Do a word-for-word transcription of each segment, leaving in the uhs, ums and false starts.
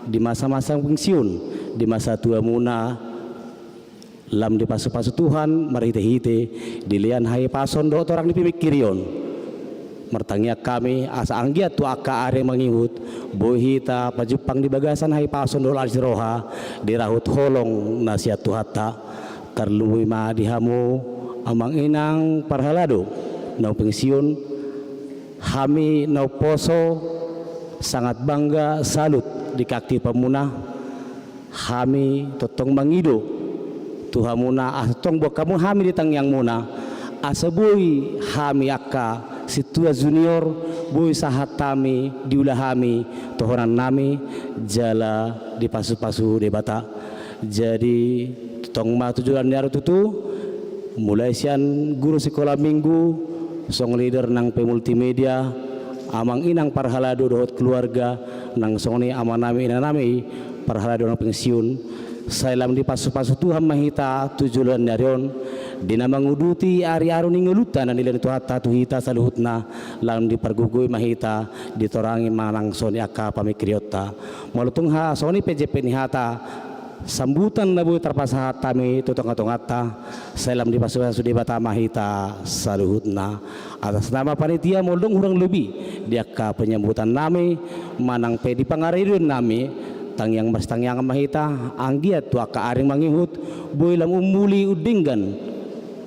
di masa-masa pensiun, di masa tuamuna, lam dipasupasu Tuhan marhite-hite di lehon hahipason dohot torang ni pamingkirion. Martangiang hami asa anggiat tu angka ari mangihut boi hita pajumpang di bagasan hahipason dohot las ni roha di rahut holong na sian Tuhanta. Tarlumobi ma di hamu amang inang parhalado naung pensiun, hami na umposo sangat bangga, salut di keaktifanmuna. Hami tongtong mangido tu hamuna asa tongtong boan hamu hami di tangiangmuna, asa boi hami angka sintua junior boi sahat hami diula hami tohonannami jala dipasupasu Debata. Jadi tongtong ma tu joloan ni ari tutu, mulai sian guru sikola minggu, song leader nang pe multimedia, amang inang parhalado dohot keluarga, nang songon i amanami inanami parhalado naung pensiun. Sai lam dipasupasu Tuhan ma hita tu joloan ni ari on, di na manguduti ari-ari ni ngolunta na nilehon Tuhanta tu hita saluhutna, lam dipargogoi ma hita, ditorangi ma nang songon i angka pamingkirionta. Molo tung ha songon i pe jempek ni hata sambutan na boi tarpasahat hami tu tonga-tonganta, sai lam dipasupasu Debata ma hita saluhutna. Atas nama panitia, molo dung hurang lobi di angka penyambutannami manang pe di pangaridonnami, tangiang marsitangiangan ma hita, anggiat tu angka ari mangihut boi lam ummuli undenggan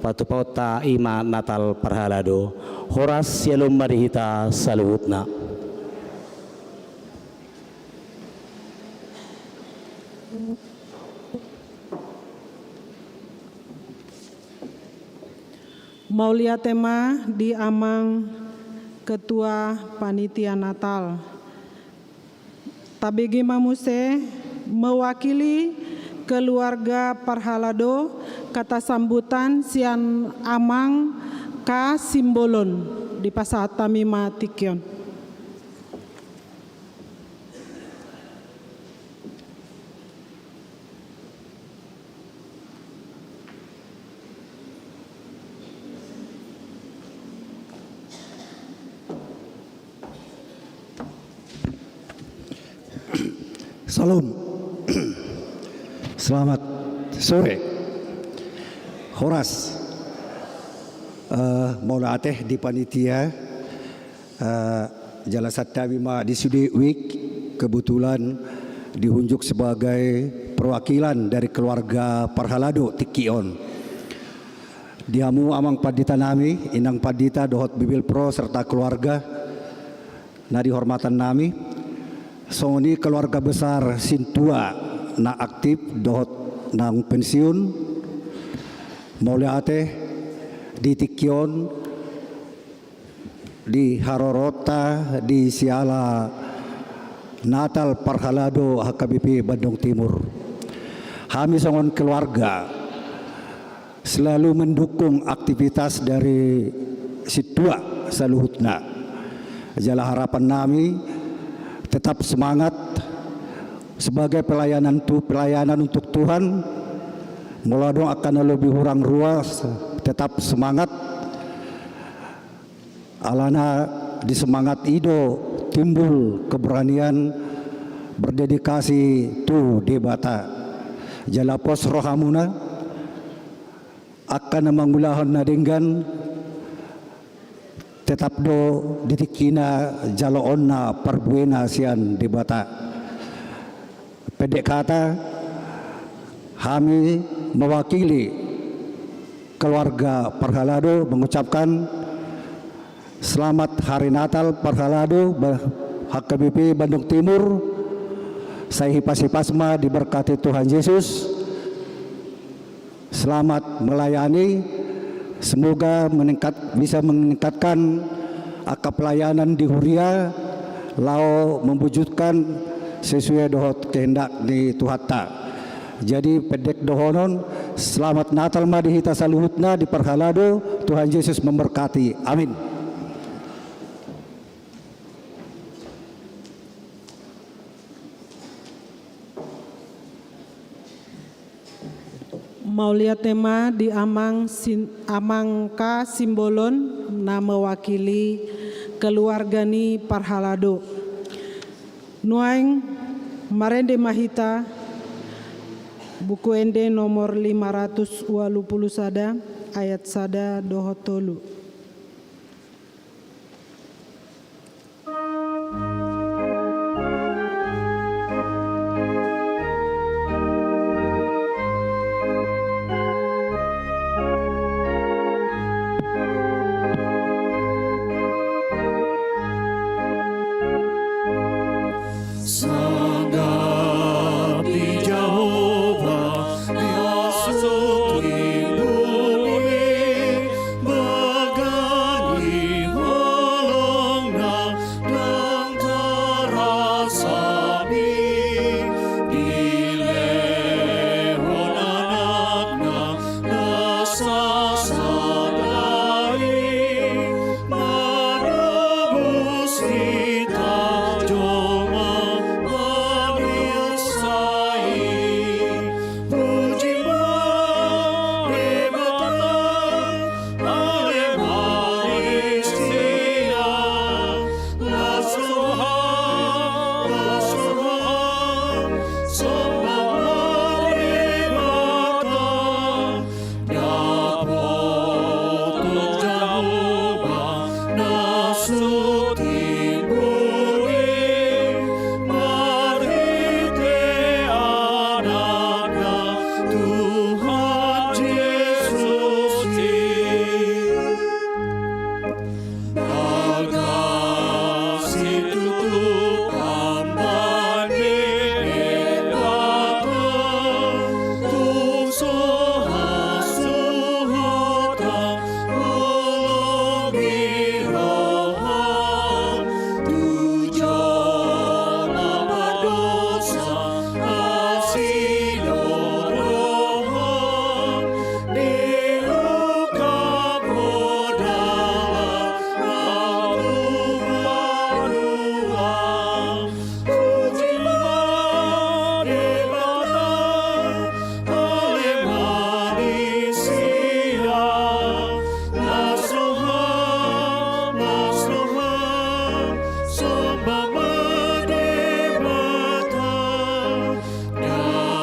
patupaonta, i ma Natal parhalado. Horas, syalom ma di hita saluhutna. Mauliate ma di amang ketua panitia Natal. Tabege ma muse mewakili keluarga parhalado kata sambutan sian amang K Simbolon, dipasahat hami ma tingki on. Syalom. Selamat sore. Horas. Eh, mauliate di panitia, eh, jala santabi ma di sude wijk, kebetulan diunjuk sebagai perwakilan dari keluarga parhalado tingki on. Di hamu amang panditanami, inang pandita dohot Bibelvrouw serta keluarga na dihormatannami, songon i keluarga besar sintua na aktif dohot naung pensiun, mauliate di tingki on di haroroonta di siala Natal parhalado H K B P Bandung Timur. Hami songon keluarga selalu mendukung aktivitas dari sintua saluhutna. Jala harapannami tetap semangat sebagai pelayanan tu-, pelayanan untuk Tuhan. Molo adong angka na lobi hurang ruas, tetap semangat. Alana di semangat i do timbul keberanian berdedikasi tu Debata. Jala pos rohamuna, angka na mangulahon na denggan tetap do di tingkina jaloonna parbuena sian Debata. Pendek kata, hami mewakili keluarga parhalado mengucapkan selamat Hari Natal parhalado ba-, H K B P Bandung Timur. Sai hipas-hipas ma diberkati Tuhan Yesus. Selamat melayani, semoga meningkat, bisa meningkatkan angka pelayanan di huria, laho mewujudkan sesuai dohot kehendak ni Tuhanta. Jadi pendek dohonon, selamat Natal ma di hita saluhutna di parhalado, Tuhan Yesus memberkati. Amin. Mauliate ma di amang Sin-, amang K Simbolon na mewakili keluarga ni parhalado. Nuaeng Marende ma hita, Buku Ende nomor lima ratus ualu pulu sada, ayat sada dohot tolu. Sangap di Jahowa, na so timbul i, bagan i holongna, ndang tarasami, dilehon Anakna na sasada i, manobus hita jolma manusa i. Puji ma Debata, ale ma di sia. Las roham, las roham, somba ma Debata. Dapoton Jahowa na so timbul i, marhite Anakna Tuhan Jesus i. Bagas situtu pambahen ni Debata, tung so hasuhuton holong ni roham, tu jolma pardosa asi do roham, diungkap ho dalan Tuhan. Puji ma Debata, ale ma di sia. Las roham, las roham, somba ma Debata.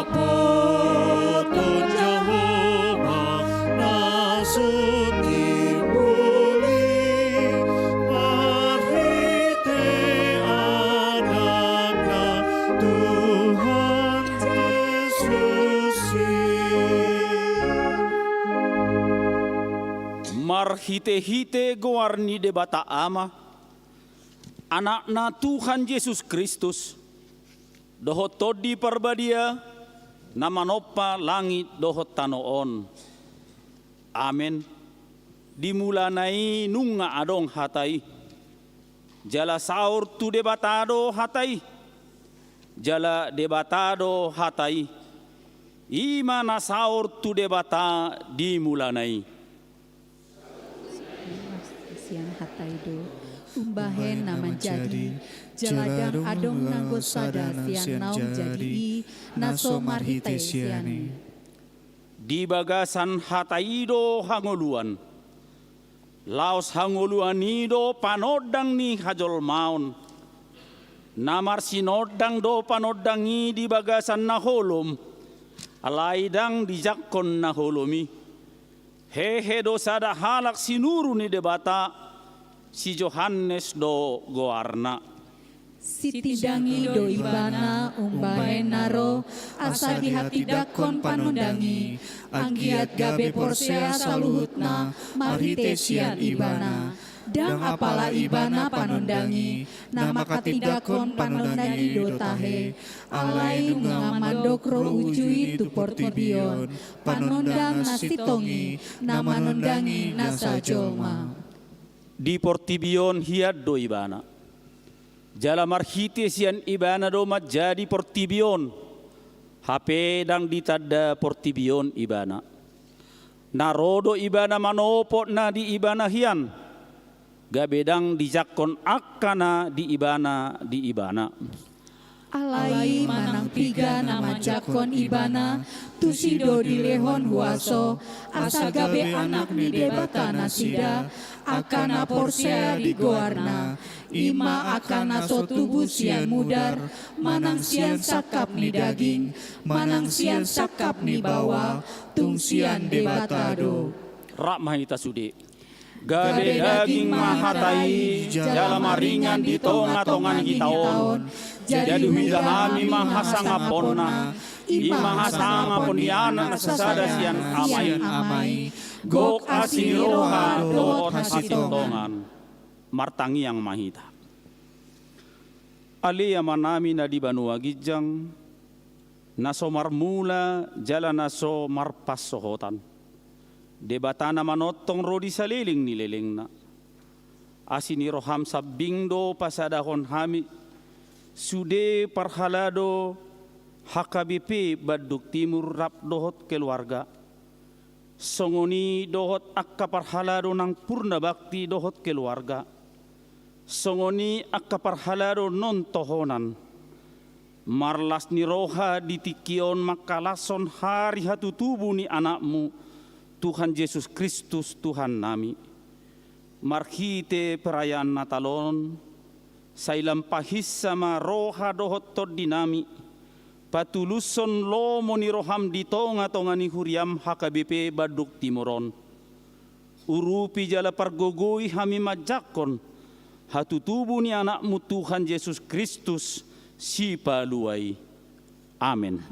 Dapoton Jahowa na so timbul i, marhite Anakna Tuhan Jesus i. Marhitehite goar ni Debata Ama, Anakna Tuhan Jesus Kristus, dohot Tondi Parbadia, na manompa langit dohot tano on. Amen. Di mulana i nunga adong Hata i. Jala saor tu Debata do Hata i. Jala Debata do Hata i. I ma na saor tu Debata di mulana i. Sian Hata i do umbahen na manjadi, jala ndang adong nanggo sada sian naung jadi i, na so marhite sian i. Di bagasan Hata i do hangoluan. Laos hangoluan i do panondang ni hajolmaon. Na marsinondang do panondang i di bagasan na holom, alai ndang dijangkon na holom i. Hehe do sada halak sinuru ni Debata, si Johannes do goarna. Sitindangi do ibana umbahen na ro, asa dihatindangkon panondang i, anggiat gabe porsea saluhutna marhite sian ibana. Ndang apala ibana panondang i, na manghatindangkon panondang i do tahe, alai nunga mandok ro uju i tu portibi on, panondang na sintong i, na manondangi nasa jolma. Di portibi on hian do ibana. Jala marhite sian ibana do manjadi portibi on, hape ndang ditanda portibi on ibana. Na ro do ibana manopot na di ibana hian, gabe ndang dijangkon angka na di ibana di ibana. Alai manang piga na manjangkon ibana, tusi do dilehon huaso, asa gabe anak ni Debata nasida, angka na porsea di goarna. I ma angka na so tubu sian mudar, manang sian sangkap ni daging, manang sian sangkap ni baoa, tung sian Debata do. Rap ma hita sude. Gabe daging ma hata i, jala maringan di tonga-tonga ni hita on. Jadi huida hami ma hasangaponna, i ma hasangapon ni Anak na sasada sian Ama i. Gok asi ni roha dohot hasintongan. Martangiang ma hita. Ale Amanami na di banua ginjang, na so marmula jala na so marpansohotan. Debata na manongtong ro di saleleng ni lelengna. Asi ni roham sambing do pasadahon hami, sude parhalado H K B P Bandung Timur rap dohot keluarga. Songon i dohot angka parhalado nang Purna Bakti dohot keluarga. Songon i angka parhalado non tohonan. Marlas ni roha di tingki on mangkalashon hatutubu ni Anakmu, Tuhan Jesus Kristus, Tuhannami. Marhite perayaan Natal on, sai lam pahinsa ma roha dohot tondinami, patulushon lomo ni roham di tonga-tonga ni huriam H K B P Bandung Timur on. Urupi jala pargogoi hami manjangkon hatutubu ni Anakmu Tuhan Jesus Kristus, Sipalua i. Amen.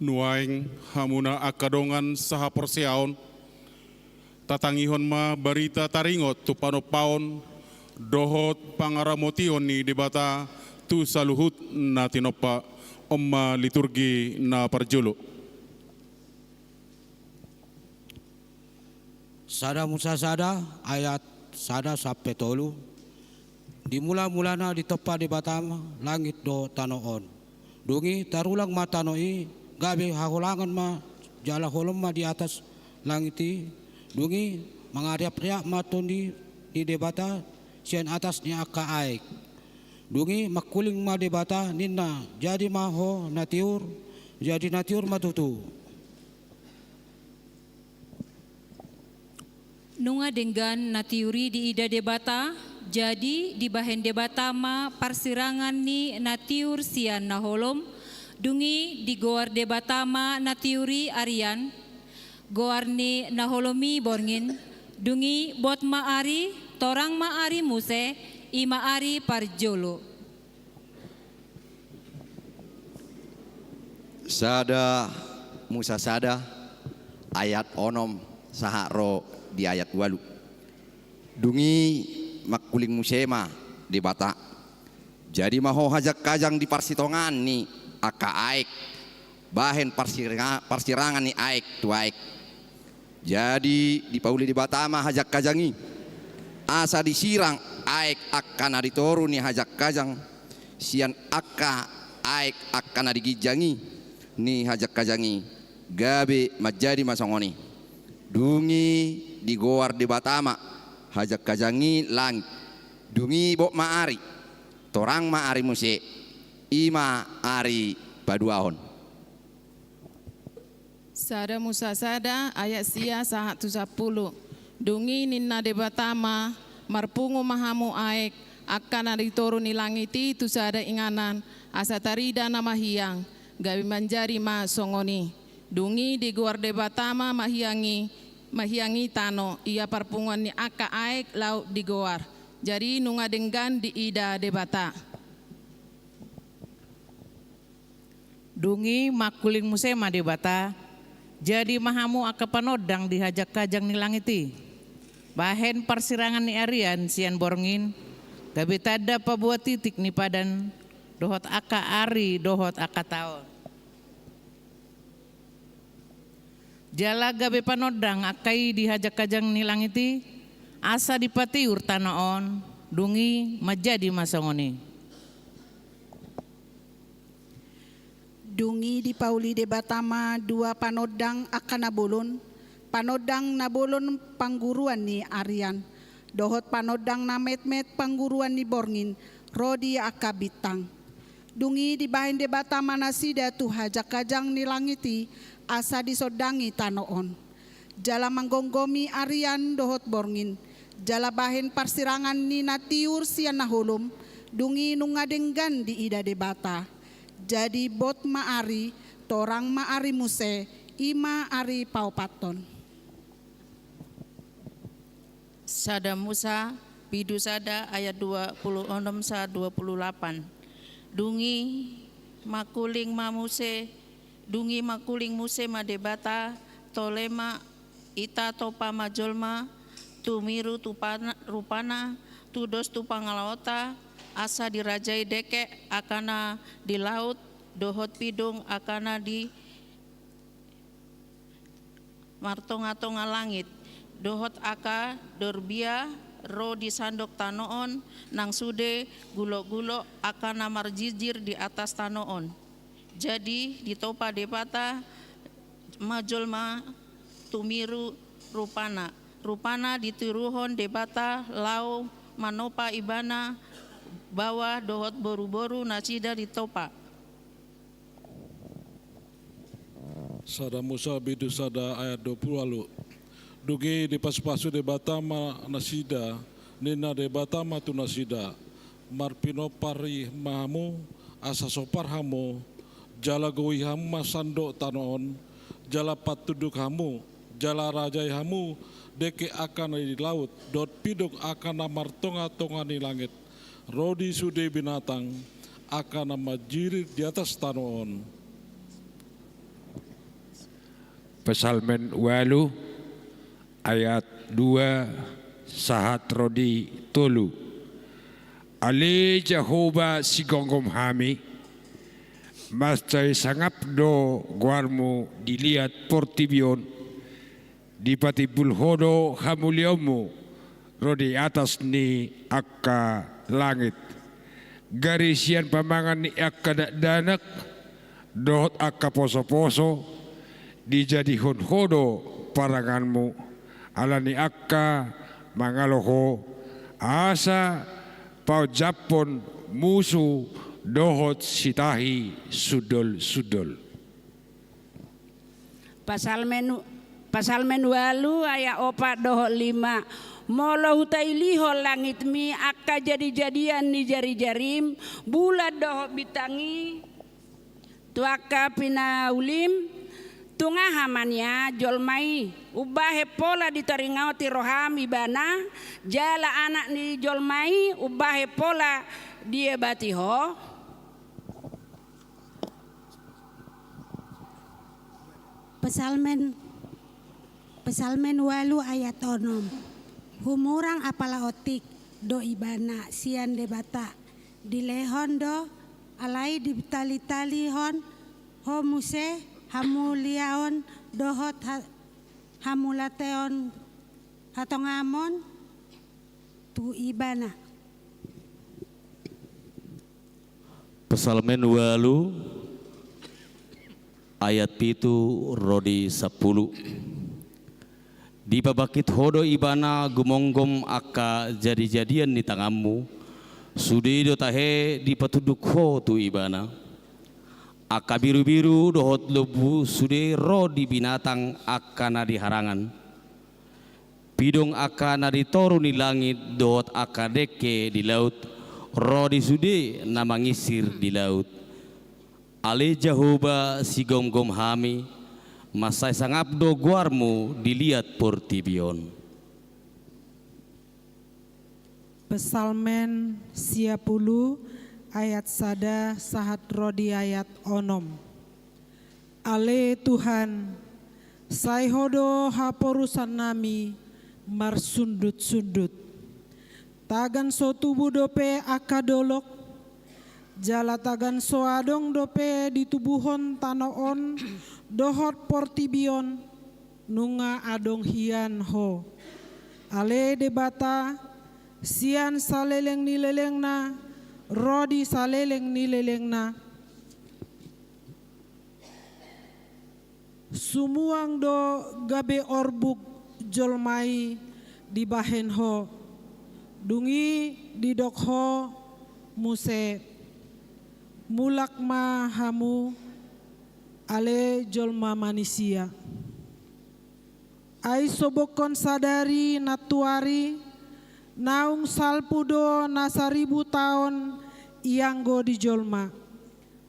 Nuaeng, hamuna angka dongan sahaporseaon, tatangihon ma barita taringot tu panompaon dohot pangaramotion ni Debata tu saluhut na tinompa. On ma liturgi na parjolo. Sada Musa sada, ayat sada sampe tolu. Di mula-mulana ditompa Debata ma langit dohot tano on. Dung i tarulang ma tano i, gabe haholangan ma jala holom ma di atas langit i. Dung i mangariap-riap ma Tondi ni Debata sian atas ni angka aek. Dung i mangkuling ma Debata, ninna, jadi ma ho na tiur, jadi na tiur ma tutu. Nunga denggan na tiur i diida Debata, jadi dibahen Debata ma parsirangan ni na tiur sian na holom, dung i digoar Debata ma na tiur i arian, goar ni na holom i borngin, dung i bot ma ari, torang ma ari muse, i ma ari parjolo. Sada Musa sada ayat onom sahat ro di ayat ualu. Dung i mangkuling muse ma Debata. Jadi ma ho hajangkajang di parsitongaan ni angka aek, bahen parsirangan ni aek tu aek. Jadi dipauli Debata ma hajangkajang i, asa disirang aek angka na di toru ni hajangkajang sian angka aek angka na di ginjang i ni hajangkajang i, gabe manjadi ma songon i. Dung i digoar Debata ma hajangkajang i langit. Dung i bot ma ari, torang ma ari muse, i ma ari paduahon. Sada Musa sada ayat sia sahat tu sampulu. Dung i ninna Debata ma, marpungu ma hamu aek angka na di toru ni langit i tu sada inganan, asa tarida na mahiang, gabe manjadi ma songon i. Dung i digoar Debata ma mahiang i, mahiang i tano, ia parpunguan ni angka aek laut digoar. Jadi nunga denggan diida Debata. Dung i mangkuling muse ma Debata, jadi ma hamu angka panondang di hajangkajang ni langit i, bahen parsirangan ni arian sian borngin, gabe tanda paboa titik ni padan dohot angka ari dohot angka taon. Jala gabe panondang angka i di hajangkajang ni langit i, asa dipatiur tano on, dung i manjadi ma songon i. Dung i dipauli Debata ma dua panondang angka na bolon, panondang na bolon pangguruan ni arian, dohot panondang na metmet pangguruan ni borngin, ro di angka bintang. Dung i dibahen Debata ma nasida tu hajangkajang ni langit i, asa disondangi tano on. Jala manggomgomi arian dohot borngin, jala bahen parsirangan ni na tiur sian na holom, dung i nunga denggan diida Debata. Jadi bot ma ari, torang ma ari muse, i ma ari paopathon. Sada Musa, pidu sada ayat dua pulu onom sahat dua pulu lapan. Dung i mangkuling ma muse, dung i mangkuling muse ma Debata, tole ma, ita topa ma jolma, tumiru tu pana, rupana, tudos tu pangalaota, asa dirajai dengke angka na di laut, dohot pidong angka na di martongatonga langit, dohot angka dorbia ro di sandok tano on, nang sude gulokgulok angka na marjirjir di atas tano on. Jadi ditopa Debata ma jolma tumiru rupana. Rupana ditiruhon Debata laho manopa ibana, baoa dohot boruboru nasida ditopa. Sada Musa pidu sada ayat dua pulu ualu. Dung i dipasupasu Debata ma nasida, ninna Debata ma tu nasida, marpinompar i ma hamu, asa sopar hamu, jala gogoi hamu ma sandok tano on, jala patunduk hamu, jala rajai hamu dengke angka na di laut, dohot pidong angka na martongatonga ni langit, ro di sude binatang angka na manjirit di atas tano on. Psalmen ualu ayat dua sahat ro di tolu. Ale Jahowa sigomgom hami, mansai sangap do goarmu di liat portibi on. Dipatimbul ho do hamuliaonmu ro di atas ni angka langit. Gari sian pamangan ni angka dakdanak dohot angka posoposo, dijadihon ho do paranganmu, ala ni angka mangalo ho, asa paonjaphon musu dohot sitahi sundol-sundol. Pasalmen, Pasalmen ualu ayat opat dohot lima. Molo hutailihon langitmi angka jadi-jadian ni jari-jarim, bulan dohot bintang i, tu angka pinaulim, tung aha ma nian jolma i umbahen pola ditaringoti roham ibana, jala anak ni jolma i umbahen pola diebati ho? Psalmen, Psalmen ualu ayat onom. Humurang apala otik do ibana sian Debata, dilehon do, alai ditali-talihon ho muse hamuliaon dohot ha-, hamauliateon hatongamon tu ibana. Psalmen ualu ayat pitu ro di sampulu. Dipabangkit ho do ibana gumomgom angka jadi-jadian ni tanganmu, sude do tahe dipatunduk ho tu ibana. Angka birubiru dohot lombu sude ro di binatang angka na di harangan. Pidong angka na di toru ni langit dohot angka dengke di laut, ro di sude na mangisir di laut. Ale Jahowa, sigomgom hami, mansai sangap do goarmu di liat portibi on. Psalmen sia pulu ayat sada sahat ro di ayat onom. Ale Tuhan, sai Ho do haporusannami marsundut-sundut. Tagan so tubu dope angka dolok, jala tagan so adong dope ditubuhon tano on dohot portibi on, nunga adong hian Ho. Ale Debata, sian saleleng ni lelengna ro di saleleng ni lelengna. Sumuang do gabe orbuk jolma i dibahen Ho. Dung i didok Ho muse, mulak ma hamu, ale jolma manisia. Ai sobokhon sadari nantuari, naung salpu do na saribu taon ianggo di jolma,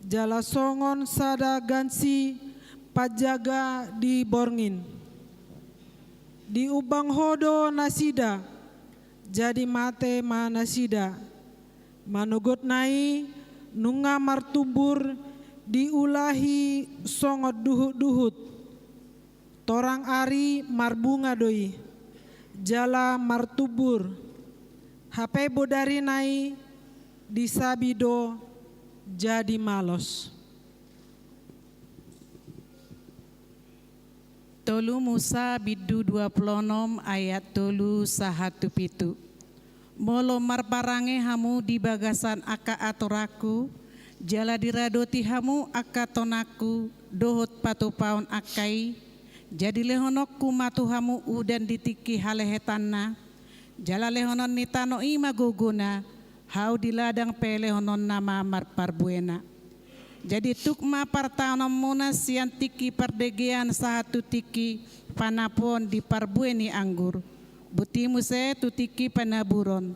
jala songon sada gansi panjaga di borngin. Diumbang Ho do nasida, jadi mate ma nasida. Manogotna i nunga martumbur, diulahi songon duhut-duhut. Torang ari marbunga do i, jala martumbur, hape bodarina i disabi do jadi malos. Tolu Musa bindu dua pulu onom ayat tolu sahat tu pitu. Molo marparange hamu di bagasan angka atoranku, jala diradoti hamu angka tonangku dohot patupaon angka i, jadi lehononku ma tu hamu udan di tingki halehetanna, jala lehonon ni tano i ma gogona, hau di ladang pe lehononna ma marparbuena. Jadi tuk ma partaononmuna sian tingki pardegean sahat tu tingki panapuon di parbue ni anggur, buti muse tu tingki panaburon.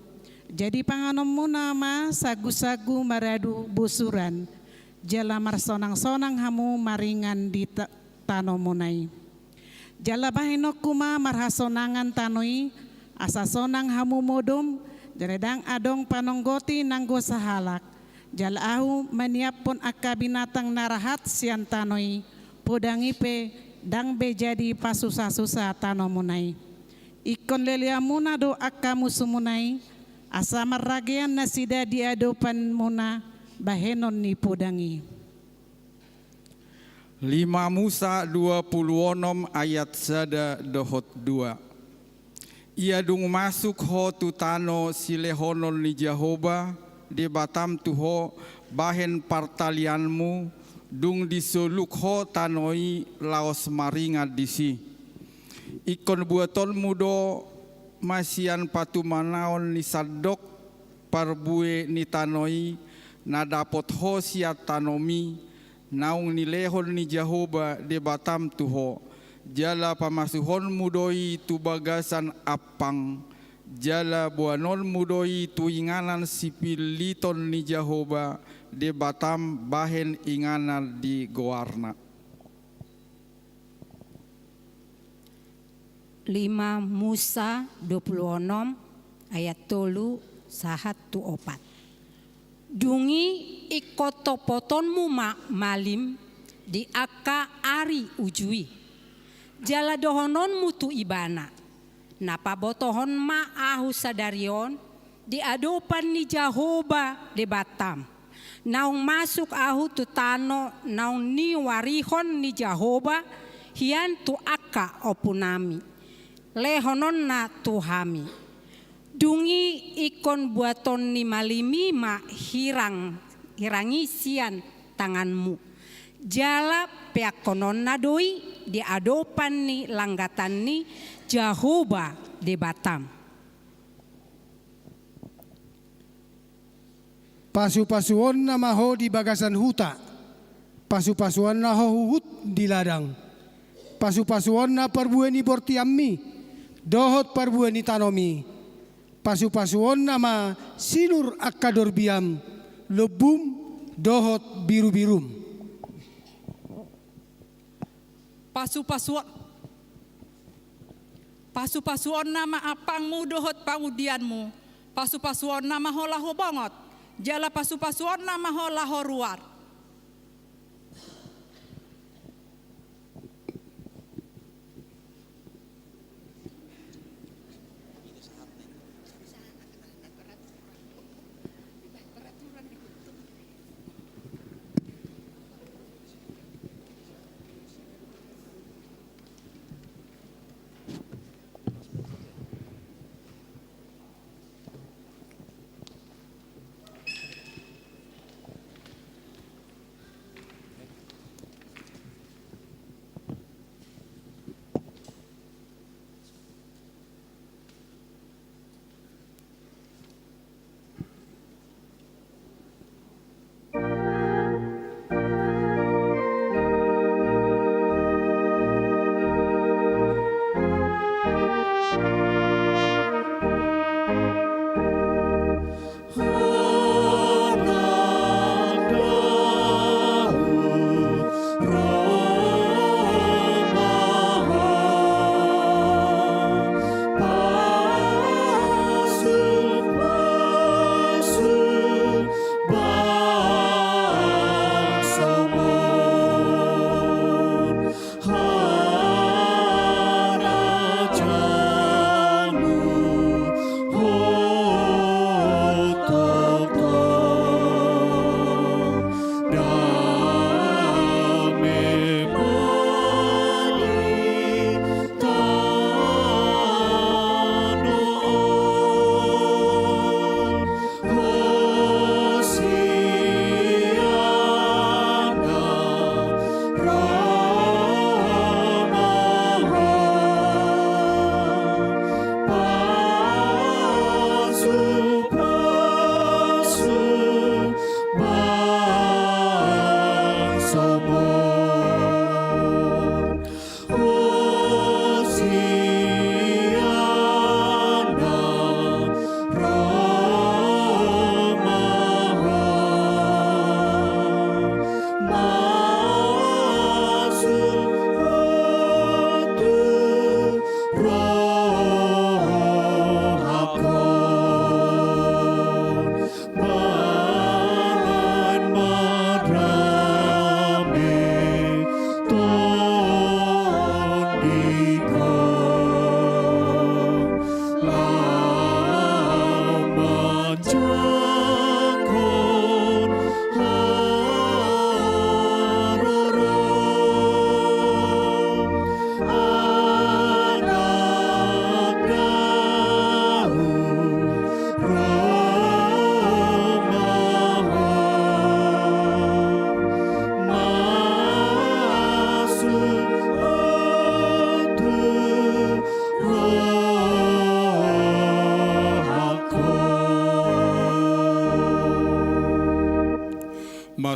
Jadi panganonmuna ma sagu-sagu maradu bosuran, jala marsonang-sonang hamu maringan di ta-, tanomuna i. Jala bahenonku ma marhasonangan tano i, asa sonang hamu modom, jala ndang adong panonggoti nanggo sahalak. Jala ahu maniaphon angka binatang na rahat sian tano i, podang i pe ndang be jadi pasusah-susah tanomuna i. Ingkon leleanmuna do angka musumuna i, asa marragean nasida di adopanmuna bahenon ni podang i. Lima Musa dua pulu onom ayat sada dohot dua. Ia dung masuk ho tu tano silehonon ni Jahowa Debatam tu ho bahen partalianmu, dung disoluk ho tano i laos maringan disi. Ingkon buatonmu do ma sian patumanaon ni sandok parbue ni tano i na dapot ho sian tanomi, naung nilehon ni Jahowa Debatam tu ho, jala pamasuhonmu do i tu bagasan ampang, jala boanonmu do i tu inganan sipilliton ni Jahowa Debatam bahen inganan di goarna. Lima Musa dua pulu onom ayat tolu sahat tu opat. Dung i ingkon topotonmu ma malim di angka ari uju i. Jala dohononmu tu ibana: Na pabotohon ma ahu sadari on di adopan ni Jahowa Debatam, naung masuk ahu tu tano naung niuarihon ni Jahowa hian tu angka ompunami, lehononna tu hami. Dung i ingkon buaton ni malim i ma hirang, hirang i sian tanganmu, jala peakhononna do i di adopan ni langgatan ni Jahowa Debatam. Pasupasuonna ma ho di bagasan huta, pasupasuonna ho huhut di ladang. Pasupasuonna parbue ni bortianmi dohot parbue ni tanomi. Pasupasuonna ma sinur angka dorbiam, lombum dohot birubirum. Pasupasuon, pasupasuonna ma ampangmu dohot pangundianmu. Pasupasuonna ma ho laho bongot, jala pasupasuonna ma ho laho ruar.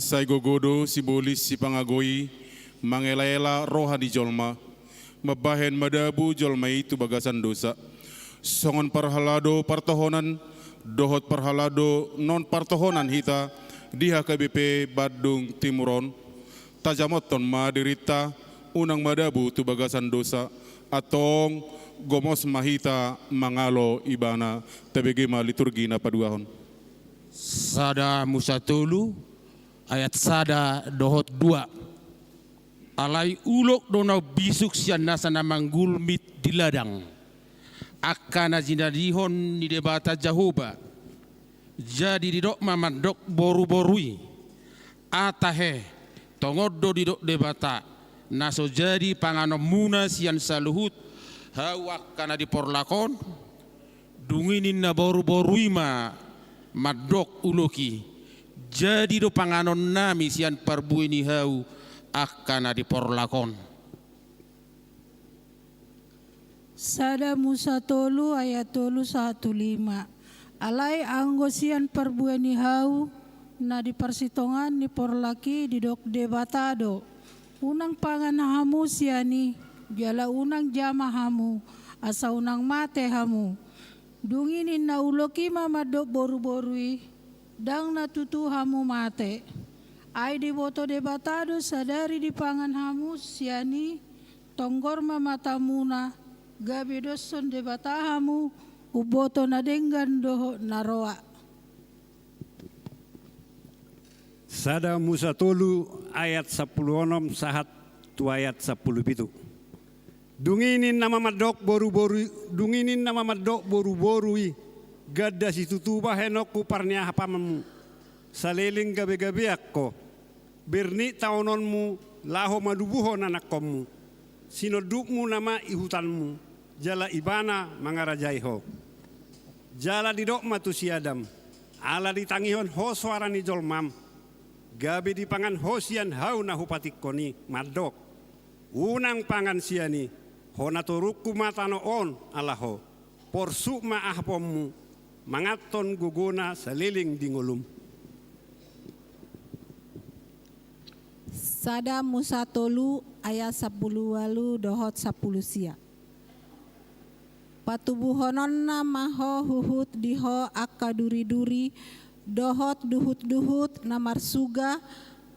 Sai gogo do sibolis sipangago i mangelaela roha ni jolma, mambahen madabu jolma i tu bagasan dosa. Songon parhalado partohonan dohot parhalado non partohonan hita di H K B P Bandung Timur on, tajamothon ma dirinta unang madabu tu bagasan dosa, antong gomos ma hita mangalo Ibana. Tabege ma liturgi na paduahon. Sada Musa tolu ayat sada dohot dua. Alai ulok do na umbisuk sian nasa na manggulmit di ladang, angka na jinadihon ni Debata Jahowa. Jadi didok ma mandok boruboru i, ah tahe, tongon do didok Debata, na so jadi panganonmuna sian saluhut hau angka na di porlak on? Dung i ninna boruboru i ma mandok ulok i, jadi do panganonnami sian parbue ni hau angka na di porlak on. Sada Musa tolu ayat tolu sahat tu lima. Alai anggo sian parbue ni hau na di parsitongaan ni porlak i didok Debata do, unang pangan hamu sian i, jala unang jama hamu, asa unang mate hamu. Dung i ninna ulok i ma mandok boruboru i, ndang na tutu hamu mate. Ai diboto Debata do sadari dipangan hamu sian i, tonggor ma matamuna, gabe doshon Debata hamu, umboto na denggan dohot na roa. Sada Musa tolu ayat sampulu onom sahat tu ayat sampulu pitu. Dung i ninna ma mandok boruboru, dung i ninna ma mandok boruboru i, ganda situtu bahenonku parniahapanmu, saleleng gabegabean ho. Bernit taononmu laho manubuhon anakkonmu. Sinondukmu nama i hutanmu, jala ibana mangarajai ho. Jala didok ma tu si Adam, ala ditangihon ho soara ni jolmam, gabe dipangan ho sian hau na hupatingkon i, mandok: Unang pangan sian i, hona torungku ma tano on ala ho. Porsuk ma ahaponmu, manganhon gogona saleleng di ngolum. Sada Musa tolu ayat sampulu ualu dohot sampulu sia. Patubuhononna ma ho huhut di ho angka duriduri dohot duhutduhut na marsuga,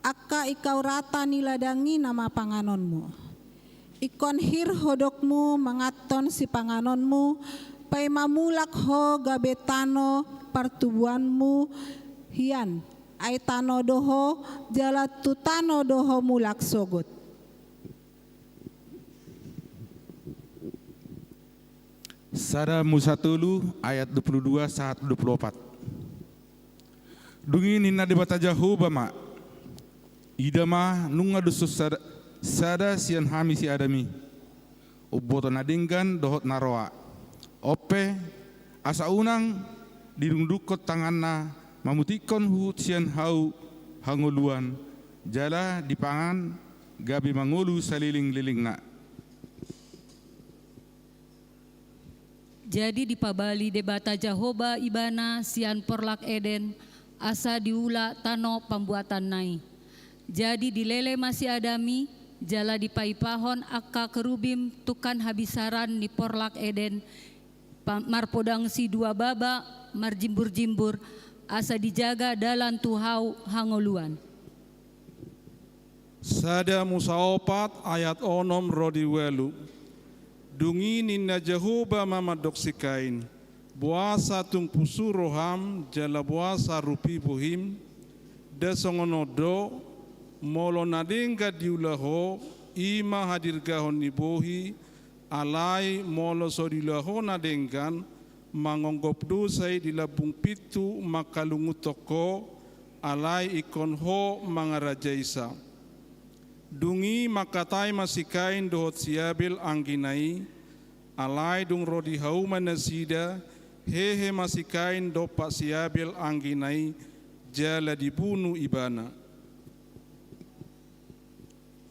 angka ingkau rata ni ladang i nama panganonmu. Ingkon hir hodokmu manganhon sipanganonmu, paima mulak ho gabe tano partubuanmu hian, ai tano do ho, jala tu tano do ho mulak sogot. Sada Musa tolu ayat dua pulu dua sahat dua pulu opat. Dung i ninna Debata Jahowa ma: Ida ma, nunga doshon sada, sada sian hami si Adam i, umboto na denggan dohot na roa. On pe, asa unang didungdungkon tanganna mamutikkon huhut sian hau hangoluan, jala dipangan gabe mangolu salelenglelengna. Jadi dipabali Debata Jahowa ibana sian porlak Eden, asa diula tano pambuatanna i. Jadi dilele ma si Adam i, jala dipaipahon angka kerubim tungkan habisaran ni porlak Eden, pa-, marpodang sidua baba, marjimburjimbur, asa dijaga dalan tu hau hangoluan. Sada Musa opat ayat onom ro di ualu. Dung i ninna Jahowa ma mandok si Kain: Boasa tung pusu roham jala boasa rupi bohim? Nda songon on do, molo na denggan diula ho, i ma hadirgahon ni bohi, alai molo so diula ho na denggan, mangonggop dosa i di lambung pintu mangkalungunhon ho, alai ingkon ho mangarajaisa. Dung i mangkatai ma si Kain dohot si Abel anggina i, alai dung ro di hauma nasida, hehe ma si Kain dompak si Abel anggina i, jala dibunu ibana.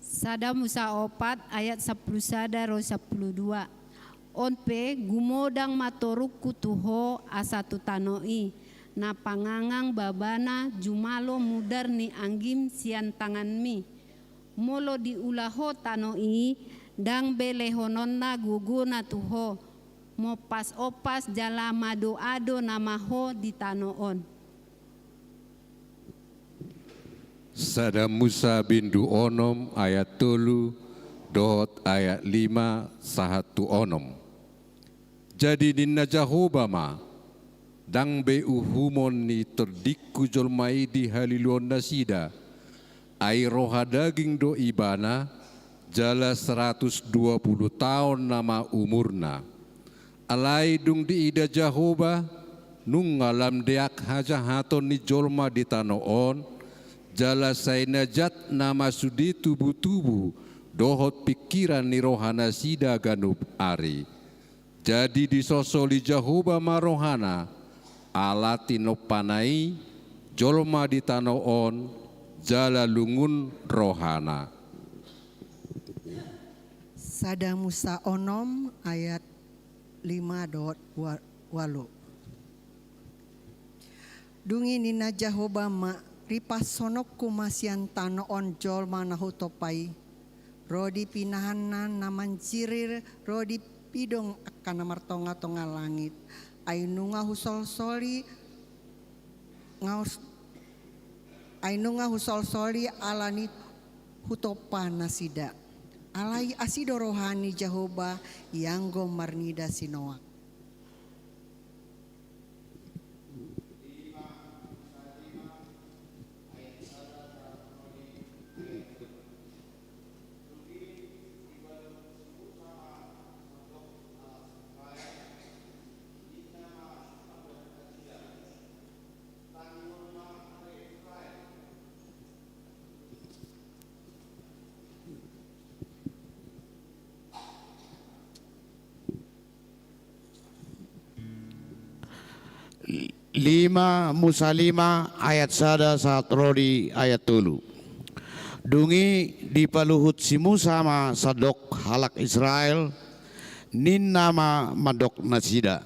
Sada Musa opat ayat sampulu sada ro sampulu dua. On pe, gumodang ma torungku tu ho asa tu tano i, na pangangang babana jumalo mudar ni anggim sian tanganmi. Molo diula ho tano i, ndang be lehononna gogona tu ho, mompas-ompas jala mado-ado nama ho di tano on. Sada Musa bindu onom ayat tolu dohot ayat lima sahat tu onom. Jadi ninna Jahowa ma, ndang be uhumon ni tondingku jolma i di haliluon nasida, ai roha daging do ibana, jala saratus dua pulu taon nama umurna. Alai dung diida Jahowa, nunga lam deak hajahaton ni jolma di tano on, jala sai na jat nama sude tubutubu dohot pingkiran ni rohanasida ganup ari. Jadi disosoli Jahowa ma rohana, ala tinompana i jolma di tano on, jala lungun rohana. Sada Musa onom ayat lima dohot wa- walu. Dung i ninna Jahowa ma, ripashononku ma sian tano on jolma na hutompa i, ro di pinahanna na manjirir, ro di pidong angka na martongatonga langit. Ai nunga husolsoli ngaus, ai nunga husolsoli ala ni hutompa nasida. Alai asi do roha ni Jahowa ianggo marnida sinoak. Lima Musa lima ayat sada sahat ro di ayat tolu. Dung i dipaluhut si Musa ma sandok halak Israel, ninna ma mandok nasida.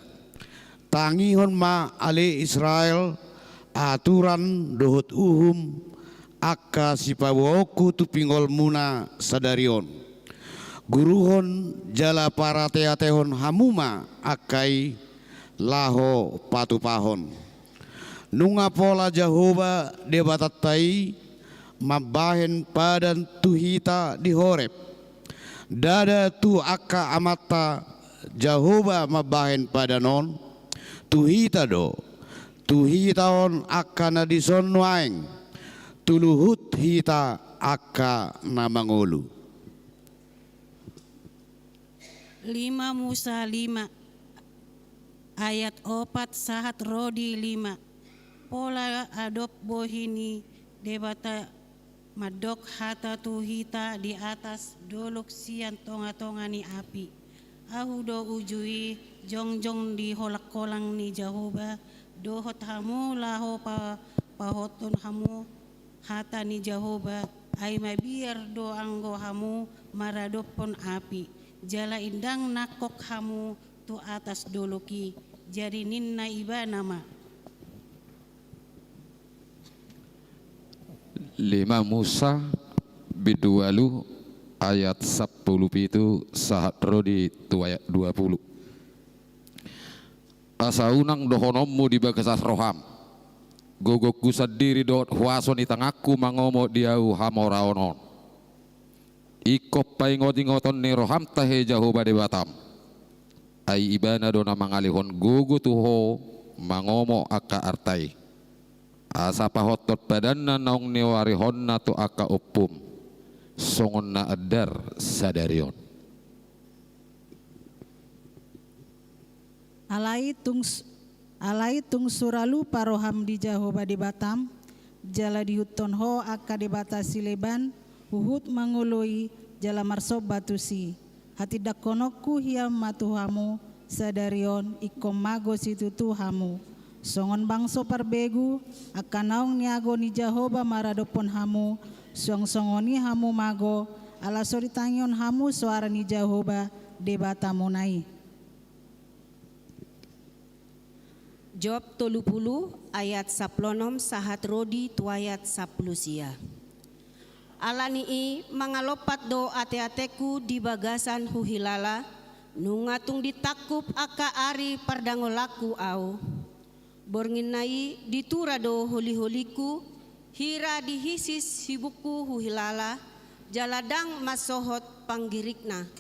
Tangihon ma ale Israel, aturan dohot uhum angka sipaboaonku tu pinggolmuna sadari on. Guruhon jala parateatehon hamu ma angka i laho patupahon. Nunga pola Jahowa Debatanta i mambahen padan tu hita di Horeb. Ndada tu angka amanta Jahowa mambahen padan on, tu hita do, tu hita on angka na dison nuaeng, tu luhut hita angka na mangolu. Lima Musa lima ayat opat sahat ro di lima. Pola adop bohi ni Debata mandok hata tu hita di atas dolok sian tongatonga ni api. Ahu do uju i jongjong di holangkolang ni Jahowa, dohot hamu laho pa, pahothon hamu hata ni Jahowa, ai mabiar do anggo hamu maradophon api, jala i ndang nangkok hamu tu atas dolok i. Jadi ninna ibana ma. Lima Musa bindu ualu ayat sampulu pitu sahat ro di tu ayat dua pulu. Asa unang dohononmu di bagasan roham, gogongku sandiri dohot huaso ni tanganku mangomo di ahu hamoraon on. Ingkon paingotingoton ni roham tahe Jahowa Debatam. Ai ibana do na mangalehon gogo tu ho mangomo angka arta i. Asa pahothon padanna naung niwarihonna tu angka ompum. Songon na andar sadari on. Alai tung, alai tung sura lupa roham di Jahowa Debatam, jala diihuthon ho angka debata sileban, huhut mangoloi jala marsomba tusi. Hatindangkononku hian ma tu hamu, sadari on ingkon mago situtu hamu. Songon bangso parbegu, angka naung niago ni Jahowa maradophon hamu, suang songon i hamu mago, ala so ditangihon hamu soara ni Jahowa, Debatamuna i. Job tolu pulu ayat sampulu onom sahat ro di tu ayat sampulu sia. Ala ni i mangalompat do ate-atengku di bagasan huhilala, nunga tung ditangkup angka ari pardangolanku ahu. Borngin na i ditura do holi-holingku, hira dihisis hibukku huhilala, jala ndang mansohot panggirikna.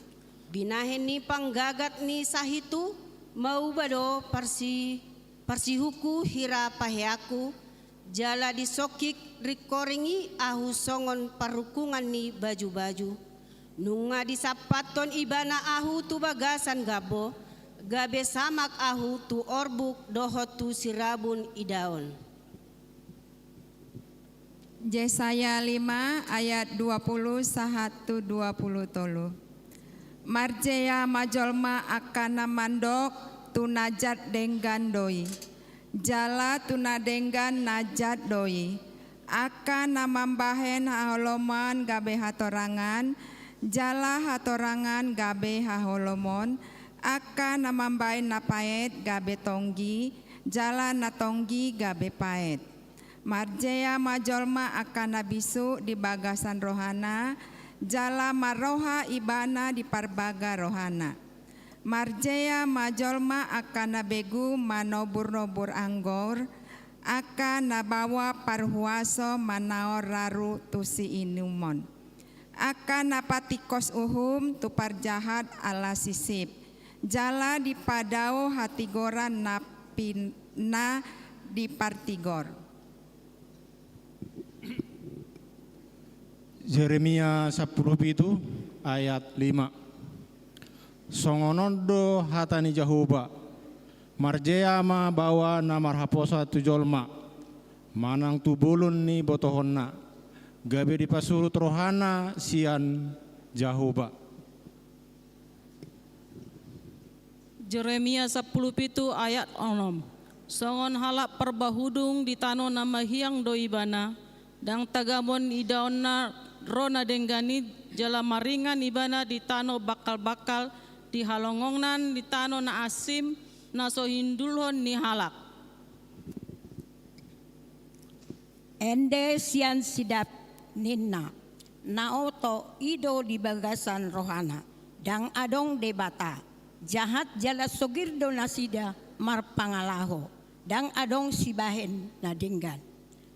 Binahen ni panggagat ni sahitu, mauba do parsi parsihutku hira paheanku, jala disongkik ringkoring i ahu songon parrungkungan ni baju-baju. Nunga disampathon ibana ahu tu bagasan gambo, gabe samak ahu tu orbuk dohot tu sirabun idaon. Jesaya lima ayat dua pulu sahat tu dua pulu tolu. Marjea ma jolma angka na mandok, tu na jat denggan do i, jala tu na denggan na jat do i. Angka na mambahen haholomon gabe hatorangan, jala hatorangan gabe haholomon. Angka na mambahen na paet gabe tonggi, jala na tonggi gabe paet. Marjea ma jolma angka na bisuk di bagasan rohana, jala marroha ibana di parbaga rohana. Marjea ma jolma angka na begu manobur-nobur anggur, angka na baoa parhuaso manaon raru tu siinumon. Angka na patingkos uhum tu parjahat ala sisip, jala dipadao hatigoran na pin-, na dipartigor. Jeremia sampulu pitu ayat lima. Songon on do hata ni Jahowa: Marjea ma baoa na marhaposan tu jolma, manang tu bolon ni botohonna, gabe dipasurut rohana sian Jahowa. Jeremia sampulu pitu ayat onom. Songon halak parbahudung di tano na mahiang do ibana, ndang tagamon idaonna ro na denggan i, jala maringan ibana di tano bangkal-bangkal, di halongongan ni tano na asing, na so hinundulhon ni halak. Ende sian si Daud ninna, na oto i do di bagasan rohana, ndang adong Debata. Jahat jala sogir do nasida marpangalaho, ndang adong sibahen na denggan.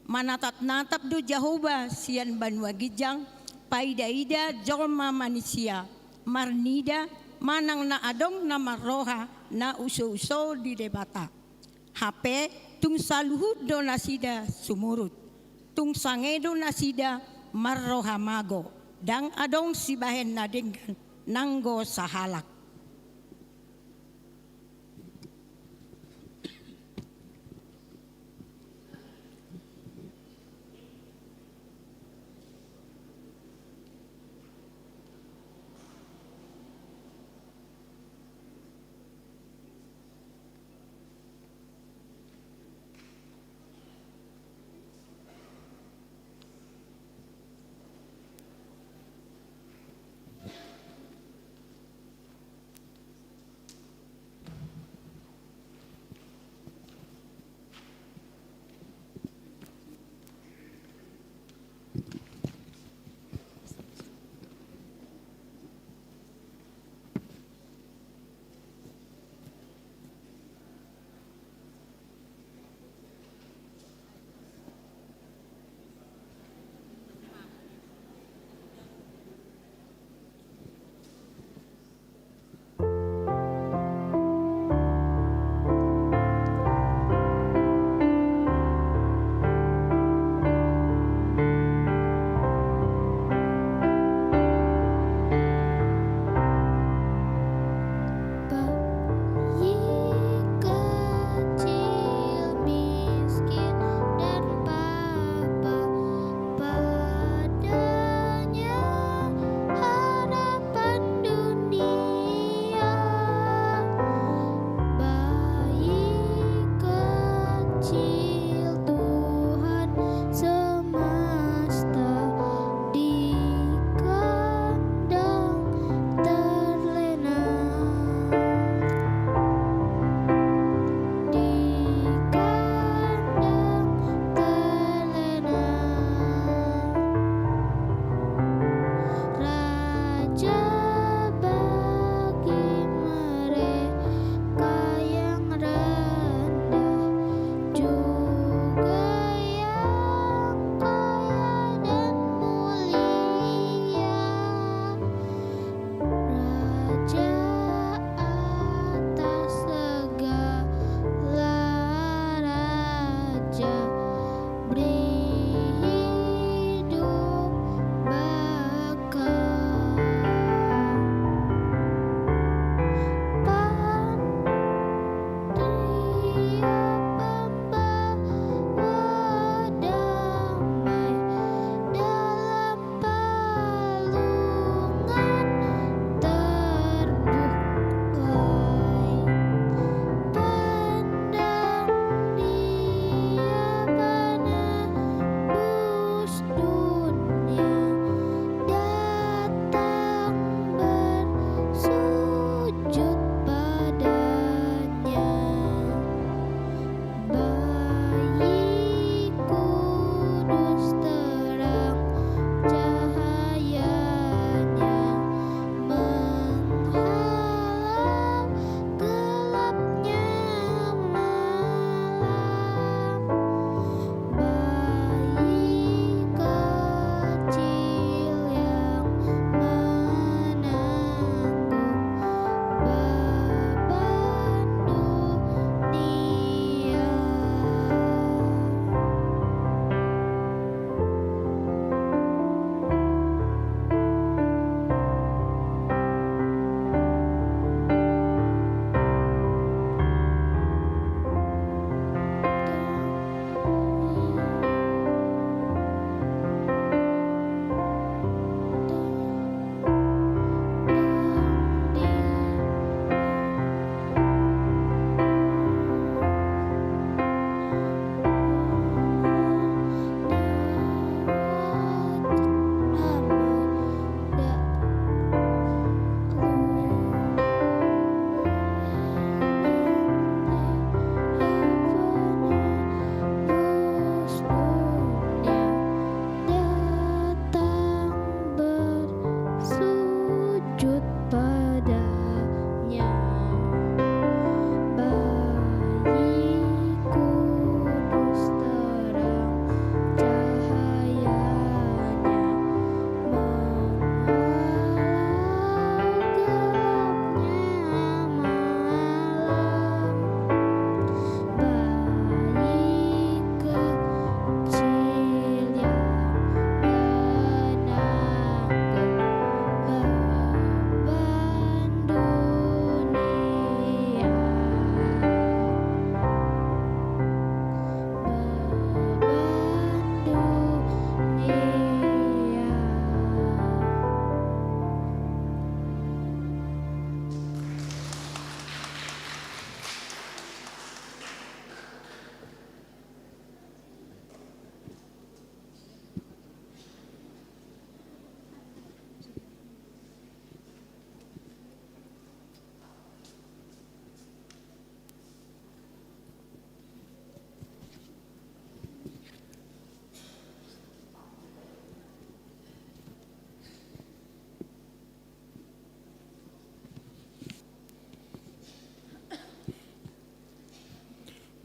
Manatap-natap do Jahowa sian banua ginjang, paida-ida jolma manisia, marnida, manang na adong na marroha na uso-uso di Debata. Hape tung saluhut do nasida sumurut, tung sange do nasida marroha mago, ndang adong sibahen na denggan nanggo sahalak.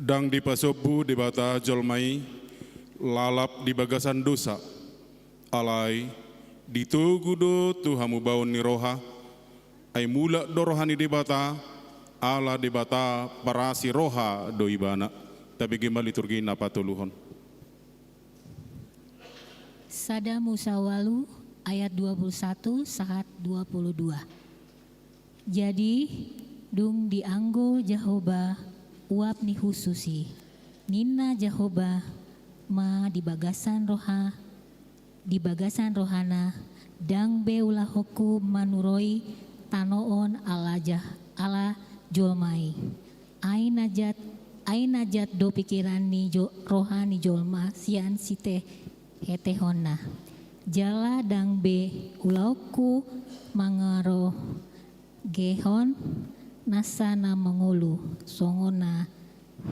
Ndang dipasombu Debata jolma i lalap di bagasan dosa. Alai ditogu do tu hamubaon ni roha, ai mulak do roha ni Debata, ala Debata parasi roha do ibana. Tabege ma liturgi na patoluhon. Sada Musa ualu ayat dua puluh satu sahat dua puluh dua. Jadi, dung dianggo Jahowa uap ni hushus i, ninna Jahowa ma di bagasan roha, di bagasan rohana, ndang be ulahonku manuroi tano on ala jah-, ala jolma i. Ai na jat, ai na jat do pikiran ni jo-, roha ni jolma sian sihehetehonna. Jala ndang be ulahonku mangarogehon nasa na mangolu songon na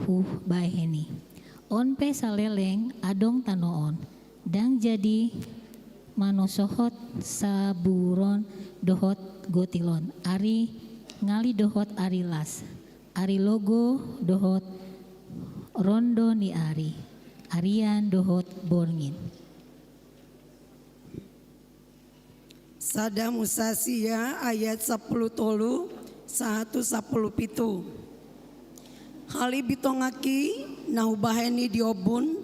hubahen i. On pe saleleng adong tano on, ndang jadi manosohot saburon dohot gotilon, ari ngali dohot ari las, ari logo dohot rondo ni ari, arian dohot borngin. Sada Musa sia ayat sampulu tolu sahat tu sampulu pitu. Halibitonganki na hubahen i di ombun,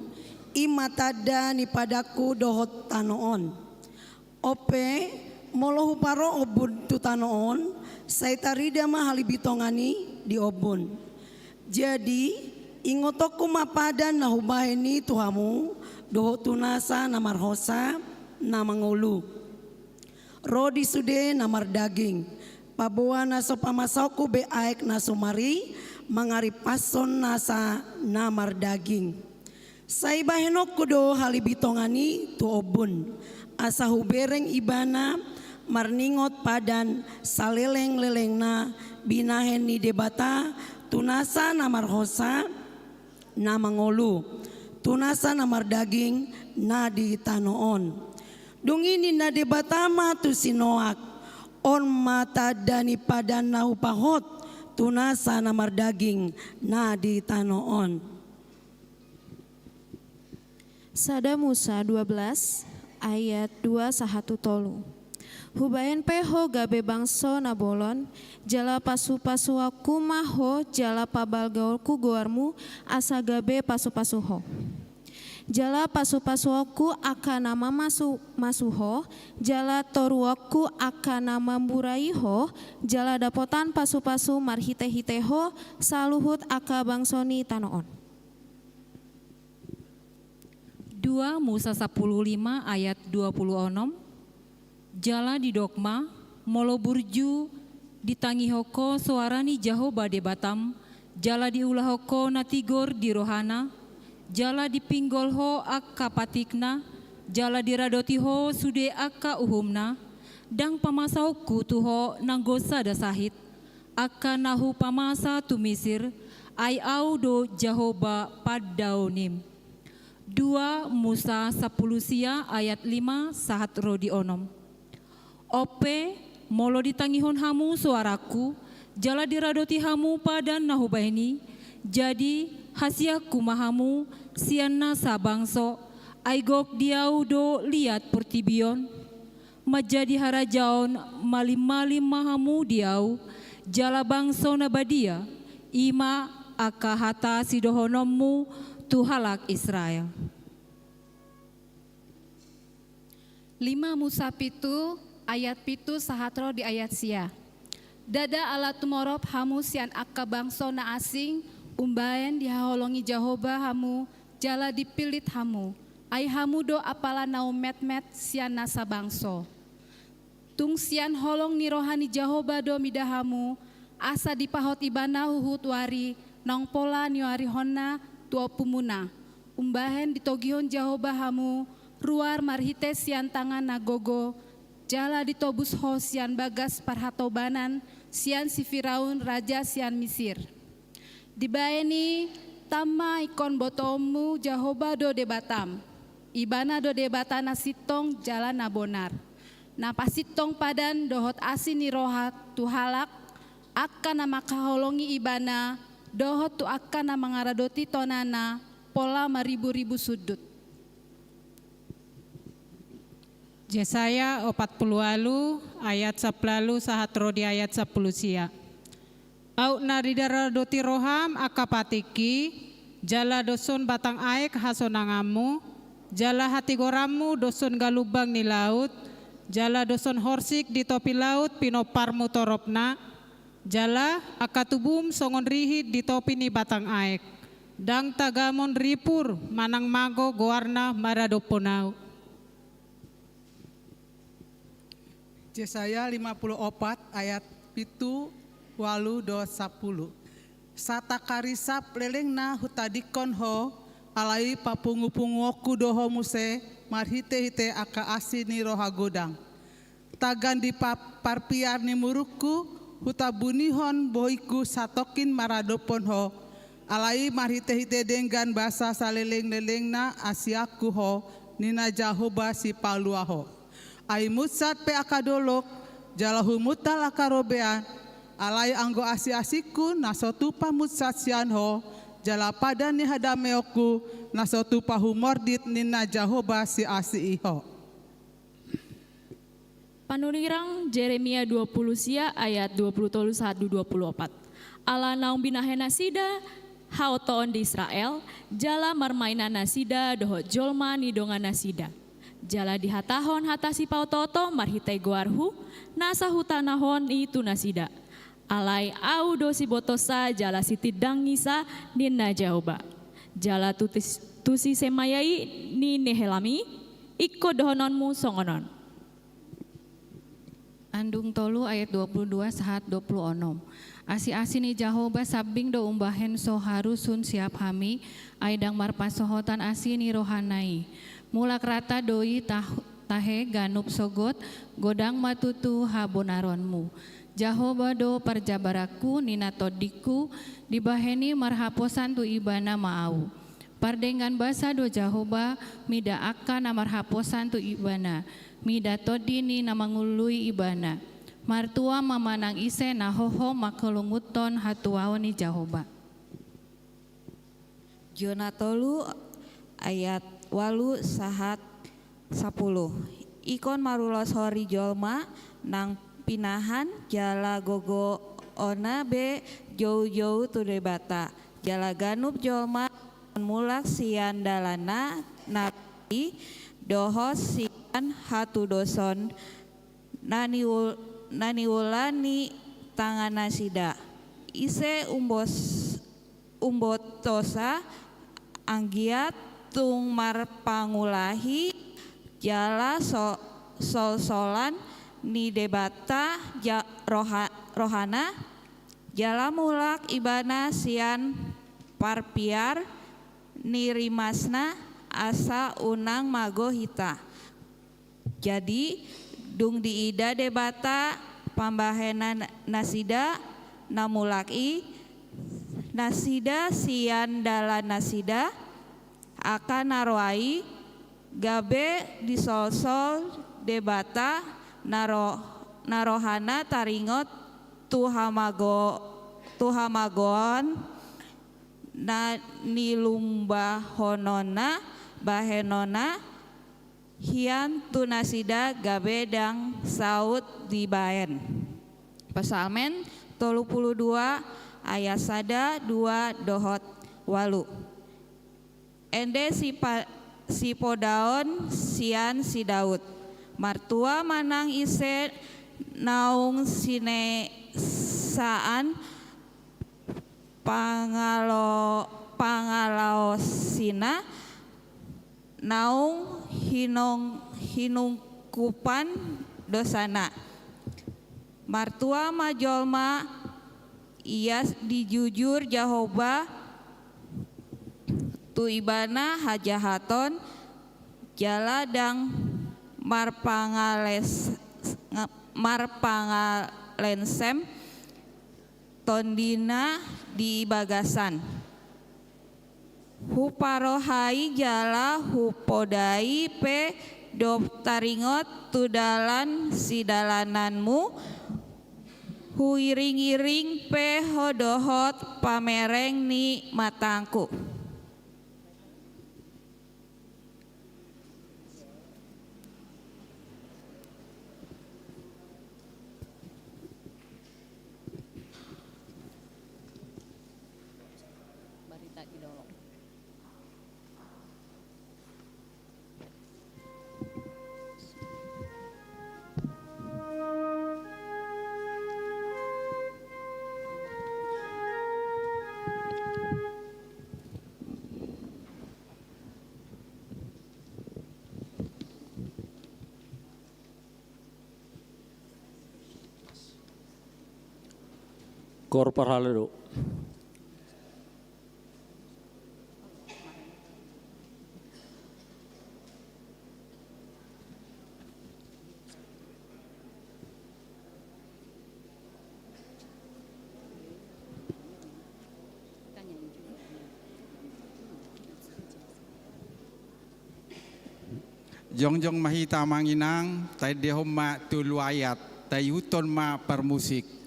i ma tanda ni padanku dohot tano on. On pe, molo huparo ombun tu tano on, sai tarida ma halibitongan i di ombun. Jadi, ingotonku ma padan na hubahen i tu hamu, dohot tu nasa na marhosa, na mangolu. Ro di sude na mardaging, paboa na so pamasaonku be aek na sumar i, mangaripashon nasa na mardaging. Sai bahenonku do halibitongan i tu ombun, asa hubereng ibana marningot padan salelenglelengna binahen ni Debata tu nasa na marhosa, na mangolu, tu nasa na mardaging na di tano on. Dung i ninna Debata ma tu si Noak, on ma tanda ni padan na hupahot tu nasa na mardaging na di tano on. Sada Musa dua belas ayat dua sahat tu tolu. Hubahen pe ho gabe bangso na bolon, jala pasupasuonku ma ho, jala pabalgaonku goarmu, asa gabe pasupasu ho. Jala pasupasuonku angka na mamasumasu ho, jala toruonku angka na mamburai ho, jala dapotan pasupasu marhitehite ho saluhut angka bangso ni tano on. Dua Musa sampulu lima ayat dua pulu onom. Jala didok ma, molo burju ditangihon ho soara ni Jahowa Debatam, jala diulahon ho na tigor di rohana, jala dipinggol ho angka patikna, jala diradoti ho sude angka uhumna, ndang pamasaonku tu ho nanggo sada sahit, angka na hupamasa tu Misir, ai Ahu do Jahowa pandaonim. Dua Musa sampulu sia ayat lima sahat ro di onom. On pe, molo ditangihon hamu soarangku, jala diradoti hamu padan na hubahen i, jadi hasianku ma hamu sian nasa bangso, ai gok di Ahu do liat portibi on. Manjadi harajaon malimmalim ma hamu di Ahu, jala bangso na badia, i ma angka hata sidohononmu tu halak Israel. Lima Musa pitu ayat pitu sahat ro di ayat sia. Ndada ala tumorop hamu sian angka bangso na asing, umbahen dihaholongi Jahowa hamu, jala dipillit hamu, ai hamu do apala na ummetmet sian nasa bangso. Tung sian holong ni roha ni Jahowa do mida hamu, asa dipahot Ibana huhut wari naung pola niuarihonna tu ompumuna. Umbahen ditogihon Jahowa hamu ruar marhite sian tangan na gogo, jala ditobus ho sian bagas parhatobanan sian si Firaun raja sian Misir. Dibaen i, tam ma ingkon botoonmu Jahowa do Debatam. Ibana do Debata na sintong jala na bonar, na pasintong padan dohot asi ni roha tu halak, angka na mangkaholongi Ibana dohot tu angka na mangaradoti tonana pola mariburibu sundut. Jesaya opat pulu ualu ayat sampulu ualu sahat ro di ayat sampulu sia. Aut na diraradoti roham angka patikki, jala doshon batang aek hasonanganmu, jala hatigoranmu doshon galumbang ni laut, jala doshon horsik di topi laut pinomparmu toropna, jala angka tubum songon rihit di topi ni batang aek. Ndang tagamon ripur manang mago goarna maradophon ahu. Jesaya lima pulu opat ayat pitu, ualu dohot sampulu. Satangkarisap lelengna hutadingkon ho, alai papungupunguonku do ho muse marhitehite angka asi ni roha godang. Tagan di pa-, parpiar ni murukku, hutabunihon bohingku satongkin maradophon ho, alai marhitehite denggan basa salelenglelengna asianku ho, ninna Jahowa Sipalua ho. Ai munsat pe angka dolok, jala humuntal angka robean, alai anggo asiasingku na so tupa munsat sian ho, jala padan ni hadameonku na so tupa humordit, ninna Jahowa Siasi i ho. Panurirang Jeremia dua pulu sia ayat dua pulu tolu sahat tu dua pulu opat. Ala naung binahen nasida haotoon di Israel, jala marmainan nasida dohot jolma ni dongan nasida. Jala dihatahon hata sipaotooto marhite goarhu, na so hutanahon i tu nasida. Alai ahu do sibotosa jala sitindangnisa, ninna Jahowa. Jala tu tis-, tusi Semaya i ni Nehelam i, ingkon dohononmu songon on. Andung tolu ayat dua pulu dua sahat dua pulu onom. Asi-asi ni Jahowa sambing do umbahen so haru sun siap hami, ai ndang marpansohotan asi ni rohana i. Mulak rata do i tah-, tahe ganup sogot, godang ma tutu habonaronmu. Jahowa do parjabaranku, ninna tondingku, dibahen i marhaposan tu Ibana ma ahu. Pardenggan basa do Jahowa, mida angka na marhaposan tu Ibana, mida tondi ni na mangului Ibana. Martua ma manang ise na hohom manghalungunhon hatuaon ni Jahowa. Jona tolu ayat ualu sahat sampulu. Ingkon marulos ho ri jolma nang pinahan, jala gogoonna be joujou tu Debata. Jala ganup jolma mulak sian dalanna na radi dohot sian hatudoson na niul-, na niula ni tangannasida. Ise umbos-, umbotosa, anggiat tung marpangulahi jala so-, solsolan ni Debata ja-, roha-, rohana, jala mulak Ibana sian parpiar ni rimasna, asa unang mago hita. Jadi, dung diida Debata pambahenan nasida na mulak i, nasida sian dalannasida, angka na roa i, gabe disolsol Debata na ro-, na rohana taringot tu hamago-, tu hamagoan na nilumbahononna bahenonna, hian tu nasida gabe ndang saut dibaen. Psalmen tolu pulu dua ayat sada, dua dohot ualu. Ende sipa-, sipodaon sian si Daud. Martua manang ise naung sinesaan pangalo-, pangalaosina, naung hinong-, hinungkupan dosana. Martua ma jolma ia dijujur Jahowa tu ibana hajahaton, jala ndang marpangales-, marpangalensem tondina di bagasan. Huparohai jala hupodai pe dob taringot tu dalan sidalananmu, Huiring-iring pe ho dohot pamereng ni matangku. Koor parhalado. Jongjong ma hita, Amang Inang, taendehon ma tolu ayat, taihuthon ma parmusik.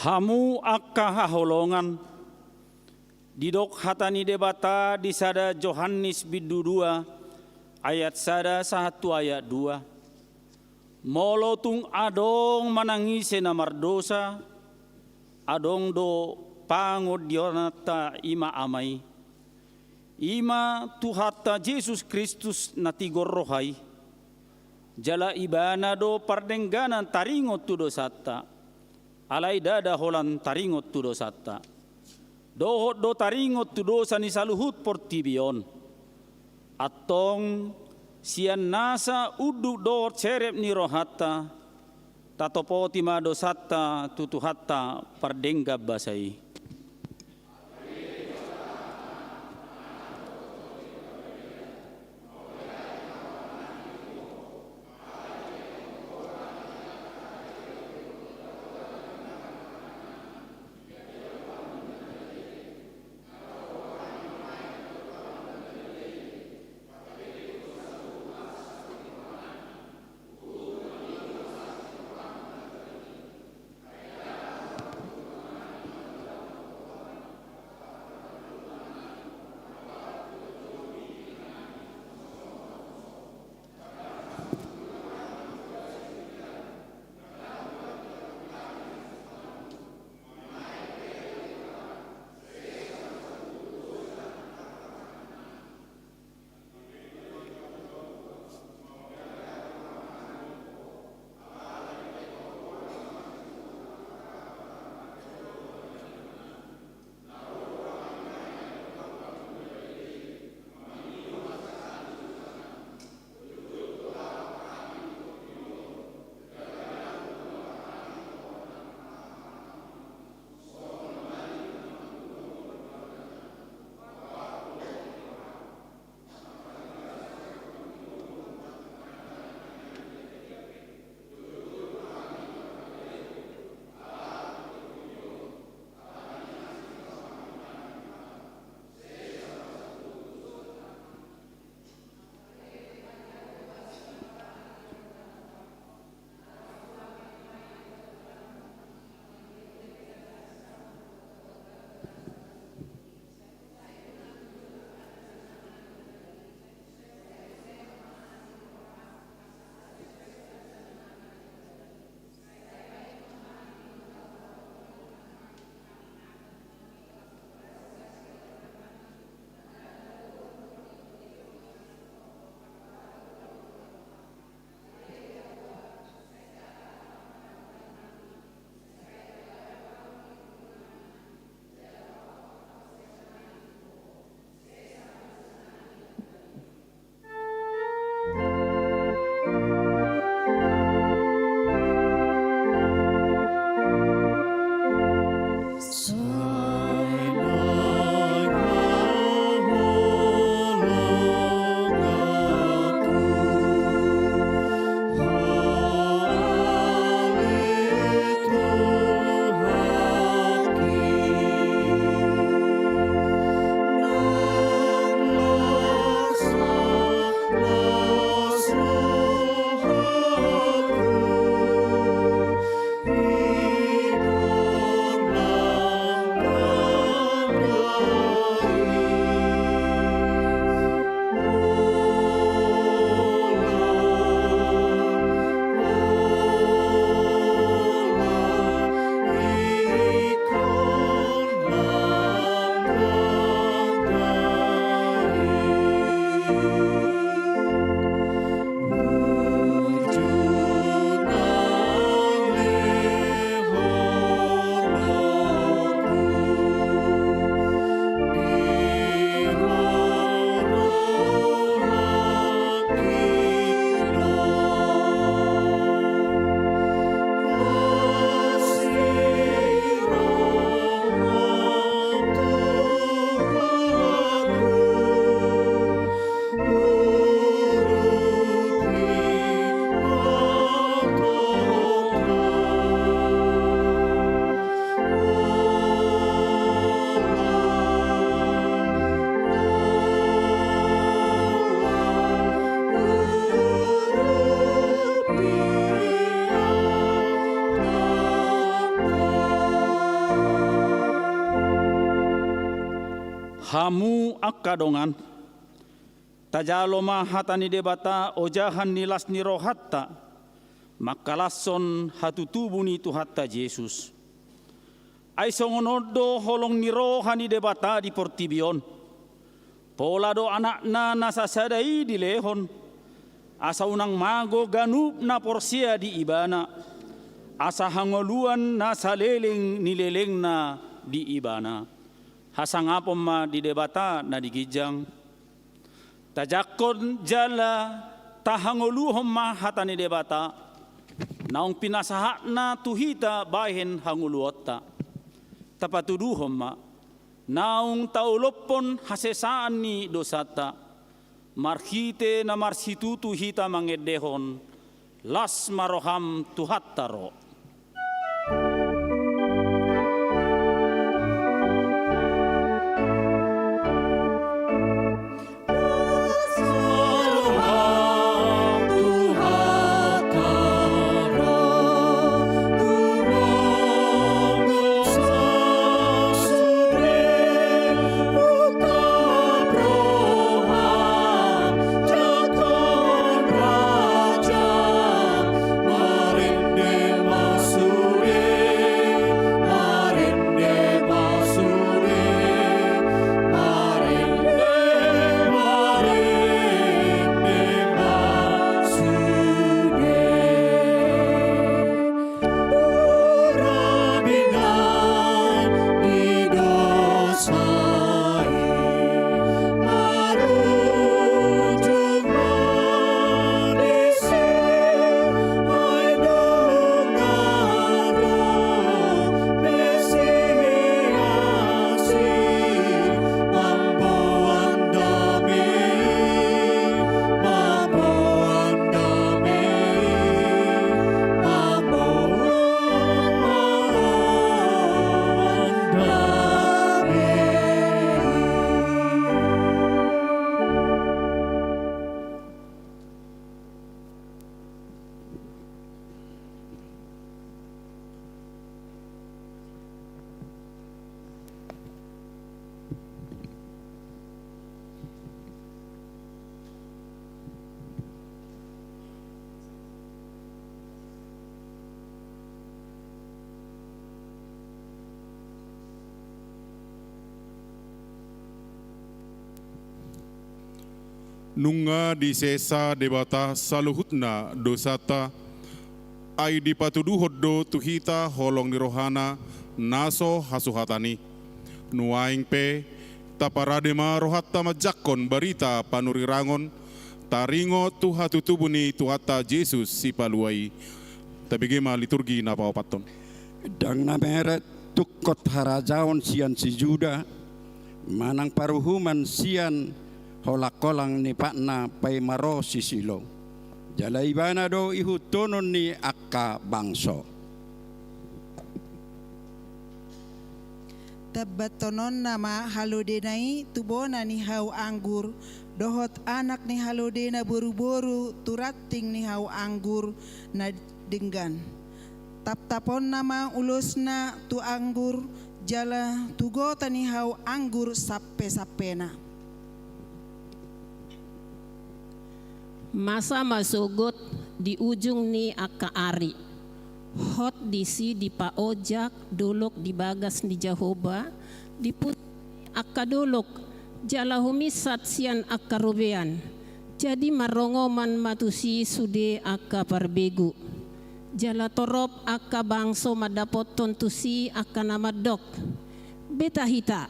Hamu angka haholongan, didok hata ni Debata di sada Johannes bindu dua ayat sada sahat tu ayat dua. Molo tung adong manang ise na mardosa, adong do pangondionanta, i ma Ama i. I ma Tuhanta Jesus Kristus na tigor roha i. Jala Ibana do pardengganan taringot tu dosanta. Alai ndada holan taringot tu dosanta. Dohot do taringot tu dosa ni saluhut portibi on. Antong sian nasa unduk dohot serep ni rohanta, tatopoti ma dosanta tu Tuhanta pardenggan basa i. Hamu angka dongan, tajalo ma hata ni Debata ojahan ni las ni rohanta, mangkalashon hatutubu ni Tuhanta Jesus. Ai songon on do holong ni roha ni Debata di portibi on. Pola do Anakna na sasada i dilehon, asa unang mago ganup na porsea di Ibana, asa hangoluan na saleleng ni lelengna di Ibana. Hasangapon ma di Debata na di ginjang. Tajangkon jala tahangoluhon ma hata ni Debata, naung pinasahatna tu hita bahen hangoluanta. Tapatuduhon ma, naung taolophon hasesaan ni dosanta, marhite na marsitutu hita mangendehon: Las ma roham, Tuhanta ro. Nunga disesa Debata saluhutna dosanta, ai dipatuduhon do tu hita holong ni rohana na so hasuhatan i. Nuaeng pe, taparade ma rohanta manjangkon barita panurirangon, taringot tu hatutubu ni Tuhanta Jesus Sipalua i. Tabege ma liturgi na paopathon. Ndang na meret tungkot harajaon sian si Juda, manang paruhuman sian holangkolang ni patna paima ro si Silo. Jala Ibana do ihuthonon ni angka bangso. Tambathononna ma halodena i tu bona ni hau anggur, dohot anak ni halodena boruboru tu ranting ni hau anggur na denggan. Taptaponna ma ulosna tu anggur, jala tu gota ni hau anggur sampesampena. Masa ma sogot di ujung ni angka ari. Hot disi dipaojak dolok di bagas ni Jahowa, dipunjung angka dolok, jala huminsat sian angka robean. Jadi marrongoman ma tusi sude angka parbegu. Jala torop angka bangso mandapothon tusi angka na mandok: Beta hita,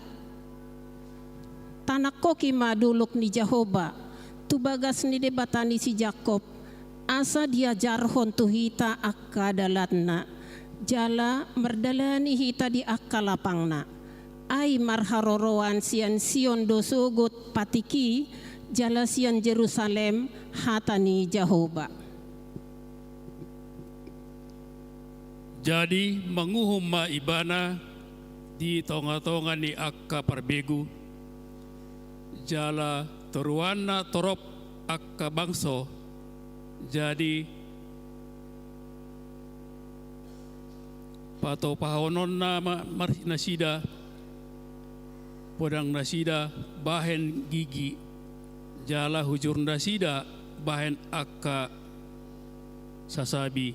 tanangkohi ma dolok ni Jahowa, tu bagas ni Debata ni si Jakob, asa diajarhon tu hita angka dalanna, jala mardalani hita di angka lapangna. Ai marharoroan sian Sion do sogot patik i, jala sian Jerusalem hata ni Jahowa. Jadi manguhum ma Ibana di tongatonga ni angka parbegu, jala toruanna torop angka bangso. Jadi patopahononna ma mar-, nasida, podang nasida bahen gigi, jala hujur nasida bahen angka sasabi.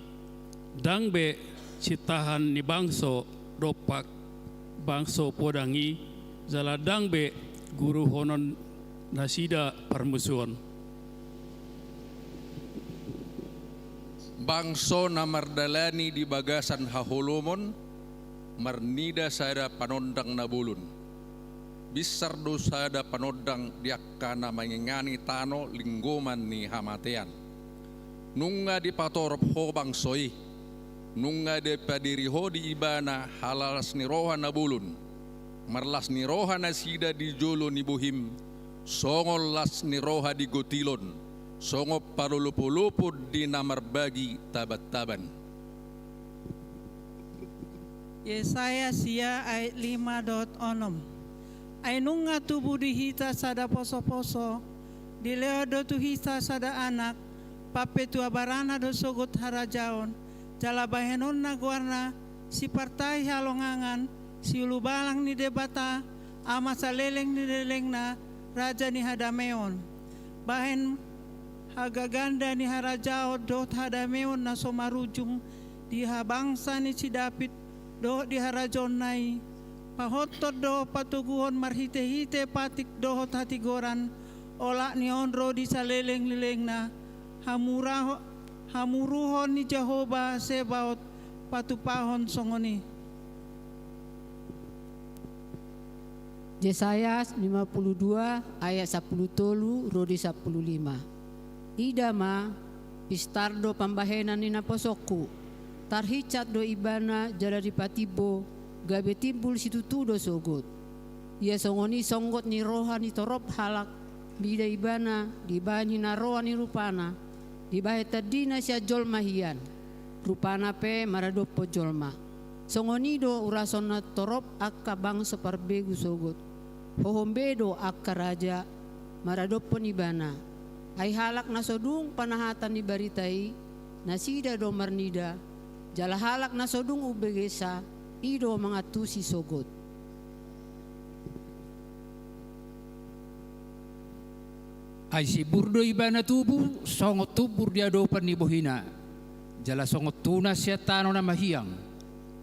Ndang be sintahan ni bangso dompak bangso podang i, jala ndang be guruhonon nasida parmusuon. Bangso na mardalani di bagasan haholomon, marnida sada panondang na bolon. Binsar do sada panondang di angka na mangingani tano linggoman ni hamatean. Nunga dipatorop ho bangso i, nunga dipadiri ho di ibana halalas ni roha na bolon. Marlas ni roha nasida di jolo ni bohim, songon las ni roha di gotilon, songon palolopolopon di na marbagi tabantaban. Yesaya sia ayat lima dohot onom. Ai nunga tubu di hita sada posoposo, dilehon do tu hita sada anak, pampetua barana do sogot harajaon, jala bahenonna goarna Sipartahi Halongangan, Siulubalang ni Debata, Ama saleleng ni lelengna, Raja ni hadameon. Bahen hagaganda ni harajaon dohot hadameon na so marujung di habangsa ni si Daud dohot di harajaonna i. Pahothon dohot patoguhon marhitehite patik dohot hatigoran, olat ni on ro di saleleng ni lelengna, hamuraho-, hamuruhon ni Jahowa Sebaot patupahon songon i. Jesaya lima puluh dua ayat sapuluh tolu ro di sapuluh lima. Ida ma, pistar do pambahenan ni naposongku, tarhinsat do ibana jala dipatimbo, gabe timbul situtu do sogot. Ia songon i songgot ni roha ni torop halak mida ibana, dibahen hinaroan ni rupana, dibahen tandina sian jolma hian, rupana pe maradophon jolma. Songon i do urason na torop angka bangso parbegu sogot. Hohom be do angka raja maradophon ibana. Ai halak na so dung panahatan ni barita i, nasida do marnida, jala halak na so dung umbegensa, i do mangantusi sogot. Ai simbur do ibana tubu, songon tumbur di adopan ni bohina, jala songon tunas sian tano na mahiang.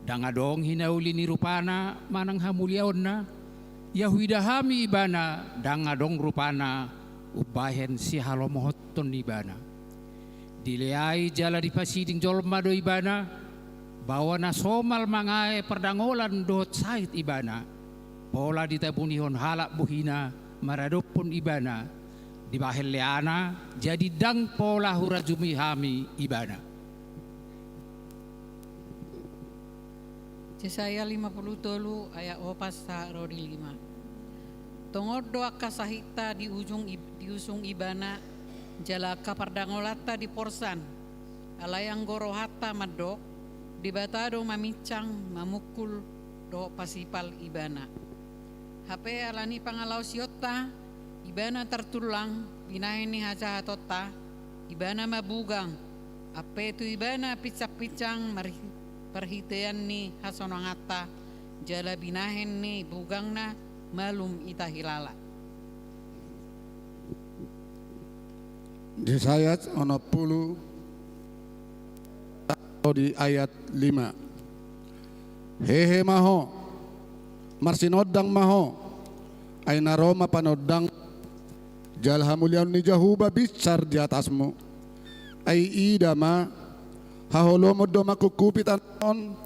Ndang adong hinauli ni rupana manang hamuliaonna, ia huida hami ibana, ndang adong rupana umbahen sihalomohonhon ni ibana. Dileai jala dipasiding jolma do ibana, baoa na somal mangae pardangolan dohot sahit ibana. Pola ditabunihon halak bohina maradophon ibana, dibahen leana, jadi ndang pola hurajumi hami ibana. Jesaya lima puluh tolu ayat opat sahat ro di lima. Tongon do angka sahitta di ujung ib-, diusung ibana, jala angka pardangolanta diporsan. Alai anggo rohanta mandok, Debata do maminsang, mamungkul dohot pasipal ibana. Hape ala ni pangalaosionta, ibana tartullang, binahen ni hajahatonta, ibana ma bugang, ampe tu ibana pinsangpinsang marhi-, parhitean ni hasonanganta, jala binahen ni bugangna malum ita hilala. Jesaya onom pulu, di ayat lima. Hehe ma ho, marsinondang ma ho, ai na ro ma panondang, jala hamuliaon ni Jahowa binsar di atasmu. Ai ida ma, haholomon do mangkungkupi tano on,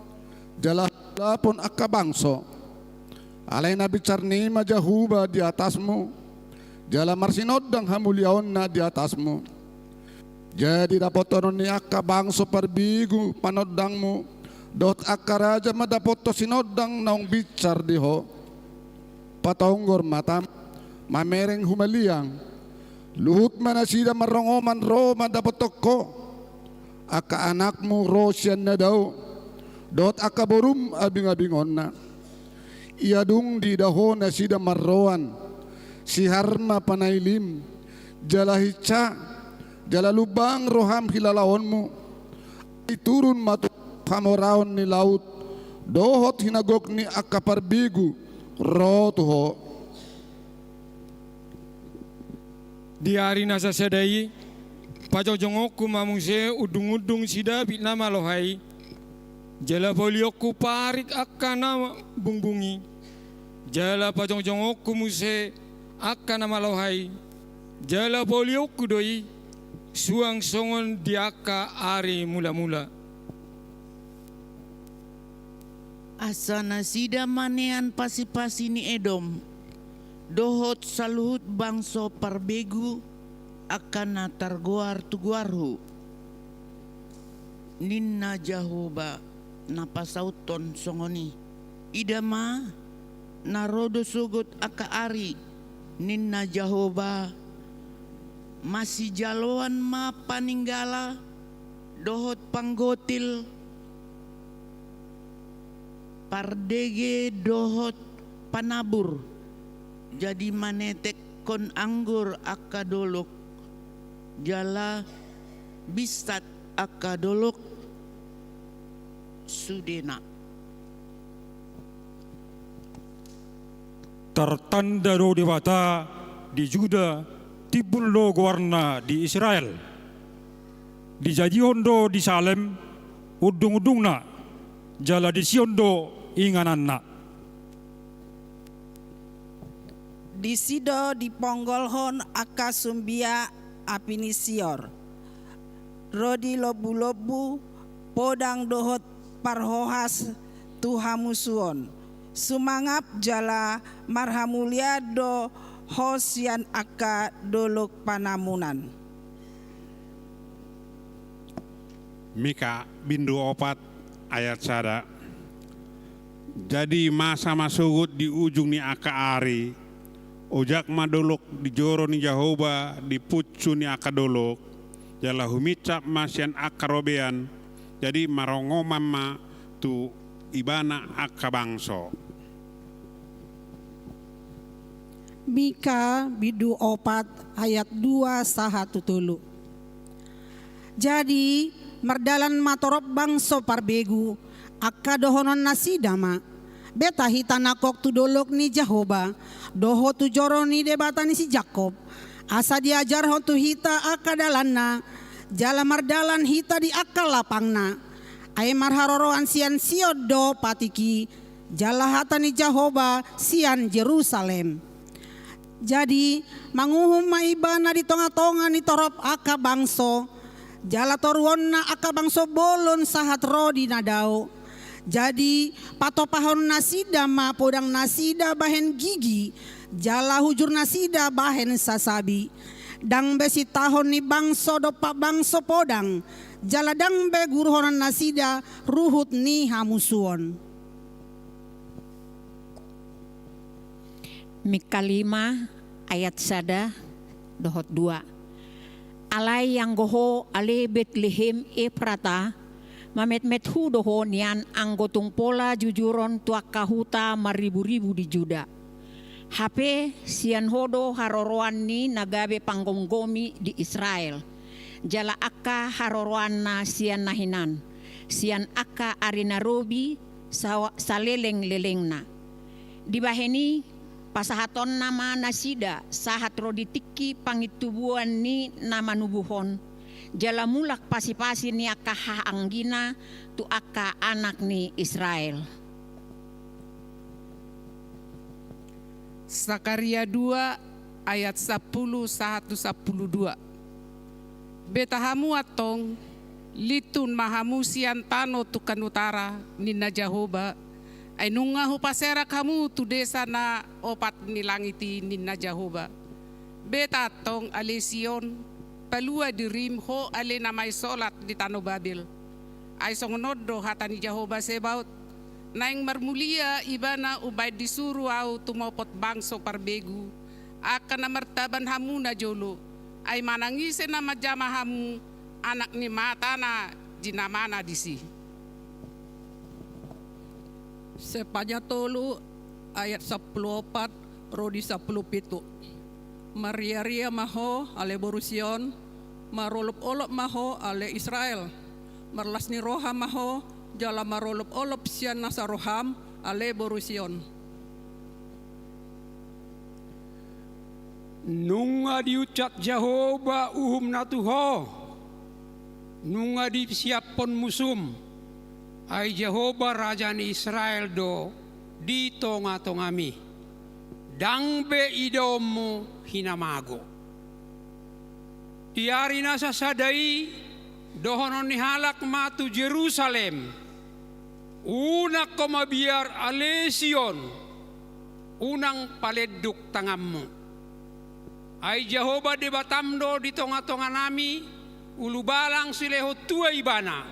jala haulapon angka bangso. Alai na binsar ni i ma Jahowa di atasmu, jala marsinondang hamuliaonna di atasmu. Jadi dapotonon ni angka bangso parbegu panondangmu, dohot angka raja ma dapothon sinondang naung binsar di ho. Patonggor ma tam, mamereng humaliang. Luhut ma nasida marrongoman ro mandapothon ho. Angka anakmu ro sian na dao, dohot angka borum abingabingonna. Ia dung diida ho nasida marroan, sihar ma panailim, jala hinsa, jala lumbang roham hilalaonmu. Ai turun ma tu hamoraon ni laut, dohot hinagok ni angka parbegu, ro tu ho. Di ari na sasada i, pajongjongonku ma muse undungundung si Daud na malo ai, jala paulionku parik angka na bungbung i, jala pajongjongonku muse angka na malo ai, jala paulionku do i, suang songon di angka ari mulamula. Asa nasida manean pasipasi ni Edom, dohot saluhut bangso parbegu angka na targoar tu goarhu, ninna Jahowa na pasauthon songon i. Ida ma, na ro do sogot angka ari, ninna Jahowa, masijaloan ma paninggala dohot panggotil, pardege dohot panabur, jadi manetekkon anggur angka dolok, jala binsat angka dolok sudena. Tartanda do Debata di Juda, timbul do goarna di Israel. Dijadihon do di Salem undungundungna, jala di Sion do ingananna. Disi do diponggolhon angka sumbia api ni sior, ro di lombulombu, podang dohot parhohas tu hamusuon. Sumangap jala marhamulian do ho sian angka dolok panamunan. Mika bindu opat ayat sada. Jadi masa ma sogot di ujung ni angka ari, ojak ma dolok di joro ni Jahowa di punsu ni angka dolok, jala huminsap ma sian angka robean, jadi marongoman ma tu ibana angka bangso. Mika bindu opat ayat dua sahat tu tolu. Jadi mardalan ma torop bangso parbegu, angka dohononnasida ma: Beta hita nangkok tu dolok ni Jahowa, dohot tu joro ni Debata ni si Jakob, asa diajarhon tu hita angka dalanna, jala mardalan hita di angka lapangna. Ai marharoroan sian Sion do patik i, jala hata ni Jahowa sian Jerusalem. Jadi manguhum ma ibana di tongatonga ni torop angka bangso, jala toruonna angka bangso bolon sahat ro di na dao. Jadi patopahonnasida ma podangnasida bahen gigi, jala hujurnasida bahen sasabi. Ndang be sintahon ni bangso dompak bangso podang, jala ndang be guruhononnasida ruhut ni hamusuon. Mika lima ayat sada dohot dua. Alai anggo ho, ale Betlehem Efrata, mametmethu do ho nian anggo tung pola jujuron tu angka huta marriburibu di Juda. Hape sian ho do haroroan ni na gabe panggomgomi di Israel, jala angka haroroanna sian na hinan, sian angka ari na robi sa-, salelenglelengna. Dibahen i pasahatonna ma nasida sahat ro di tingki pangintubuan ni na manubuhon, jala mulak pasipasi ni angka haanggina tu angka anak ni Israel. Sakaria dua ayat sampulu sahat tu sampulu dua. Beta hamu antong, lintun ma hamu sian tano tungkan utara, ninna Jahowa, ai nunga hupaserak hamu tu desa na opat ni langit i, ninna Jahowa. Beta antong ale Sion, palua dirim ho ale na maisolat di tano Babel. Ai songon on do hata ni Jahowa Sebaot: Naeng marmulia ibana umbahen disuru ahu tumopot bangso parbegu, angka na martaban hamu najolo, ai manang ise na manjama hamu, anak ni matana jinamana disi. Sefanya tolu ayat sampulu opat ro di sampulu pitu. Marriaria ma ho ale boru Sion, marolopolop ma ho ale Israel. Marlas ni roha ma ho jala marolopolop sian nasa roham ale boru Sion. Nunga diucap Jahowa uhum na tu ho, nunga disiaphon musum, ai Jahowa Raja ni Israel do di tongatongami. Ndang be idaonmu hinamago. Di ari na sasada i dohonon ni halak ma tu Jerusalem: Unang ho mabiar, ale Sion, unang palenduk tanganmu. Ai Jahowa Debatam do di tongatonganami, ulubalang silehon tua Ibana.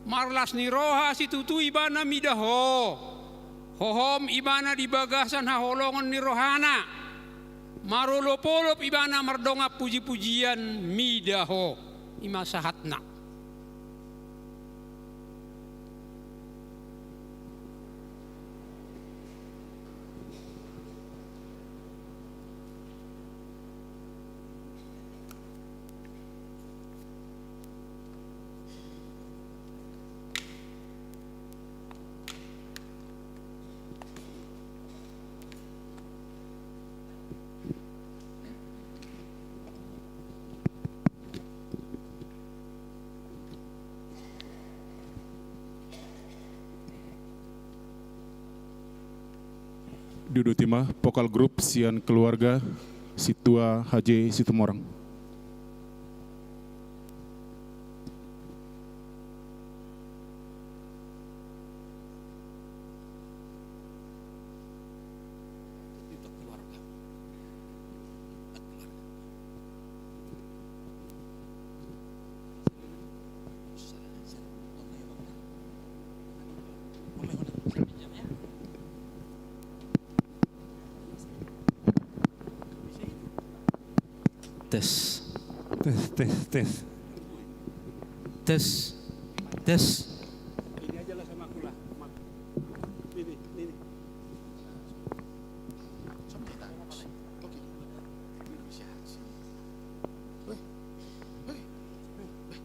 Marlas ni roha situtu Ibana mida ho. Hohom Ibana di bagasan haholongon ni rohana. Marolopolop Ibana mardongan pujipujian mida ho. I ma sahatna. Diuduti ma vokal grup sian keluarga Sintua H J Situmorang. Tes. Tes, tes, tes. Tes. Tes. Ini aja lah sama aku lah. Ini, ini. Oke. Ini bisa sih. Weh. Weh. Weh.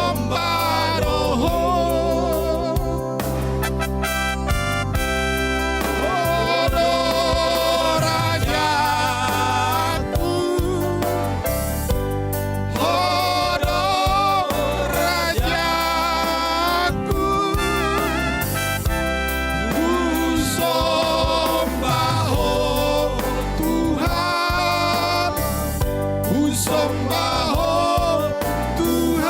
Somba do Ho. Ho do rajaku. Ho do rajaku. Husomba Ho Tuhan. Husomba Ho Tuhan.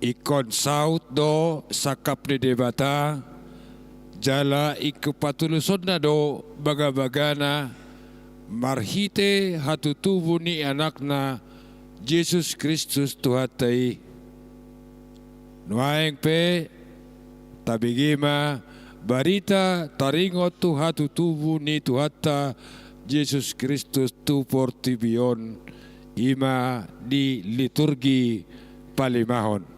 Ingkon saut do sangkap ni Debata, jala ingkon patulusonna do bagabagana marhite hatutubu ni Anakna Jesus Kristus Tuhanta i. Nuaeng pe, tabege ma barita taringot tu hatutubu ni Tuhanta Jesus Kristus tu portibi on, i ma di liturgi palimahon.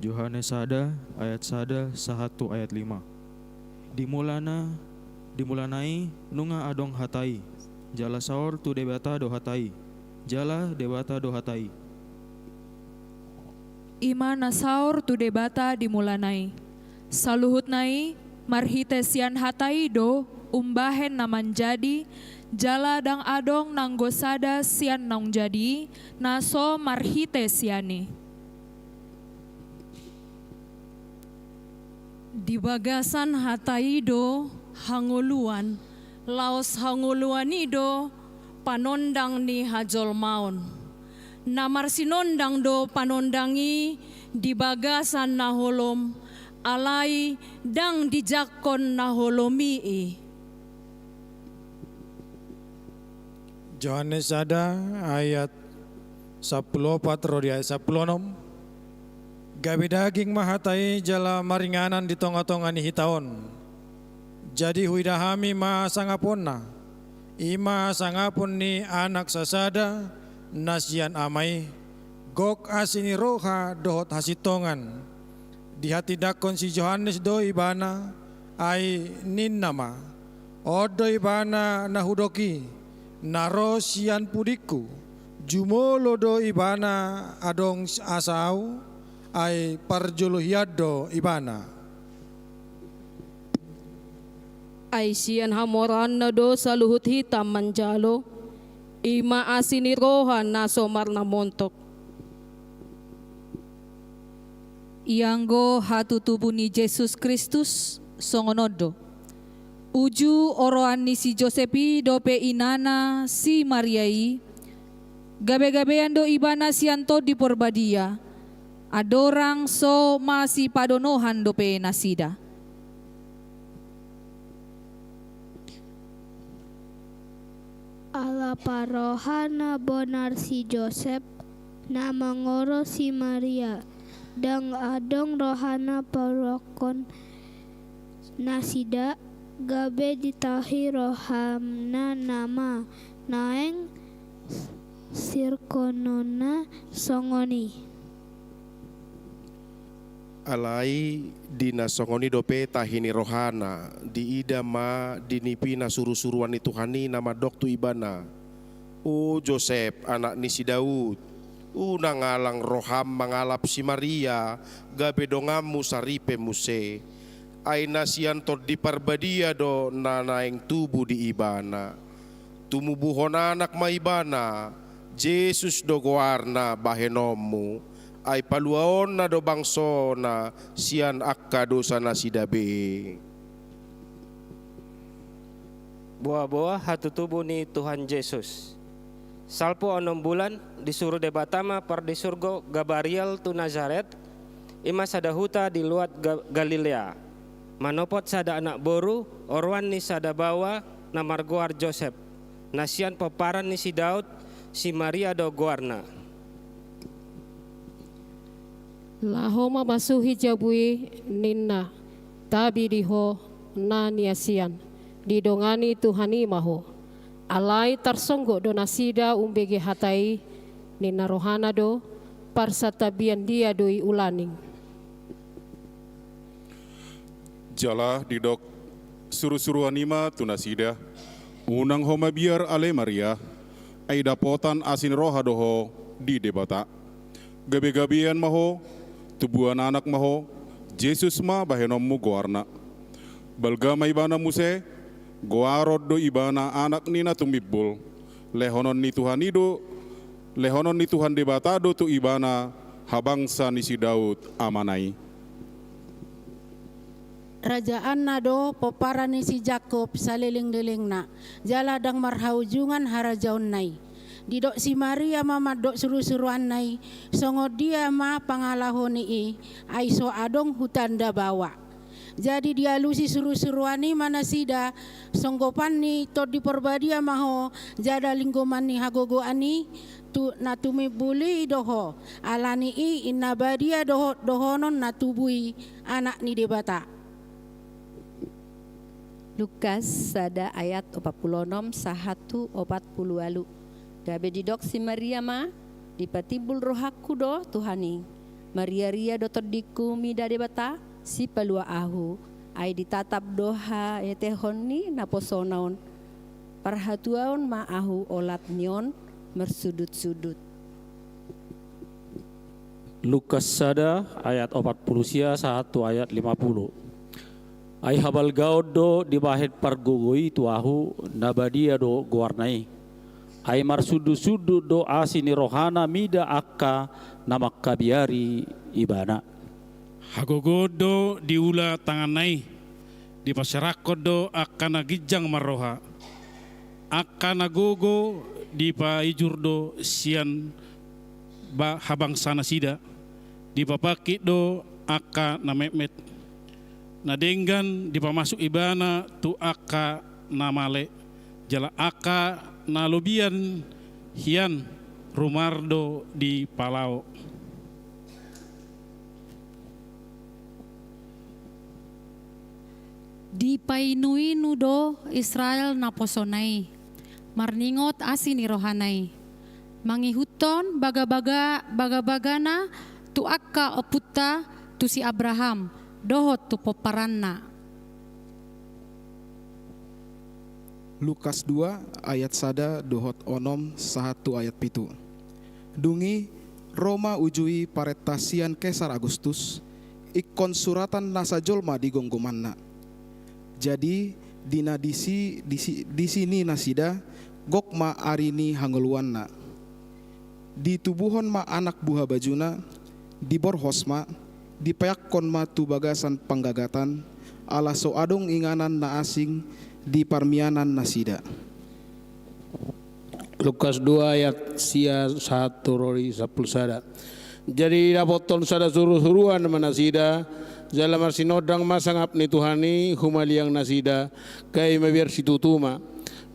Johannes sada ayat sada sahat tu ayat lima. Di mulana, di mulana i nunga adong Hata i, jala saor tu Debata do Hata i, jala Debata do Hata i. I ma na saor tu Debata di mulana i. Saluhutna i marhite sian Hata i do umbahen na manjadi, jala ndang adong nanggo sada sian naung jadi i na so marhite sian i. Di bagasan Hata i do hangoluan, laos hangoluan i do panondang ni hajolmaon. Na marsinondang do panondang i di bagasan na holom, alai ndang dijangkon na holom i i. Johannes sada ayat sampulu opat ro di ayat sampulu onom. Gabe daging ma Hata i jala maringanan di tongatonga ni hita on. Jadi huida hami ma sangaponna, i ma sangapon ni Anak sasada na sian Ama i, gok asi ni roha dohot hasintongan. Dihatindangkon si Johannes do Ibana, ai ninna ma: On do Ibana na hudok i, na ro sian pudingku. Jumolo do Ibana adong asa au, ai parjolo hian do Ibana. Ai sian hamoraonna do saluhut hita manjalo, i ma asi ni roha na so marnamontok. Ianggo hatutubu ni Jesus Kristus songon on do. Uju oroan ni si Josep i dope inana si Maria i, gabegabean do ibana sian Tondi Porbadia, andorang so masipadonohan dope nasida. Ala parroha na bonar si Josep, na mangoro si Maria, ndang adong rohana paluahon nasida, gabe ditahi rohana nama, naeng sirkononna songon i. Alai di na songon i dope tahi ni rohana, diida ma di nipi na surusuruan ni Tuhan i na mandok tu ibana: O Josep, anak ni si Daud, unang alang roham mangalap si Maria, gabe donganmu saripe muse. Ai na sian Tondi Parbadia do na naeng tubu di ibana. Tumubuhon anak ma ibana, Jesus do goarna bahenonmu, ai paluaonna do bangsona sian angka dosanasida be. Boaboa hatutubu ni Tuhan Jesus. Salpu onom bulan, disuru Debata ma pardisurgo Gabariel tu Nazaret, i ma sada huta di luat Ga-, Galilea. Manopot sada anak boru, oroan ni sada baoa na margoar Josep, na sian pomparan ni si Daud, si Maria do goarna. Laho mamasuhi jabu i, ninna: Tabi di ho na niasian, didongani Tuhan i ma ho. Alai tarsonggot do nasida umbege hata i, ninna rohana do: Parsantabian dia do i ulaning. Jala didok surusuruan i ma tu nasida: Unang ho mabiar ale Maria, ai dapotan asi ni roha do ho di Debata. Gabegabean ma ho, tubuan anak ma ho, Jesus ma bahenonmu goarna. Balga ma ibana muse, goaron do ibana anak ni na tumimbul. Lehonon ni Tuhan i do, lehonon ni Tuhan Debata do tu ibana habangsa ni si Daud amana i. Rajaanna do pomparan ni si Jakkob salelenglelengna, jala ndang marhaujungan harajaonna i. Didok si Maria ma mandok surusuruanna i, songon dia ma pangalaho ni i, ai so adong hutanda baoa. Jadi dialusi surusuruan i ma nasida, songgopan ni Tondi Parbadia ma ho, jala linggoman ni hagogoan i, tu na tumimbul i do ho, ala ni i inna badia dohot dohonon na tubu i, Anak ni Debata. Lukas sada ayat opat pulu onom sahat tu opat pulu ualu. Gabe didok si Maria ma, dipatimbul rohangku do Tuhan i. Mariaria do tondingku mida Debata, sipalua ahu. Ai ditatap do haetehon ni naposona on. Parhatuaon ma ahu olat ni on marsudutsudut. Lukas sada ayat opat pulu sia sahat tu ayat lima pulu. Ai habalgaon do dibahen pargogo i tu ahu, na badia do goarna i. Ai marsudutsudut do asi ni rohana mida angka na mangkabiari ibana. Hagogoon do diula tanganna i, dipaserahkon do angka na ginjang marroha. Angka na gogo dipaijur do sian ba-, habangsa nasida, dipapangkit do angka na metmet. Na denggan dipamasuk ibana tu angka na male, jala angka na lobian hian rumar do dipalao. Dipainuinu do Israel naposona i, marningot asi ni rohana i, mangihuthon bagabaga-, bagabagana tu angka ompunta, tu si Abraham, dohot tu pomparanna. Lukas dua ayat sada dohot onom sahat tu ayat pitu. Dung i, ro ma uju i parenta sian Kesar Agustus, ingkon suratan nasa jolma di gomgomanna. Jadi, di na disi, disi, disi ni nasida, gok ma ari ni hangoluanna. Ditubuhon ma anak buhabajuna, diborhos ma, dipeakkon ma tu bagasan panggagatan, ala so adong inganan na asing di parmianan nasida. Lukas dua ayat sia sahat tu roli sampulu sada. Jadi dapothon sada surusuruan ma nasida, jala marsinondang ma sangap ni Tuhan i humaliang nasida, gabe mabiar situtu ma.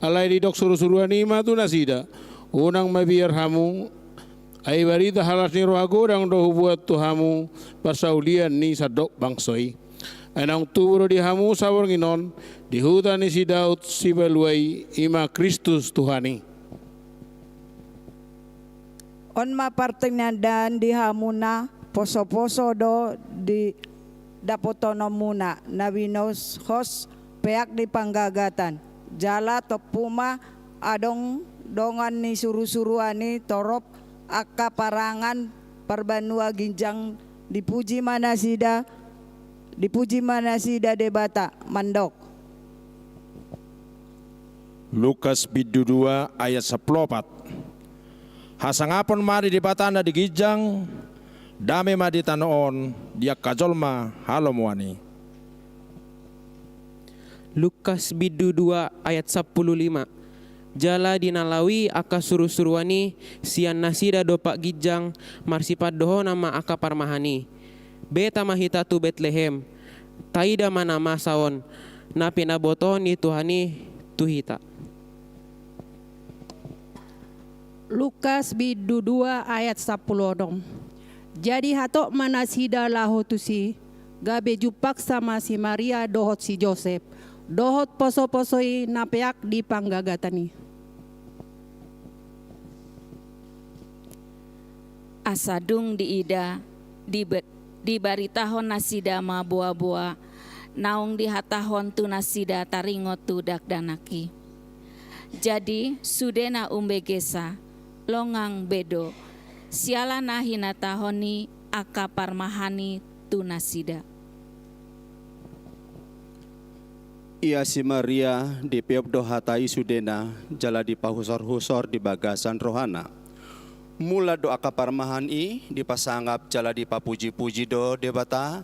Alai didok surusuruan i ma tu nasida, unang mabiar hamu, ai barita las ni roha godang do hubuat tu hamu parsaulian ni sandok bangso i. Ai naung tubu do di hamu saborngin on, di huta ni si Daud sipalua i, i ma Kristus Tuhan i. On ma partinandaan di hamu na posoposo do di dapothononmuna, na binohos peak di panggagatan, jala tompu ma adong dongan ni surusuruan i torop angka parangan parbanua ginjang, dipuji ma nasida, dipuji ma nasida Debata, mandok. Lukas bindu dua ayat sampulu opat. Hasangapon ma di Debata na di ginjang, dame ma di tano on, di angka jolma halomoan i. Lukas bindu dua ayat sampulu lima. Jala di na laho i angka surusuruan i, sian nasida dompak ginjang, marsipandohonan ma angka parmahan i. Beta ma hita tu Betlehem, taida ma na masa on, na pinabotohon ni Tuhan i tu hita. Lukas bindu dua ayat sampulu onom. Jadi hatop ma nasida laho tusi, gabe jumpangsa ma si Maria dohot si Josep, dohot posoposo i na peak di panggagatan i. Asa dung diida, dibe-, dibaritahon nasida ma boaboa naung dihatahon tu nasida taringot tu dakdanak i. Jadi, sudena umbegesa, longang be do, siala na hinatahon ni angka parmahan i tu nasida. Ia si Maria dipeop do hata i sudena, jala dipahusorhusor di bagasan rohana. Mulak do angka parmahan i dipasangap jala dipapujipuji do Debata,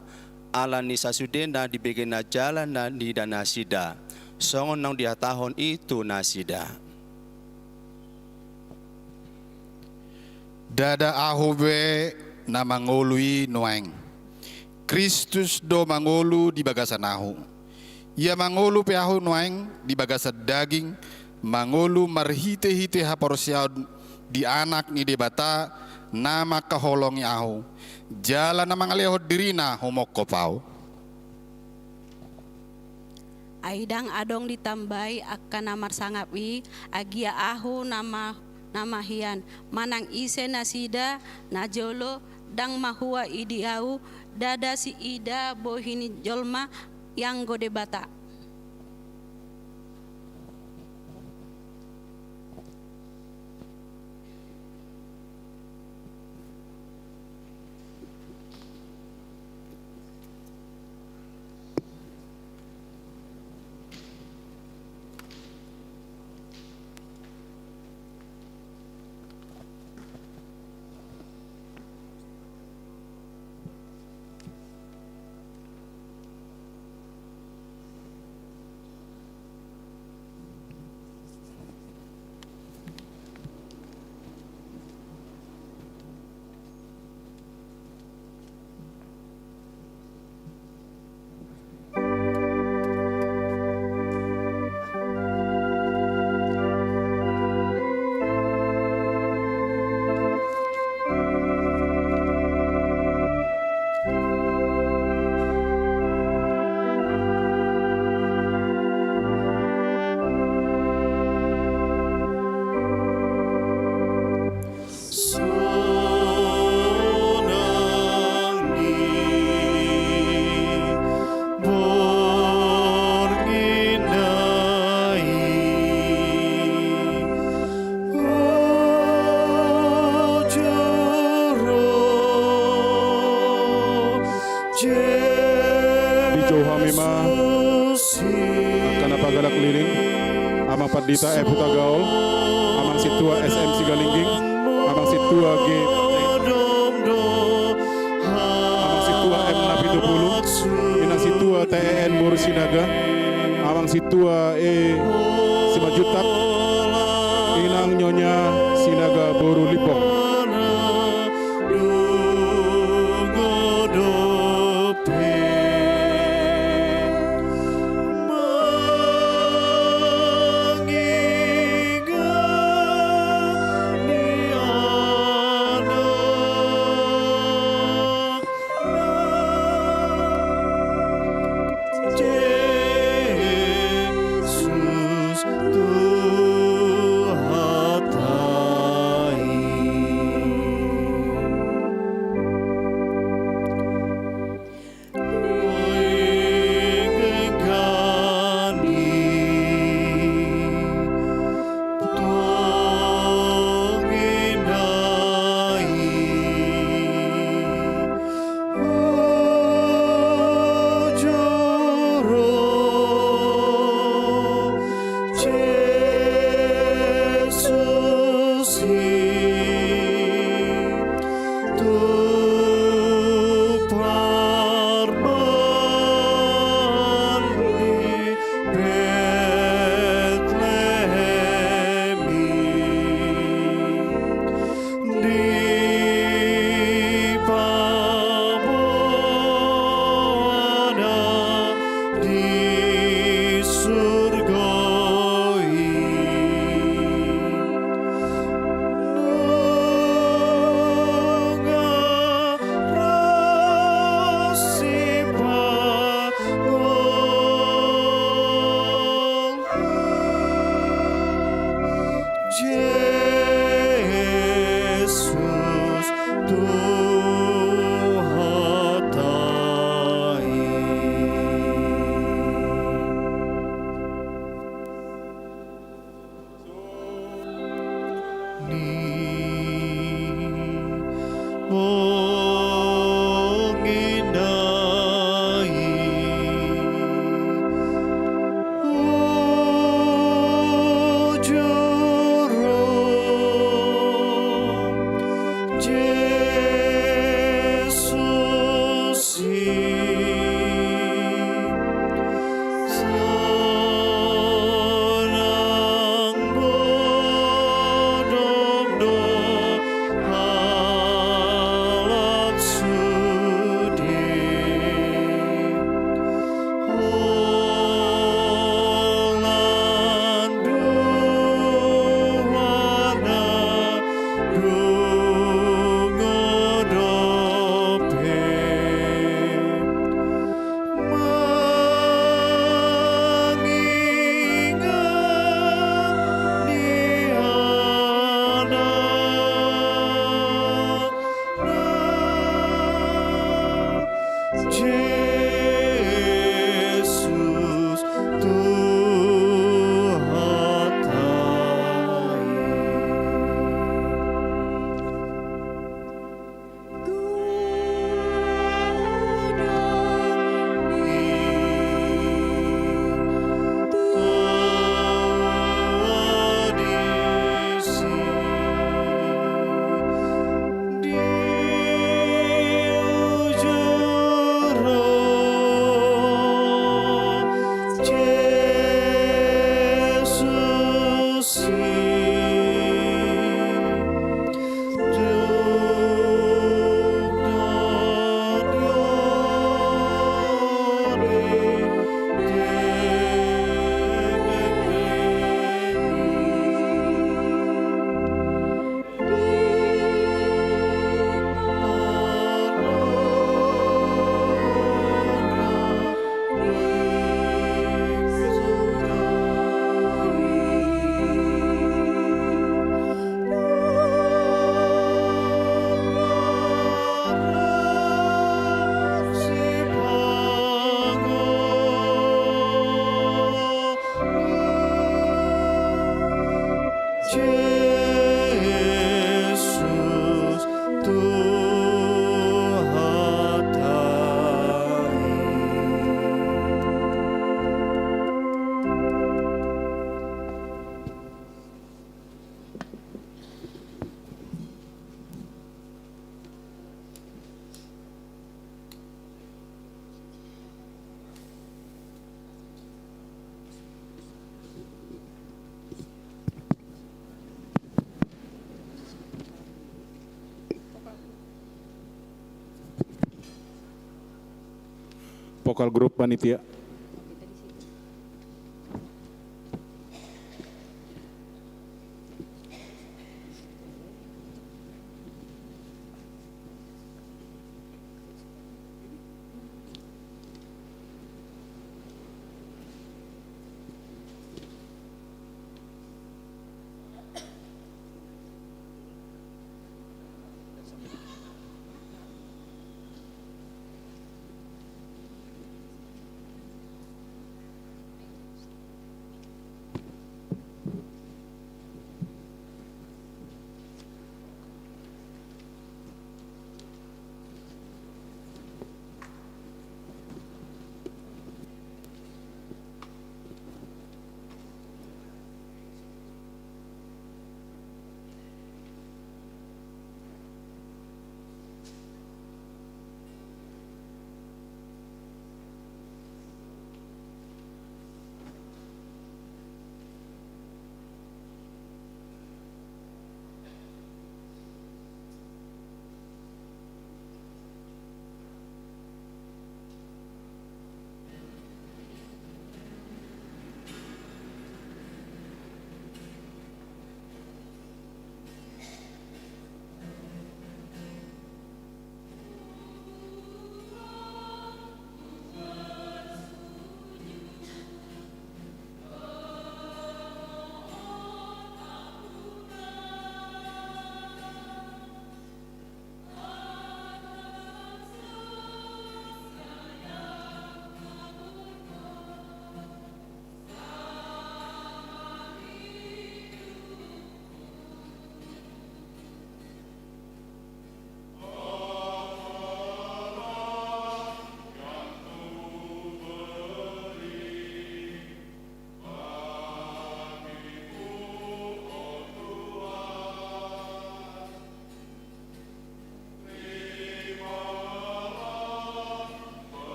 ala ni sasudena dibegena jala na niida nasida, songon naung dihatahon i tu nasida. Ndada ahu be na mangolu i nuaeng. Kristus do mangolu di bagasan ahu. Ia mangolu pe ahu nuaeng di bagasan daging, mangolu marhitehite haporseaon di Anak ni Debata na mangkaholongi ahu, jala na mangalehon dirina humongkop ahu. Ai ndang adong ditambai angka na marsangap i, agia ahu na ma-, na ma hian, manang ise nasida najolo ndang mahua idi ahu, ndada siida bohi ni jolma ianggo Debata. Sonang ni borngin na i. Dijou hami ma angka na pagalak lilin, Amang Pandita F Hutagaol, Amang Sintua S M Sigalingging, Amang Sintua G Amang Sintua M Napitupulu, Inang Sintua T E N boru Sinaga, Amang Sintua E Simanjuntak, Inang Nyonya Sinaga boru Limbong. Vokal grup panitia.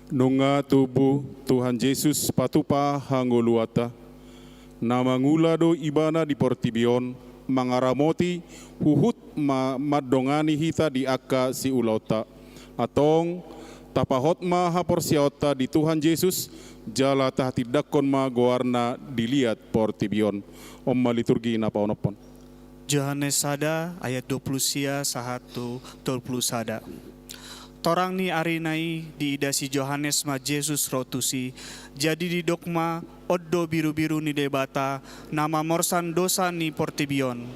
Nunga tubu Tuhan Jesus patupa hangoluanta, na mangula do Ibana di portibi on, mangaramoti huhut ma mandongani hita di angka siulaonta. Antong, tapahot ma haporseaonta di Tuhan Jesus, jala tahatindangkon ma goarna di liat portibi on. On ma liturgi na paonomhon. Johannes sada ayat dua puluh sia sahat tu tolu puluh sada. Torang ni arina i diida si Johannes ma Jesus ro tusi, jadi didok ma, on do birubiru ni Debata, na mamorsan dosa ni portibi on.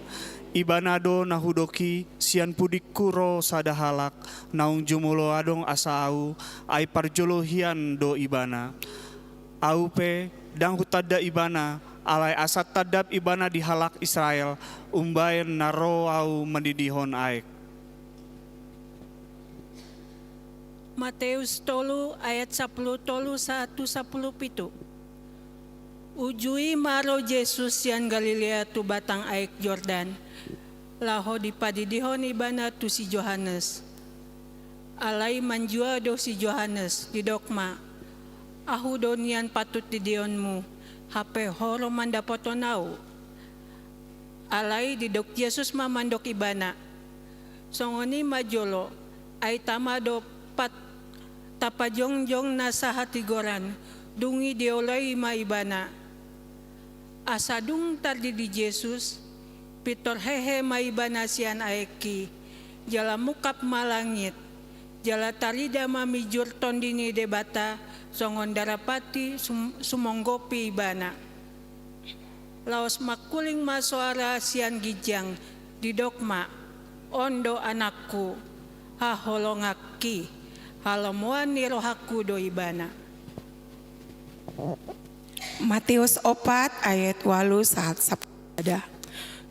Ibana do na hudok i, sian pudingku ro sada halak, naung jumolo adong asa ahu, ai parjolo hian do ibana. Ahu pe, ndang hutanda ibana, alai asa tandap ibana di halak Israel, umbahen na ro ahu mandidihon aek. Mateus tolu ayat sapuluh tolu sahat tu sapuluh pitu. Uju i ma ro Jesus sian Galilea tu batang aek Jordan, laho dipadidihon ibana tu si Johannes. Alai manjua do si Johannes, didok ma, ahu do nian patut didionmu, hape ho ro mandapothon ahu. Alai didok Jesus ma mandok ibana, songon i ma jolo, ai tama do pat tapajongjong na sahatigoran, dung i dioloi ma ibana. Asa dung tardidi Jesus, pintor hehe ma ibana sian aek i, jala mungkap ma langit, jala tarida ma mijur Tondi ni Debata songon darapati sum-, sumonggopi ibana. Laos mangkuling ma soara sian ginjang, didok ma, on do anakku, haholonganki, halomoan ni rohangku do ibana. Mateus opat ayat ualu sahat sapuluh sada.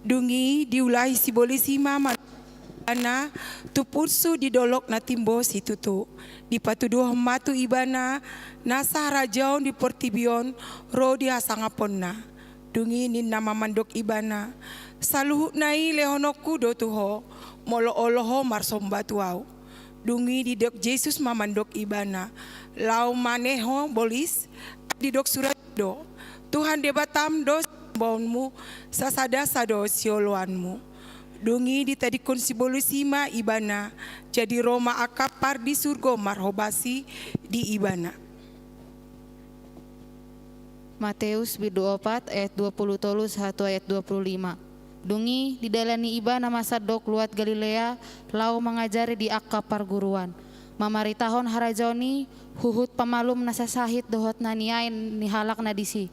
Dung i diulahi sibolis i ma ibana tu punsu di dolok na timbo situtu. Dipatuduhon ma tu ibana nasa harajaon di portibi on ro di hasangaponna. Dung i ninna ma mandok ibana, saluhutna i lehononku do tu ho, molo olo ho marsomba tu ahu. Dung i didok Jesus ma mandok ibana, laho ma ne ho bolis, didok surat do, Tuhan Debatam do siombaonmu, sasada-sada do sioloanmu. Dung i ditadingkon sibolis i ma ibana, jadi ro ma angka par di surgo marhobas i di ibana. Mateus bindu opat ayat dua puluh tolu sahat tu ayat dua puluh lima. Dung i didalani ibana ma sandok luat Galilea, laho mangajari di angka parguruan, mamaritahon harajaon i, huhut pamalum nasa sahit dohot na niain ni halak na disi.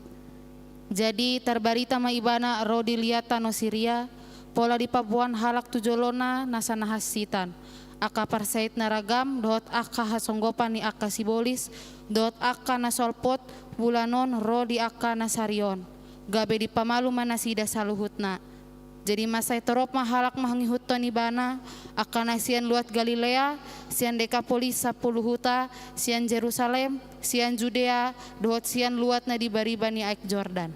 Jadi tarbarita ma ibana ro di liat tano Siria, pola dipaboan halak tu jolona nasa na hansitan. Angka parsahit na ragam dohot angka hasonggopan ni angka sibolis dohot angka na solpot bulan on ro di angka na sari on, gabe dipamalum ma nasida saluhutna. Jadi mansai torop ma halak mangihuthon ibana, angka na sian luat Galilea, sian Dekapolis sampulu huta, sian Jerusalem, sian Judea, dohot sian luat na di bariba ni aek Jordan.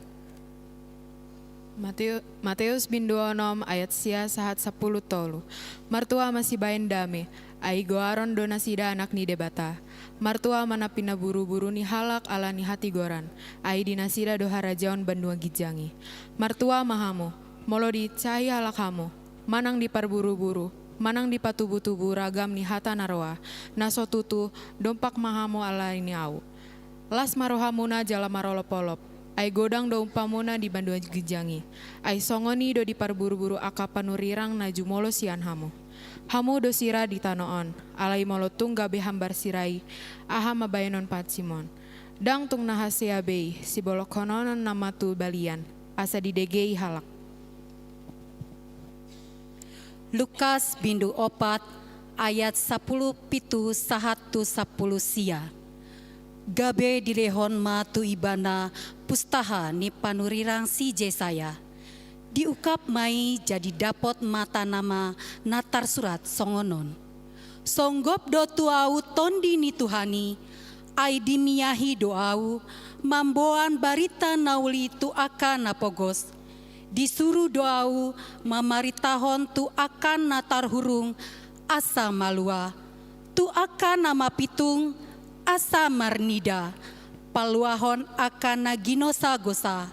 Mateu-, Mateus bindu onom ayat sia sahat sampulu tolu. Martua ma sibaen dame, ai goaron do nasida anak ni Debata. Martua ma na pinaburuburu ni halak ala ni hatigoran, ai di nasida do harajaon banua ginjang i. Martua ma hamu, molo diinsahi halak hamu, manang diparburuburu, manang dipatubutubu ragam ni hata na roa, na so tutu, dompak ma hamu ala ni ahu. Las ma rohamuna jala marolopolop, ai godang do umpamuna di banua ginjang i. Ai songon i do diparburuburu angka panurirang na jumolo sian hamu. Hamu do sira di tano on, alai molo tung gabe hambar sira i, aha ma baenon pansimon? Ndang tung na hasea be i, sibolonghonon nama tu balian, asa didegei halak. Lukas bindu opat ayat sampulu pitu sahat tu sampulu sia. Gabe dilehon ma tu ibana pustaha ni panurirang si Jesaya. Diungkap ma i jadi dapot ma tanama na tarsurat songon on. Songgop do tu ahu Tondi ni Tuhan i, ai dimiahi do ahu mamboan barita na uli tu angka na pogos. Disuru do ahu mamaritahon tu angka na tarhurung asa malua, tu angka na mapitung Asa marnida, paluahon angka na ginosagosa,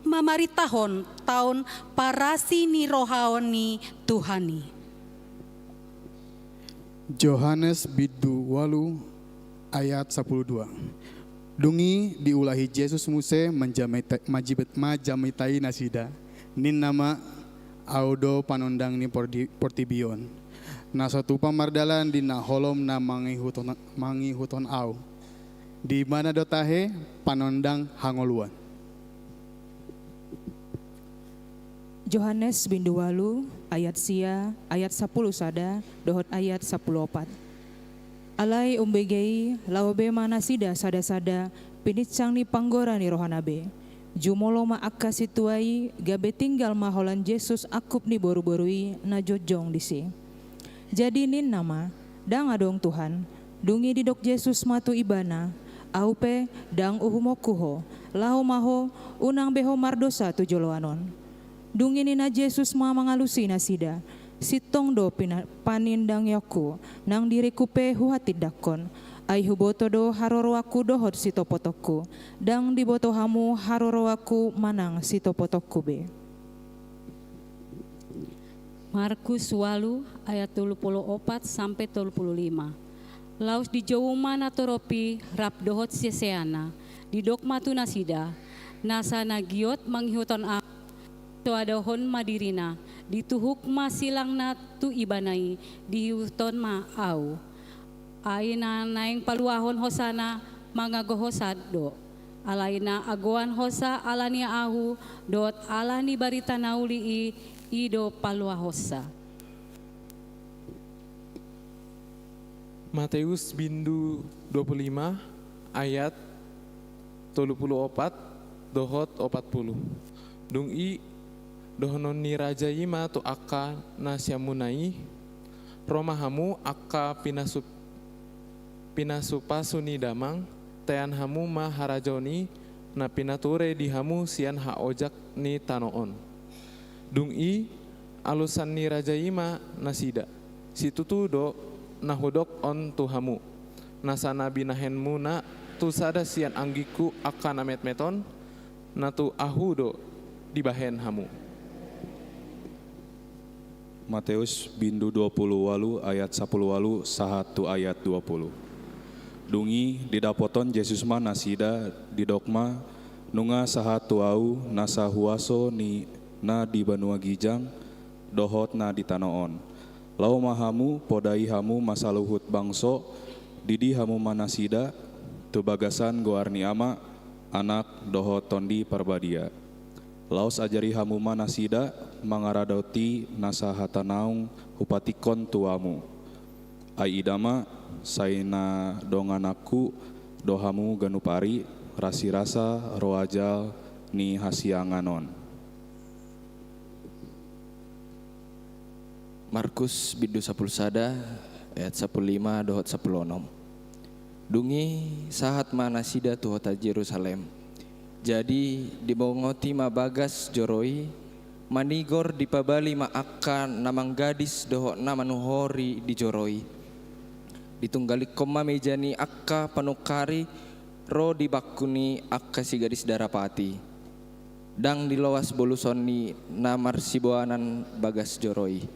mamarintahon taon parasi ni roha on ni Tuhan i. Johannes bindu ualu ayat sapuluh dua. Dung i diulahi Jesus muse manjamita-, majibet-, manjamitai nasida, ninna ma: Ahu do panondang ni pordi-, portibi on. Na so tupa mardalan di na holom na mangihuthon, mangihuthon ahu. Di ibana do tahe panondang hangoluan. Johannes bindu ualu ayat sia, ayat sapuluh sada dohot ayat sapuluh opat. Alai umbege i, laho be ma nasida sada-sada, pininsang ni panggora ni rohana be. Jumolo ma angka sintua i, gabe tinggal ma holan Jesus angkup ni boru-boru i na jongjong disi. Jadi ninna ma: Ndang adong Tuhan. Dung i didok Jesus ma tu ibana: Ahu pe, ndang uhumonku ho. Laho ma ho, unang be ho mardosa tu joloan on. Dung i ninna Jesus ma mangalusi nasida: Sintong do pina-, panindangionku, nang diringku pe huhatindangkon. Ai huboto do haroroanku dohot sitopotonku. Ndang diboto hamu haroroanku manang sitopotonku be. Markus ualu ayat tolu pulu opat sampe tolu pulu lima. Laos dijou ma natorop i rap dohot siseanna, didok ma tu nasida: Nasa na giot mangihuthon ahu, soadahon ma dirina, dituhuk ma silangna tu ibana i, diihuthon ma ahu. Ai na naeng paluahon hosana mangago hosa do. Alai na agoan hosa ala ni ahu dohot ala ni barita na uli i, i do paluahonsa. Mateus bindu dua pulu lima ayat tolu pulu opat dohot opat pulu. Dung i dohonon ni raja i ma tu angka na siamunna i: Ro ma hamu angka pinasu-, pinasupasu ni damang, tean hamu ma harajaon i na pinature di hamu sian haojak ni tano on. Dung i alusan ni raja i ma nasida: Situtu do na hudok on tu hamu, nasa na binahenmuna tu sada sian anggingku angka na metmet on, na tu ahu do dibahen hamu. Mateus bindu dua pulu ualu ayat sapulu ualu sahat tu ayat dua pulu. Dung i didapothon Jesus ma nasida, didok ma: Nunga sahat tu ahu nasa huaso ni na di banua ginjang dohot na di tano on. Laho ma hamu, podai hamu ma saluhut bangso, didi hamu ma nasida tu bagasan goar ni Ama, Anak, dohot Tondi Parbadia. Laos ajari hamu ma nasida mangaradoti nasa hata naung hupatikkon tu hamu. Ai ida ma, sai na dongananku do hamu ganup ari, rasirasa roa jal ni hasiangan on. Markus bindu sapulu sada ayat sapulu lima dohot sapulu onom. Dung i sahat ma nasida tu hota Jerusalem. Jadi dibongoti ma bagas joro i, manigor, dipabali ma angka na manggadis dohot na manuhori di joro i. Ditunggalikkon ma meja ni angka panungkari ro di bangku ni angka sigadis darapati. Ndang diloas boluson ni na marsiboanan bagas joro i.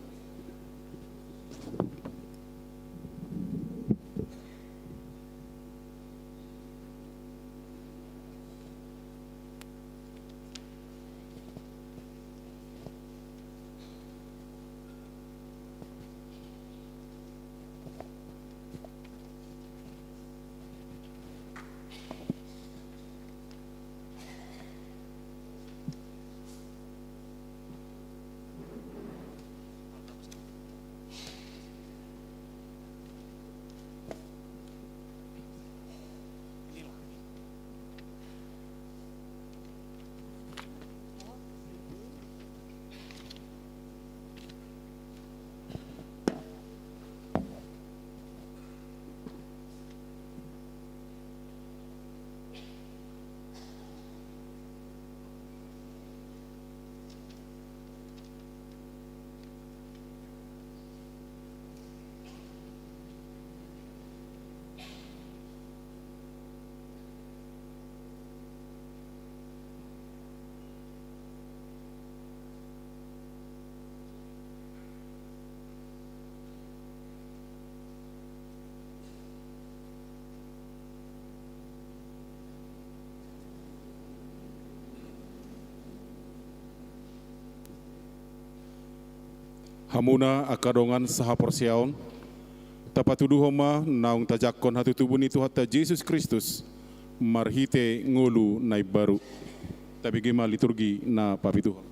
Hamuna angka dongan sahaporseaon, tapatuduhon ma naung tajangkon hatutubu ni Tuhanta Jesus Kristus marhite ngolu na imbaru. Tabege ma liturgi na papituhon.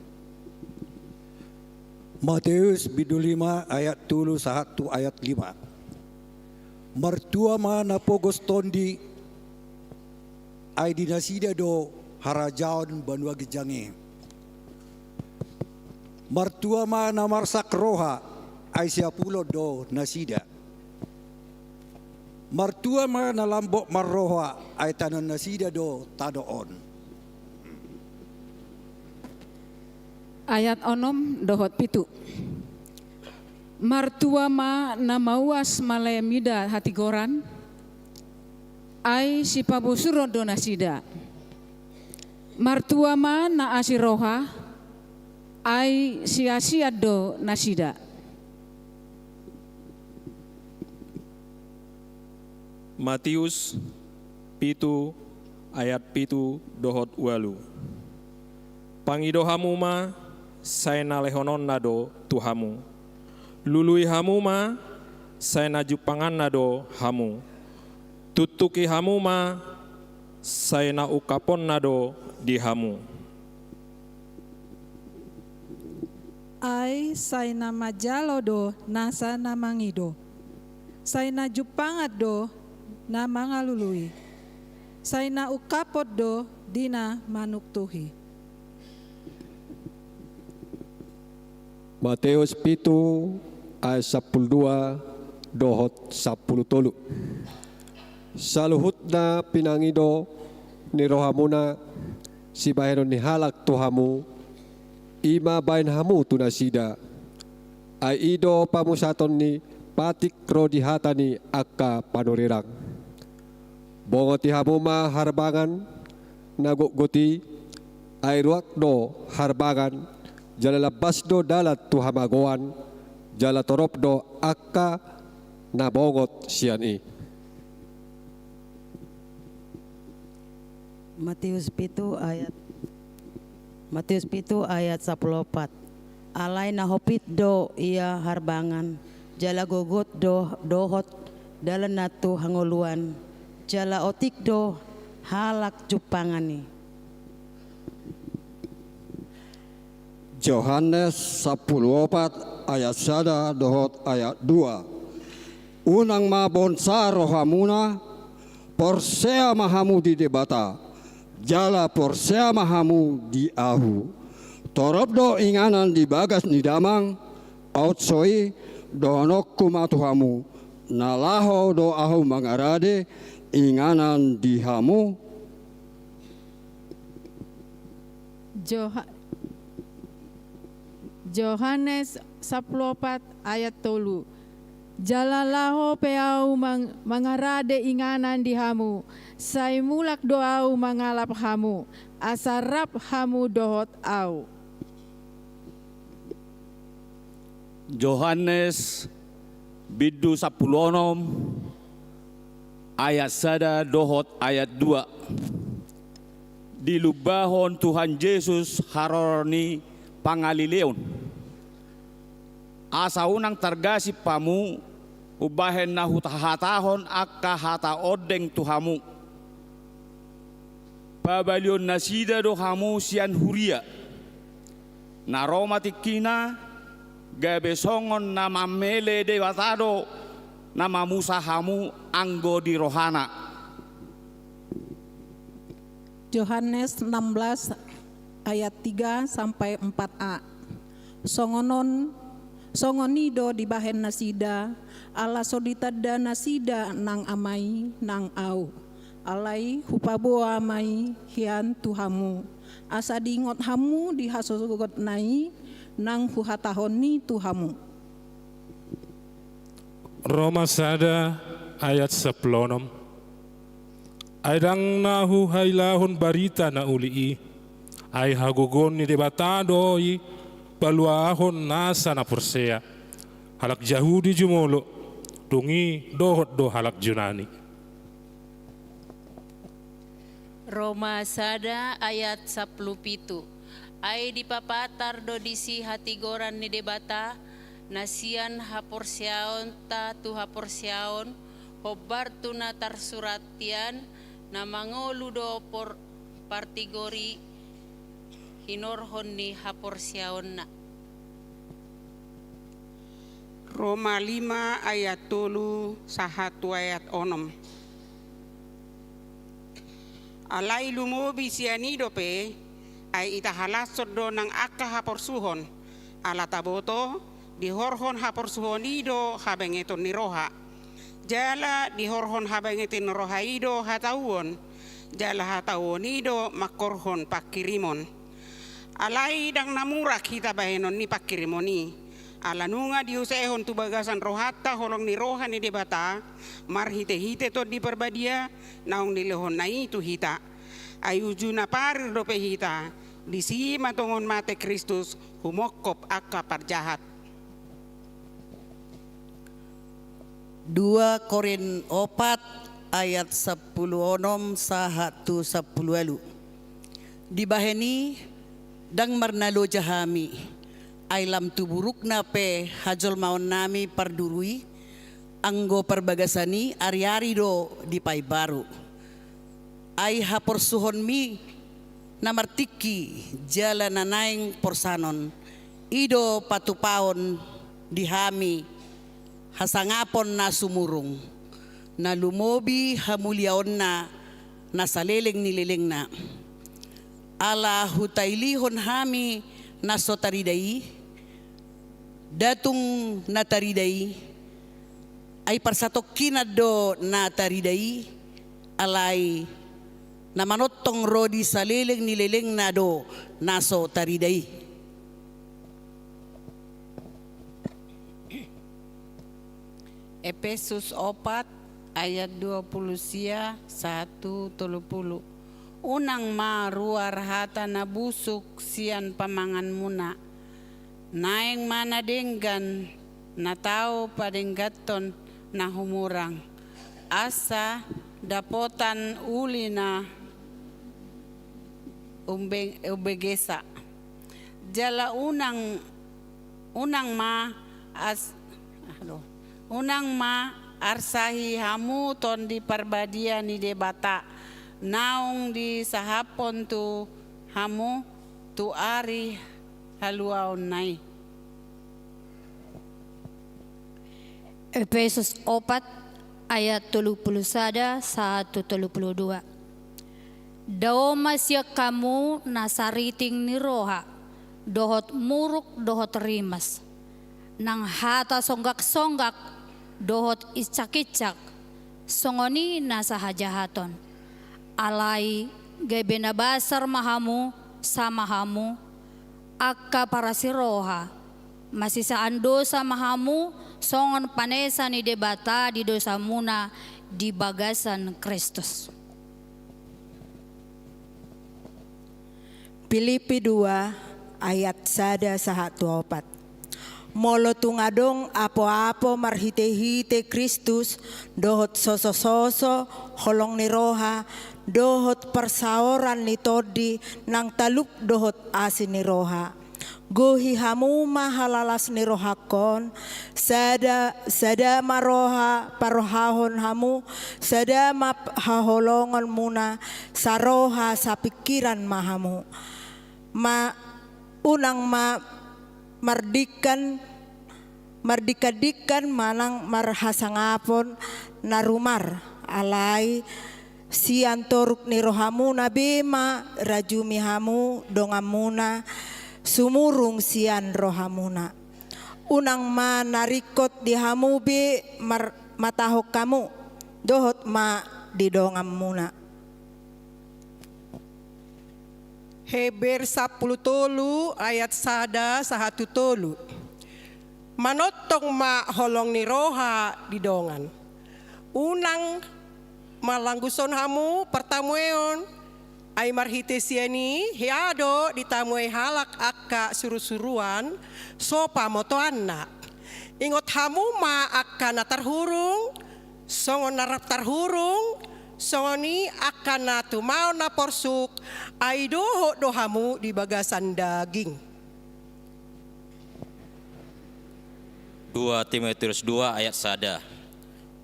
Mateus bindu lima ayat tolu sahat tu ayat lima. Martua ma na pogos tondi, ai di nasida do harajaon banua ginjang i. Martua ma na marsak roha, ai siapulon do nasida. Martua ma na lambok marroha, ai tanon nasida do tano on. Ayat onom dohot pitu. Martua ma na mauas male mida hatigoran, ai sipabosuron do nasida. Martua ma na asi roha, ai siasian do nasida. Matius pitu ayat pitu dohot ualu. Pangido hamu ma, sai na lehononna do tu hamu. Lului hamu ma, sai na jumpanganna do hamu. Tuktuki hamu ma, sai na ungkaponna do di hamu. Ai sai na manjalo do nasa na mangido. Sai na jumpangan do na mangalului. Sai na ungkapon do di na manuktuhi. Mateus pitu ayat sampulu dua dohot sampulu tolu. Saluhut na pinangido ni rohamuna sibahenon ni halak tu hamu, i ma baen hamu tu nasida. Ai i do pamusaton ni patik ro di hata ni angka panurirang. Bongoti hamu ma harbangan na gotgot i, ai ruak do harbangan, jala lambas do dalan tu hamagoan, jala torop do angka na bongot sian i. Mateus pitu ayat, Mateus pitu ayat sampulu opat. Alai na hopit do ia harbangan, jala gotgot do dohot dalanna tu hangoluan, jala otik do halak jumpangan i. Johannes sampulu opat ayat sada dohot ayat dua. Unang ma bonsa rohamuna, porsea ma hamu di Debata, jala porsea ma hamu di ahu. Torop do inganan di bagas ni Damang, aut so i, dohononku ma tu hamu, na laho do ahu mangarade inganan di hamu. Joha-, Johannes sampulu opat ayat tolu. Jala laho pe ahu mang-, mangarade inganan di hamu, sai mulak do ahu mangalap hamu, asa rap hamu dohot ahu. Johannes bindu sampulu onom ayat sada dohot ayat dua. Dilumbahon Tuhan Jesus haroro ni pangalileon. Asa unang targasip hamu umbahen na huhatahon angka hata ondeng tu hamu. Pabalihon nasida do hamu sian huria. Na ro ma tingkina, gabe songon na mamele Debata do na mamusa hamu anggo di rohana. Johannes enam belas ayat tiga sampai empat a. Songon on, songon i do dibahen nasida, ala so ditanda nasida nang Ama i nang ahu. Alai hupaboa ma i hian tu hamu, asa diingot hamu di hasogotna i nang huhatahon i tu hamu. Roma sada ayat sampulu onom. Ai ndang na huhailahon barita na uli i, ai hagogoon ni Debata do i paluahon nasa na porsea, halak Jahudi jumolo, dung i dohot do halak Junani. Roma sada ayat sampulu pitu. Ai dipapatar do disi hatigoran ni Debata, na sian haporseaonta tu haporseaon, hombar tu na tarsurat, tian na mangolu do por-, partigor i hinorhon ni haporseaonna. Roma lima ayat tolu sahat tu ayat onom. Alai lumobi sian i dope, ai itahalashon do nang angka haporsuhon, ala taboto, dihorhon haporsuhon i do habengeton ni roha. Jala dihorhon habengeton ni roha i do hatauon, jala hatauon i do mangkorhon pangkirimon. Alai ndang na murak hita bahenon ni pangkirimon i, ala nunga diusehon tu bagasan rohanta holong ni roha ni Debata, marhitehite Tondi Parbadia, naung nilehonna i tu hita. Ai uju na parir dope hita, disi ma tongon mate Kristus, humongkop angka parjahat. Dua Korint opat ayat sampulu onom sahat tu sampulu ualu. Dibahen i, ndang marnaloja hami, ai lam tu burukna pe hajolmaonnami parduru i, anggo parbagasan i ari-ari do dipaimbaru. Ai haporsuhonmi na martingki jala na naeng porsanon, i do patupaon di hami hasangapon na sumurung, na lumobi hamuliaonna na saleleng ni lelengna. Ala hutailihon hami na so tarida i, nda tung na tarida i, ai parsatongkinan do na tarida i, alai na manongtong ro di saleleng ni lelengna do na so tarida i. Epesus opat ayat dua pulu sia sahat tu tolu pulu. Unang ma ruar hata na busuk sian pamanganmuna. Naeng ma na denggan na tau padengganhon na humurang, asa dapotan uli na umbe-, umbegesa. Jala unang, unang ma as-, aduh, unang ma arsahi hamu Tondi Parbadia ni Debata, naung disahaphon tu hamu tu ari haluaonna i. Epesus opat ayat tolu pulu sada sahat tu tolu pulu dua. Dao ma sian hamu na sariting ni roha, dohot muruk dohot rimas, nang hata songgak-songgak dohot incak-incak, songon i nasa hajahaton. Alai gabe na basar ma hamu, sama hamu, angka parasiroha, masisaan dosa ma hamu, songon panesa ni Debata di dosamuna di bagasan Kristus. Pilipi dua ayat sada sahat tu opat. Molo tung adong apo-apo marhite-hite Kristus, dohot soso-soso, holong ni roha, dohot parsaoran ni tondi, nang talup dohot asi ni roha. Gohi hamu ma halalas ni rohangkon, sada, sada ma roha parohahon hamu, sada ma haholongonmuna, saroha sapingkiran ma hamu. Ma, unang ma mardingkan, mardingkan-dingkan manang marhasangapon na rumar, alai sian toruk ni rohamuna be ma rajumi hamu donganmuna, sumurung sian rohamuna. Unang ma na ringkot di hamu be mar-, matahon hamu, dohot ma di donganmuna. Heber sampulu tolu ayat sada sahat tu tolu. Manongtong ma holong ni roha di dongan. Unang malangguson hamu partamueon, ai marhite sian i hea do ditamuei halak angka suru-suruan so pamotoanna. Ingot hamu ma angka na tarhurung, songon na rap tarhurung, songon i angka na tumaon na porsuk, ai dohot do hamu di bagasan daging. Dua Timoteus dua ayat sada.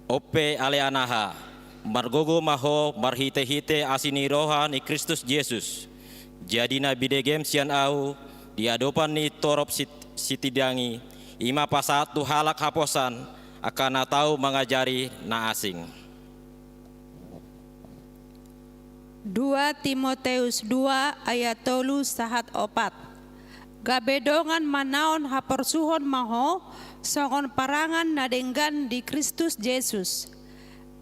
On pe ale anaha, margogo ma ho marhitehite asi ni roha ni Kristus Jesus. Jadi na bidegem sian ahu di adopan ni torop sit-, sitindangi, i ma pasahat tu halak haposan, angka na tau mangajari na asing. Dua Timoteus dua ayat tolu sahat opat. Gabe dongan manaon haporsuhon ma ho songon parangan na denggan di Kristus Jesus.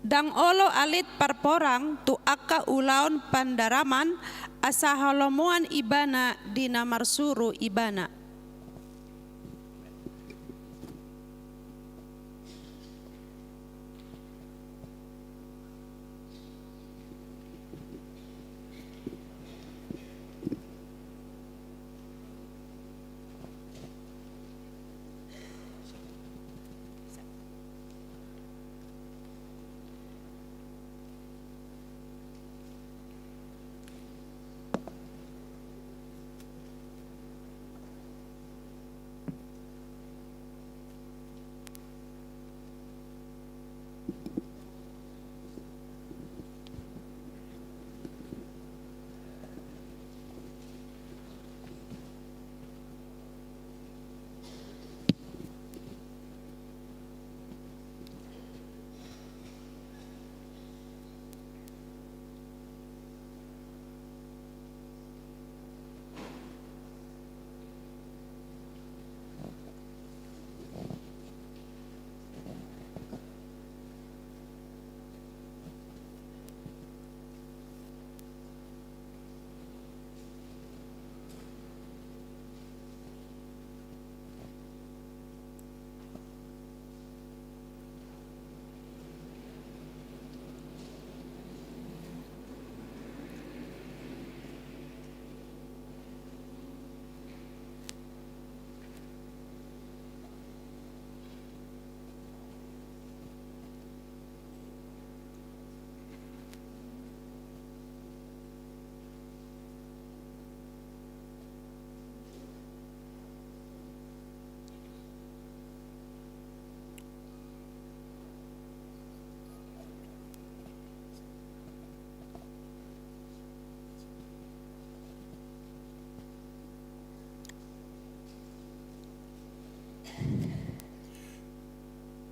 Ndang olo alit parporang tu angka ulaon pandaraman, asa halomoan ibana di na marsuru ibana.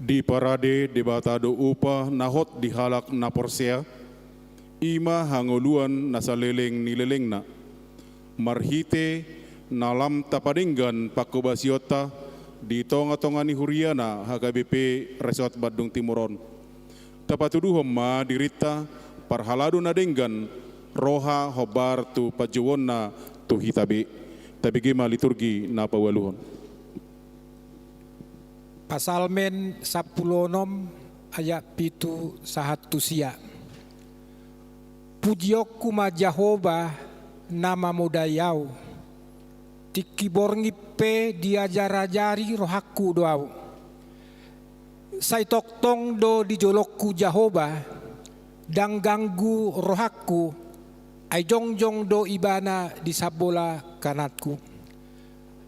Diparade Debata do upa na hot di halak na porsea, i ma hangoluan na saleleng ni lelengna. Marhite na lam tapadenggan pangkobasionta di tongatonga ni huriana H K B P Resort Bandung Timur on, tapatuduhon ma dirinta parhalado na denggan, roha hombar tu panjouonna tu hita be. Tabege ma liturgi na paualuhon. Psalmen sampulu onom ayat pitu sahat tu sia. Pujionku ma Jahowa na mamodai au. Tingki borngin pe diajarajari rohangku do au. Sai tongtong do di jolongku Jahowa, ndang ganggu rohangku, ai jongjong do Ibana di sambola kananku.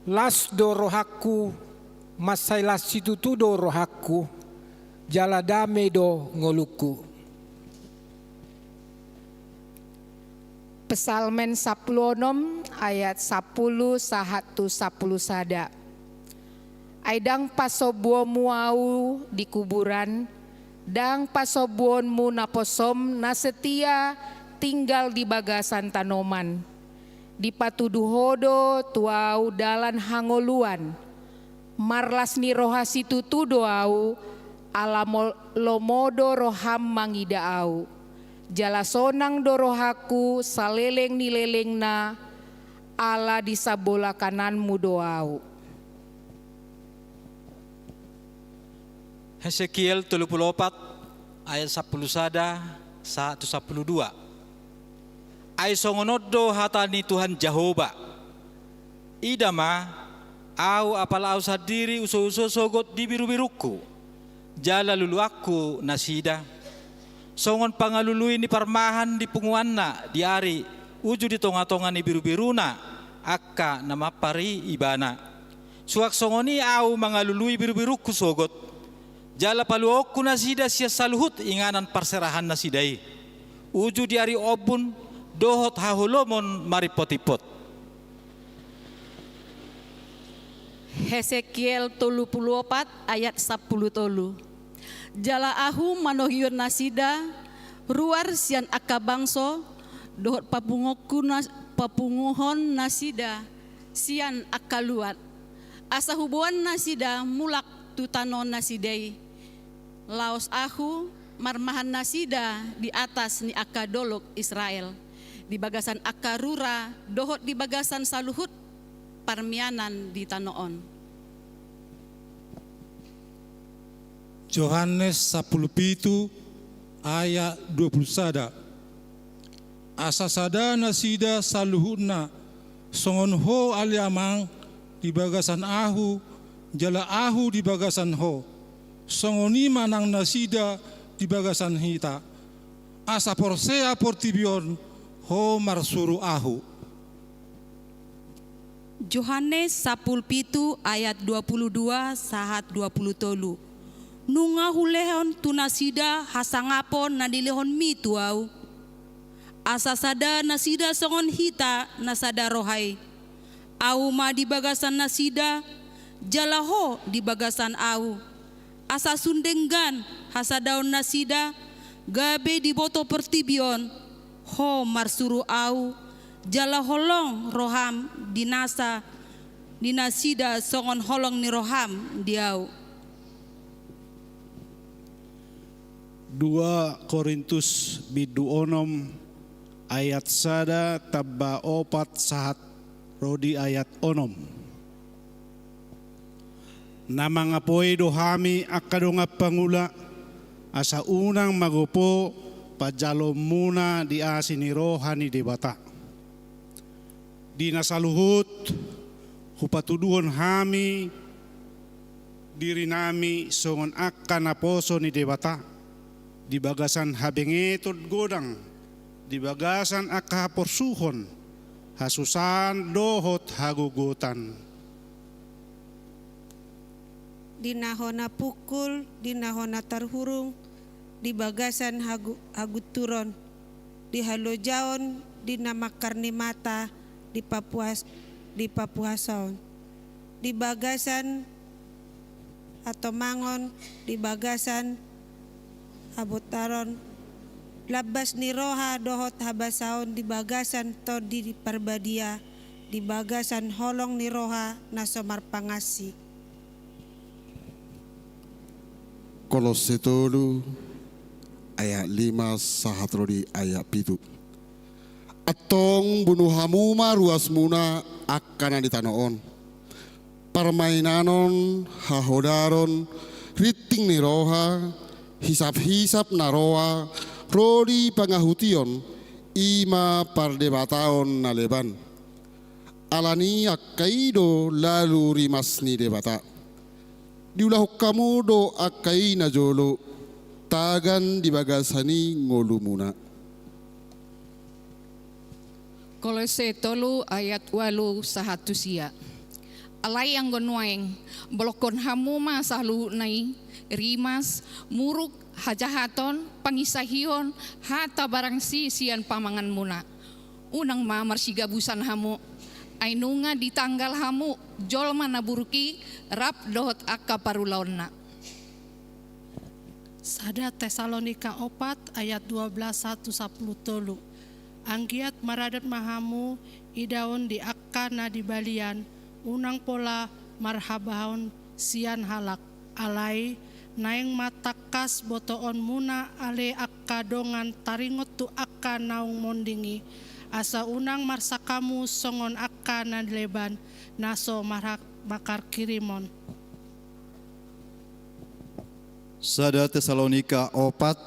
Las do rohangku, mansai las situtu do rohangku, jala dame do ngolungku. Psalmen sampulu onom ayat sampulu sahat tu sampulu sada. Ai ndang pasombuonmu au di kuburan, ndang pasombuonmu naposom na setia tinggal di bagasan tanoman. Dipatudu ho do tu au dalan hangoluan. Marlas ni roha situtu do au, ala mo-, lomo do roham mangida au. Jala sonang do rohangku saleleng ni lelengna, ala di sambola kananmu do au. Hesekiel tolu pulu opat ayat sampulu sada sahat tu sampulu dua. Ai songon on do hata ni Tuhan Jahowa. Ida ma, ahu apala ahu sandiri husouso sogot di birubirungku, jala luluanku nasida. Songon pangalului ni parmahan di punguanna di ari uju di tongatonga ni birubiruna angka na mampar i ibana. Suang songon i ahu mangalului birubirungku sogot, jala paluaonku nasida sian saluhut inganan parserahan nasida i, uju di ari ombun dohot haholomon marimpotimpot. Hesekiel tolu pulu opat ayat sampulu tolu. Jala ahu manohihon nasida ruar sian angka bangso, dohot papunguonku nas-, papunguhon nasida sian angka luat, asa huboan nasida mulak tu tano nasida i. Laos ahu marmahan nasida di atas ni angka dolok Israel, di bagasan angka rura dohot di bagasan saluhut parmianan di tano on. Johannes sampulu pitu ayat dua pulu sada. Asa sada nasida saluhutna, songon Ho ale Amang di bagasan ahu, jala ahu di bagasan Ho, songon i ma nang nasida di bagasan hita. Asa porsea portibi on Ho marsuru ahu. Johannes sampulu pitu ayat dua pulu dua sahat dua pulu tolu. Nunga hulehon tu nasida hasangapon na nilehonMi tu ahu, asa sada nasida songon hita na sada roha i. Ahu ma di bagasan nasida, jala Ho di bagasan ahu, asa sun denggan hasadaon nasida, gabe diboto portibi on Ho marsuru ahu, jala holong rohaM di nasa, di nasida songon holong ni rohaM di ahu. Dua Korintus bindu onom ayat sada tamba opat sahat ro di ayat onom. Na mangapoi do hami angka dongan pangula, asa unang magopo panjaloonmuna di asi ni roha ni Debata. Di na saluhut, hupatuduhon hami dirinami songon angka naposo ni Debata, di bagasan habengeton godang, di bagasan angka haporsuhon, hasusaan dohot hagogotan. Di na hona pungkul, di na hona tarhurung, di bagasan hagu-, hagunturon, di halojaon, di na mangkar ni mata, di papuas-, di papuhasaon, di bagasan hatomangon, di bagasan habotaron, lambas ni roha dohot habasaon di bagasan Tondi Parbadia, di bagasan holong ni roha na so marpangansi. Kolosse tolu ayat lima sahat ro di ayat pitu. Antong bunu hamu ma ruasmuna angka na di tano on. Parmainanon, hahodaron, rinting ni roha, hisaphisap na roa, ro di pangahution, i ma pardebataon na leban. Alani angka i do lalu rimas ni Debata. Diulahon hamu do angka i najolo, tagan di bagasan i ngolumuna. Kolosse tolu ayat ualu sahat tu sia. Alai anggo nuaeng, bolokkon hamu ma saluhutna i, rimas, muruk, hajahaton, panginsahihon, hata barang si sian pamanganmuna. Unang ma marsigabusan hamu, ai nunga ditanggal hamu jolma na buruk i rap dohot angka parulaonna. Sada Tesalonika opat ayat dua belas sahat tu sampulu tolu. Anggiat maradat ma hamu idaon di angka na di balian, unang pola marhabaon sian halak. Alai, naeng ma tangkas botoonmuna ale angka dongan taringot tu angka naung monding i, asa unang marsak hamu songon angka na leban na so marha-, mangkarkirimon. Sada Tesalonika opat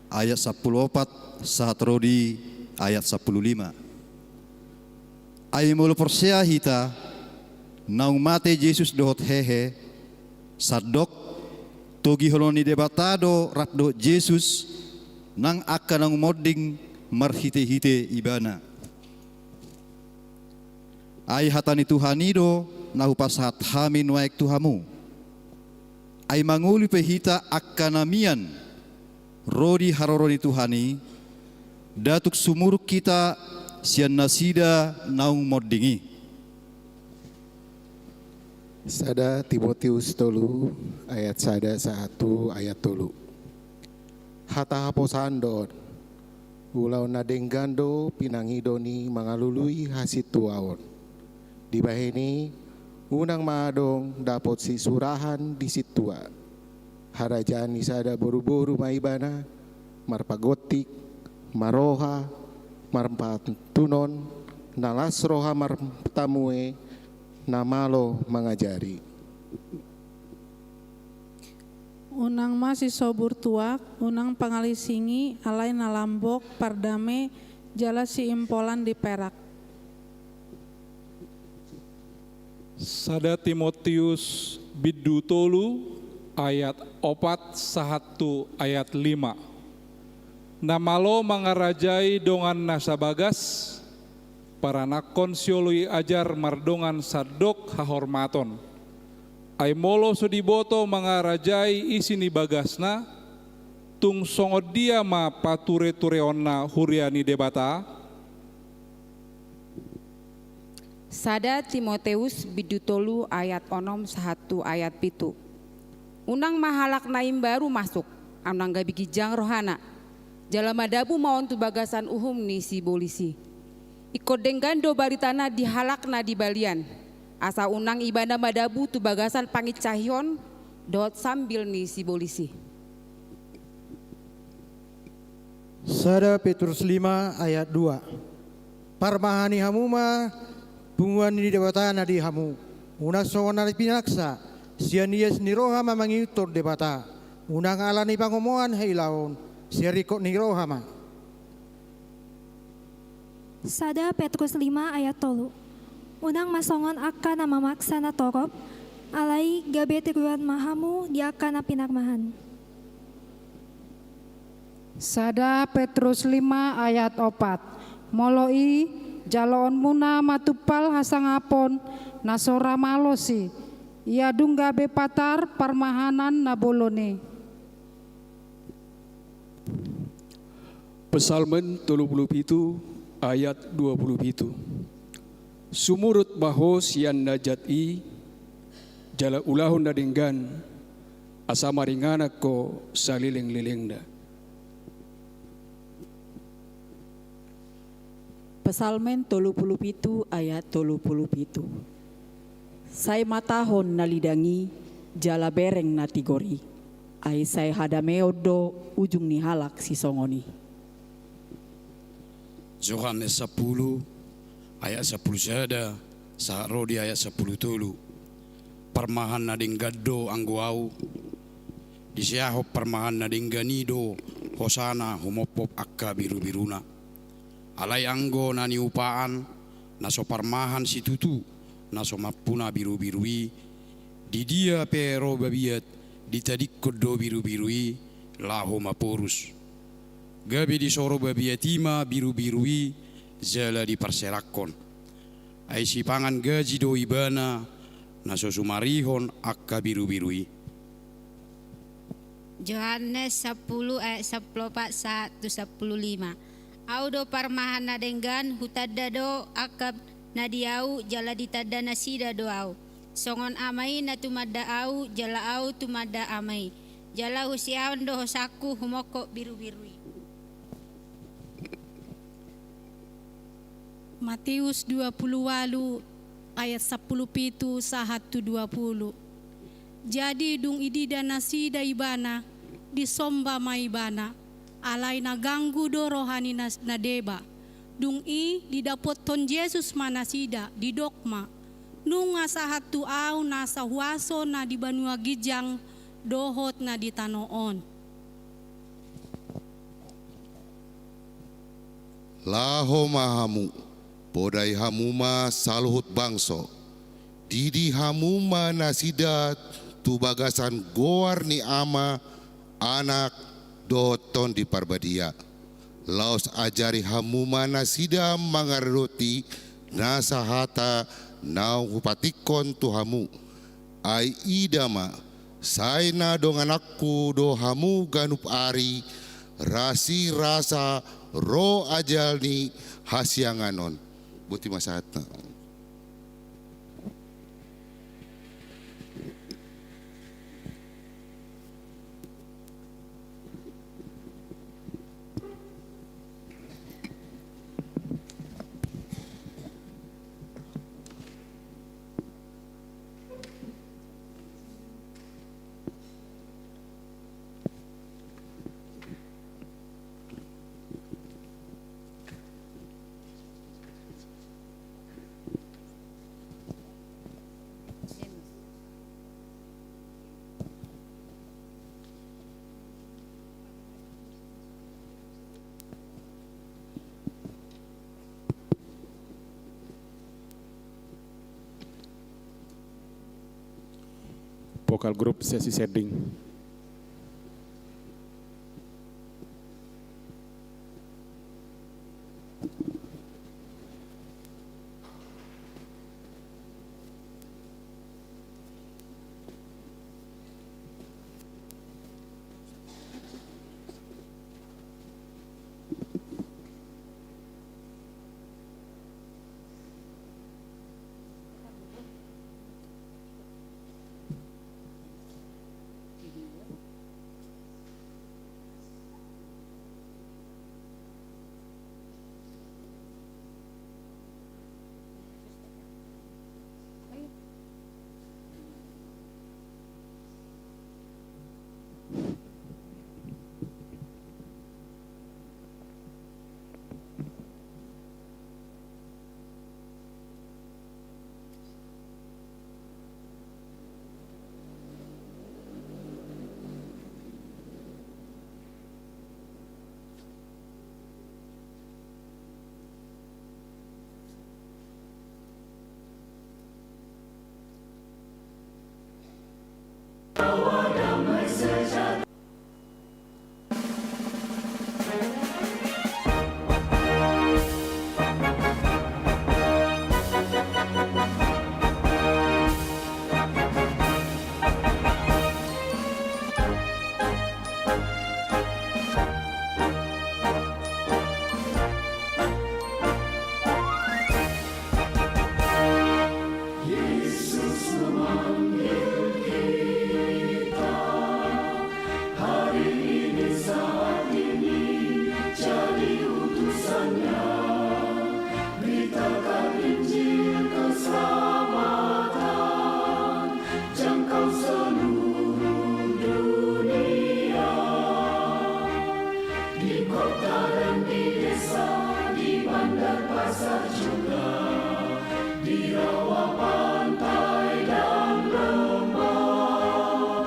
ayat sampulu opat sahat ro di ayat sampulu lima. Ai molo porsea hita, naung mate Jesus dohot hehe, sandok, togihonon ni Debata do rap dohot Jesus, nang angka naung monding marhitehite Ibana. Ai hata ni Tuhan i do, na hupasahat hami nuaeng tu hamu. Ai mangolu pe hita angka na mian ro di haroro ni Tuhan i, nda tung sumurung hita sian nasida naung monding i. Sada Timotius tolu ayat sada sahat tu ayat tolu. Hata haposan do on. Ulaon na denggan do pinangido ni mangalului hasintuaon. Dibahen i, unang ma adong dapot sisurahan di sintua. Harajaan ni sada boruboru ma ibana, marpagontik, marroha, marpantunon, na las roha martamue, na malo mangajari. Unang ma sisobur tuak, unang pangalisingi, alai na lambok, pardame, jala siimpolan di perak. Sada Timotius bindu tolu ayat opat sahat tu ayat lima. Na malo mangarajai dongan na sabagas, paranakkon sioloi ajar mardongan sandok hahormaton. Ai molo so diboto mangarajai isi ni bagasna, tung songon dia ma paturetureonna huria ni Debata? Sada Timoteus bindu tolu ayat onom sahat tu ayat pitu. Unang ma halak na imbaru masuk, unang gabe ginjang rohana. Jala madabu ma on tu bagasan uhum ni sibolis i. Ingkon denggan do baritana di halak na di balian, asa unang ibana madabu tu bagasan panginsahihon dohot sambil ni sibolis i. Sada Petrus lima ayat dua. Parmahani hamu ma punguan ni Debata na di hamu, unang songon na pinaksa, sian ias ni roha ma mangihuthon Debata, unang ala ni pangomoan hailaon, sian ringkot ni roha ma. Sada Petrus lima ayat tolu. Unang ma songon angka na mamaksa na torop, alai gabe tiruan ma hamu di angka na pinarmahan. Sada Petrus lima ayat opat. Molo i, jaloonmuna ma tumpal hasangapon, na so ra malos i, ia dung gabe patar parmahanan na bolon i. Psalmen tolu pulu pitu ayat dua pulu pitu. Sumurut ma ho sian na jat i, jala ulahon na denggan, asa maringanan ho salelenglelengna. Psalmen tolu pulu pitu ayat tolu pulu pitu. Sai matahon na lidang i, jala bereng na tigor i, ai sai hadameon do ujung ni halak sisongon i. Johannes sampulu ayat sampulu sada sahat ro di ayat sampulu tolu. Parmahan na denggan do anggo au, diseahon parmahan na denggan i do hosana humophop angka birubiruna. Alai anggo na niupaan, na so parmahan situtu, na so mampuna birubiru i, di dia pe ro babiat, ditadingkon do birubiru i, laho maporus. Gabe disoro babiat i ma birubiru i, jala diparserangkon. Ai sipangan gaji do ibana, na so sumarihon angka birubiru i. Johannes sampulu ayat sampulu opat sahat tu sampulu lima. Au do parmahan na denggan, hutanda do angka na di au, jala ditanda nasida do au. Songon Ama i na tumanda au, jala au tumanda Ama i. Jala huseahon do hosangku humophop birubiru i. Mateus dua pulu ualu ayat sampulu pitu sahat tu dua pulu. Jadi dung idida nasida ibana, disomba ma ibana, alai na ganggu do roha ni nas-, na deba. Dung i didapothon Jesus ma nasida, didok ma, nunga sahat tu au nasa huaso na di banua ginjang dohot na di tano on. Laho ma hamu, podai hamu ma saluhut bangso, didi hamu ma nasida tu bagasan goar ni Ama, Anak, dohot Tondi Parbadia. Laos ajari hamu ma nasida mangaradoti nasa hata na hupatingkon tu hamu. Ai ida ma, sai na dongananku do hamu ganup ari, rasirasa ro ajal ni hasiangan on. Boti ma sahatna. Vokal grup Sesi Sending. Yesus memanggil kita hari ini, saat ini, jadi utusan-Nya. Beritakan Injil keselamatan, jangkau seluruh dunia. Di kota dan di desa, di bandar pasar juga, di rawa pantai dan lembah,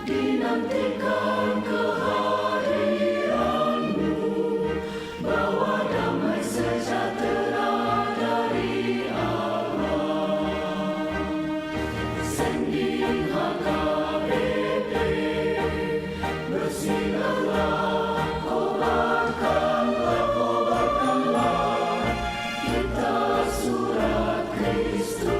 dinantikan kehadiran-Mu. Bawa damai sejahtera dari Allah. Sending H K B P, bersinarlah, kobarkanlah, kobarkanlah kita surat Kristus.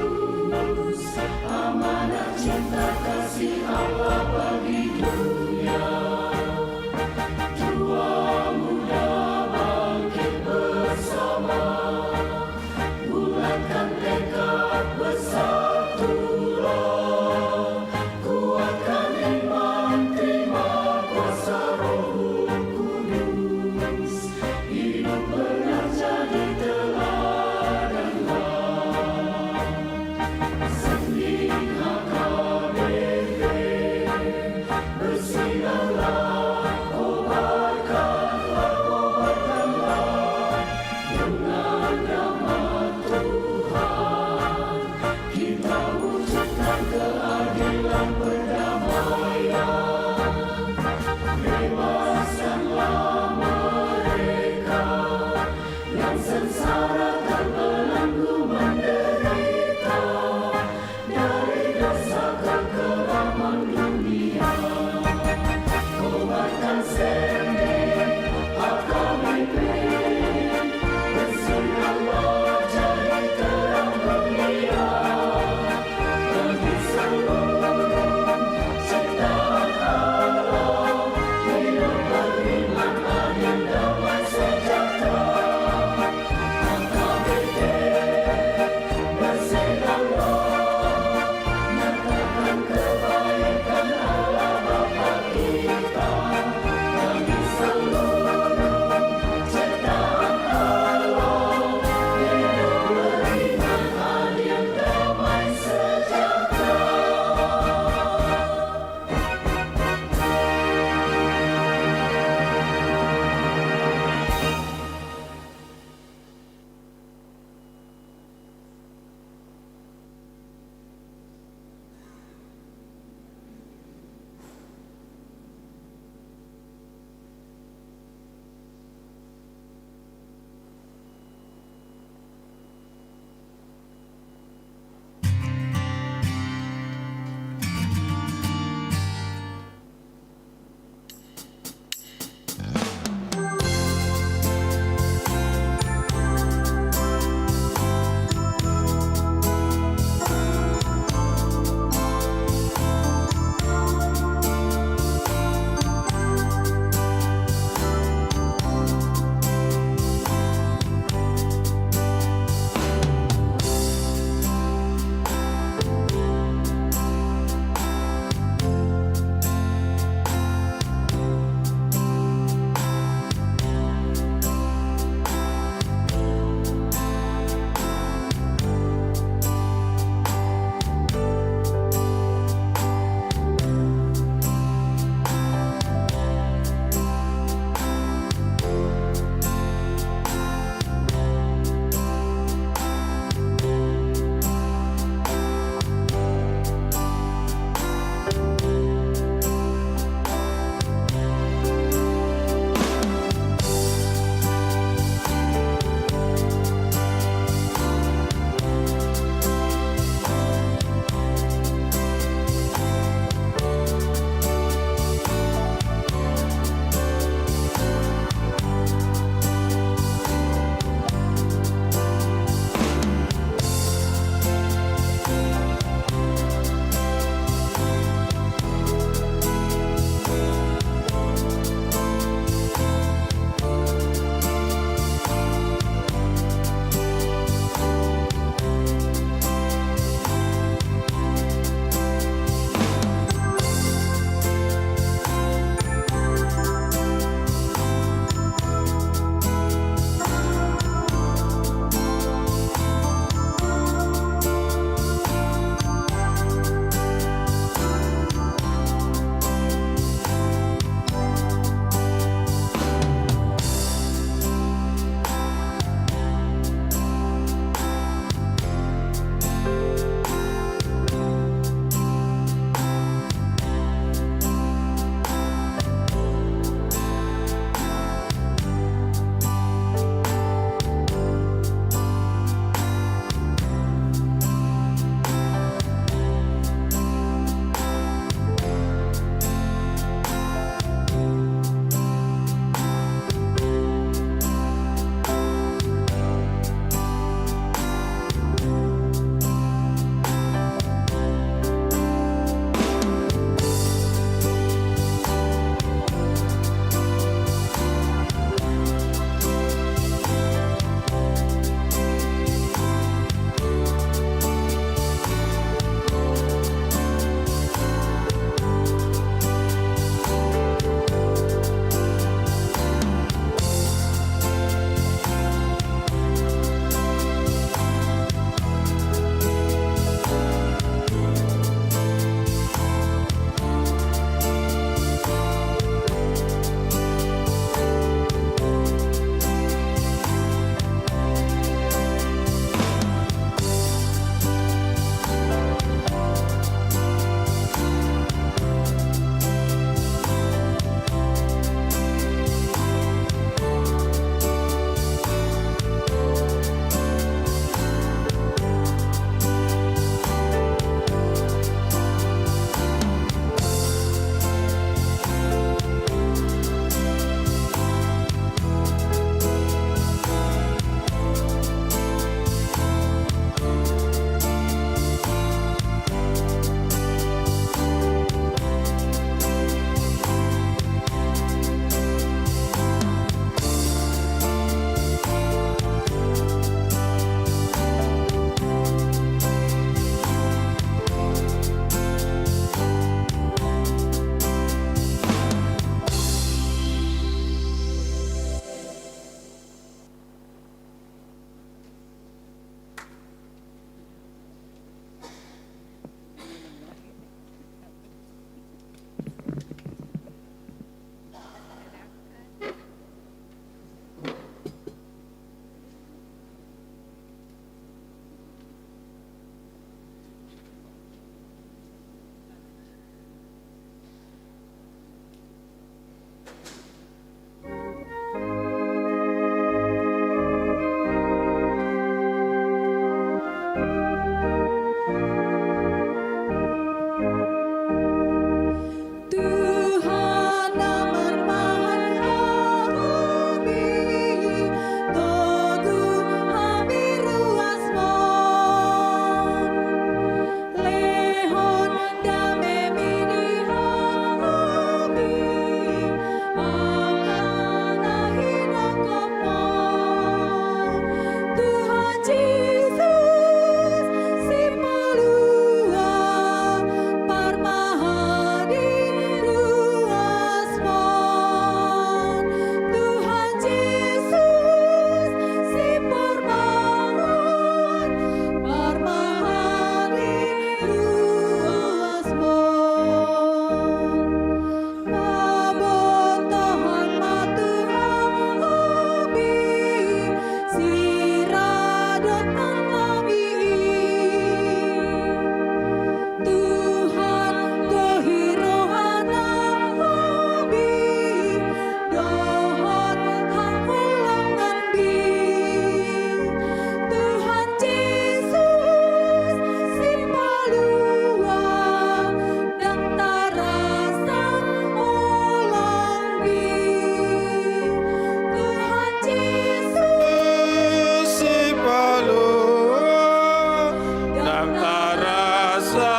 Tarasa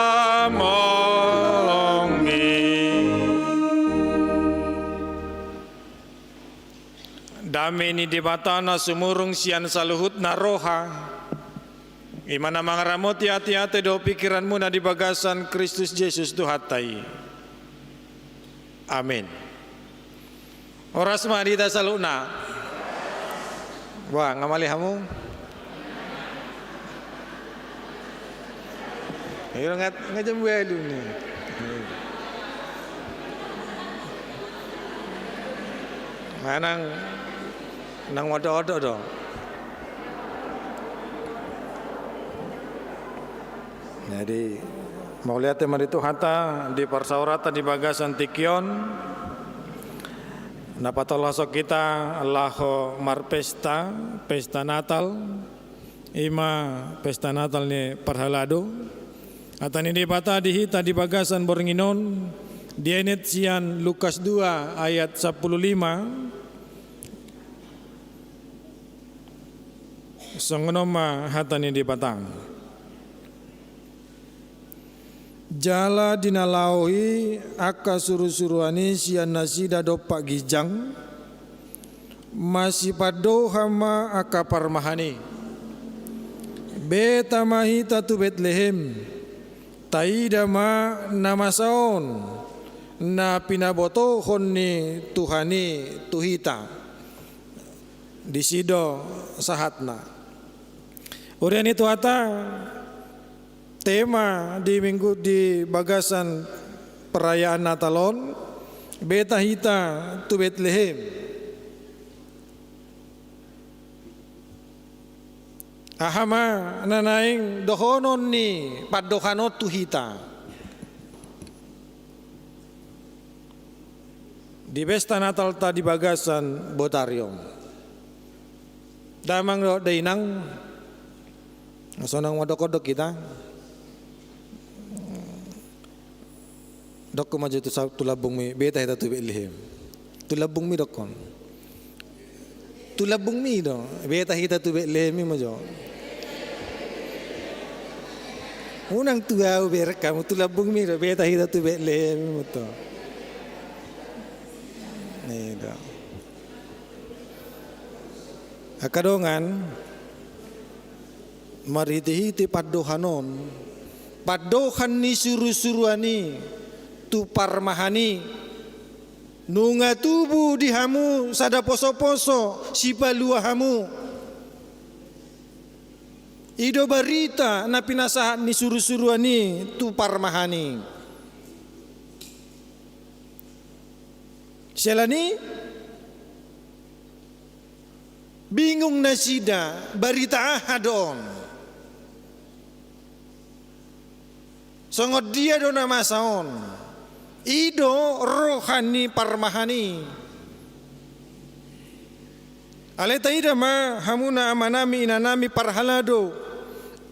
mongi. Dame ni Debata na sumurung sian saluhutna roha, i ma na mangaramoti ateate dohot pingkiranmuna di bagasan Kristus Jesus Tuhanta i. Amin. Horas ma di hita saluhutna. Wah, nga male hamu? Ayo, nga, nga jam walu ni. Manang nang wadah-wadah do. Jadi, mauliate ma di Tuhanta, di parsaoranta di bagasan tingki on, na patolhas hita laho marpesta, pesta Natal, i ma pesta Natal ni parhalado. Hata ni Debata di hita di bagasan borngin on, dienet sian Lukas dua ayat sampulu lima, Songon on ma hata ni Debata. Jala di na laho i angka surusuruan i sian nasida dompak ginjang, masipandohan ma angka parmahan i. Beta ma hita tu Betlehem, taida ma na masa on, na pinabotohon ni Tuhan i tu hita. Disi do sahatna. Huria ni Tuhanta, tema di minggu di bagasan perayaan Natal on, beta hita tu Betlehem. Aha ma na naeng dohonon ni pandohan on tu hita di pesta Natalta di bagasan botari on? Damang dohot dainang, sonang ma dokkon do hita. Dokkon ma jo tu sa-, tu lambungmi, beta hita tu Betlehem. Tu lambungmi dokkon. Tu lambungmi do, beta hita tu Betlehem i ma jo. Unang tu ahu berek hamu, tu lambungmi do, beta hita tu Betlehem i ma to. I do. Angka dongan, marhitehite pandohan on, pandohan ni surusuruan i tu parmahan i, nunga tubu di hamu sada posoposo sipalua hamu. I do barita na pinasahat ni surusuruan i tu parmahan i. Siala ni i, bingung nasida, barita aha do on? Songon dia do na masa on? I do roha ni parmahan i. Alai taida ma hamuna amanami, inanami, parhalado,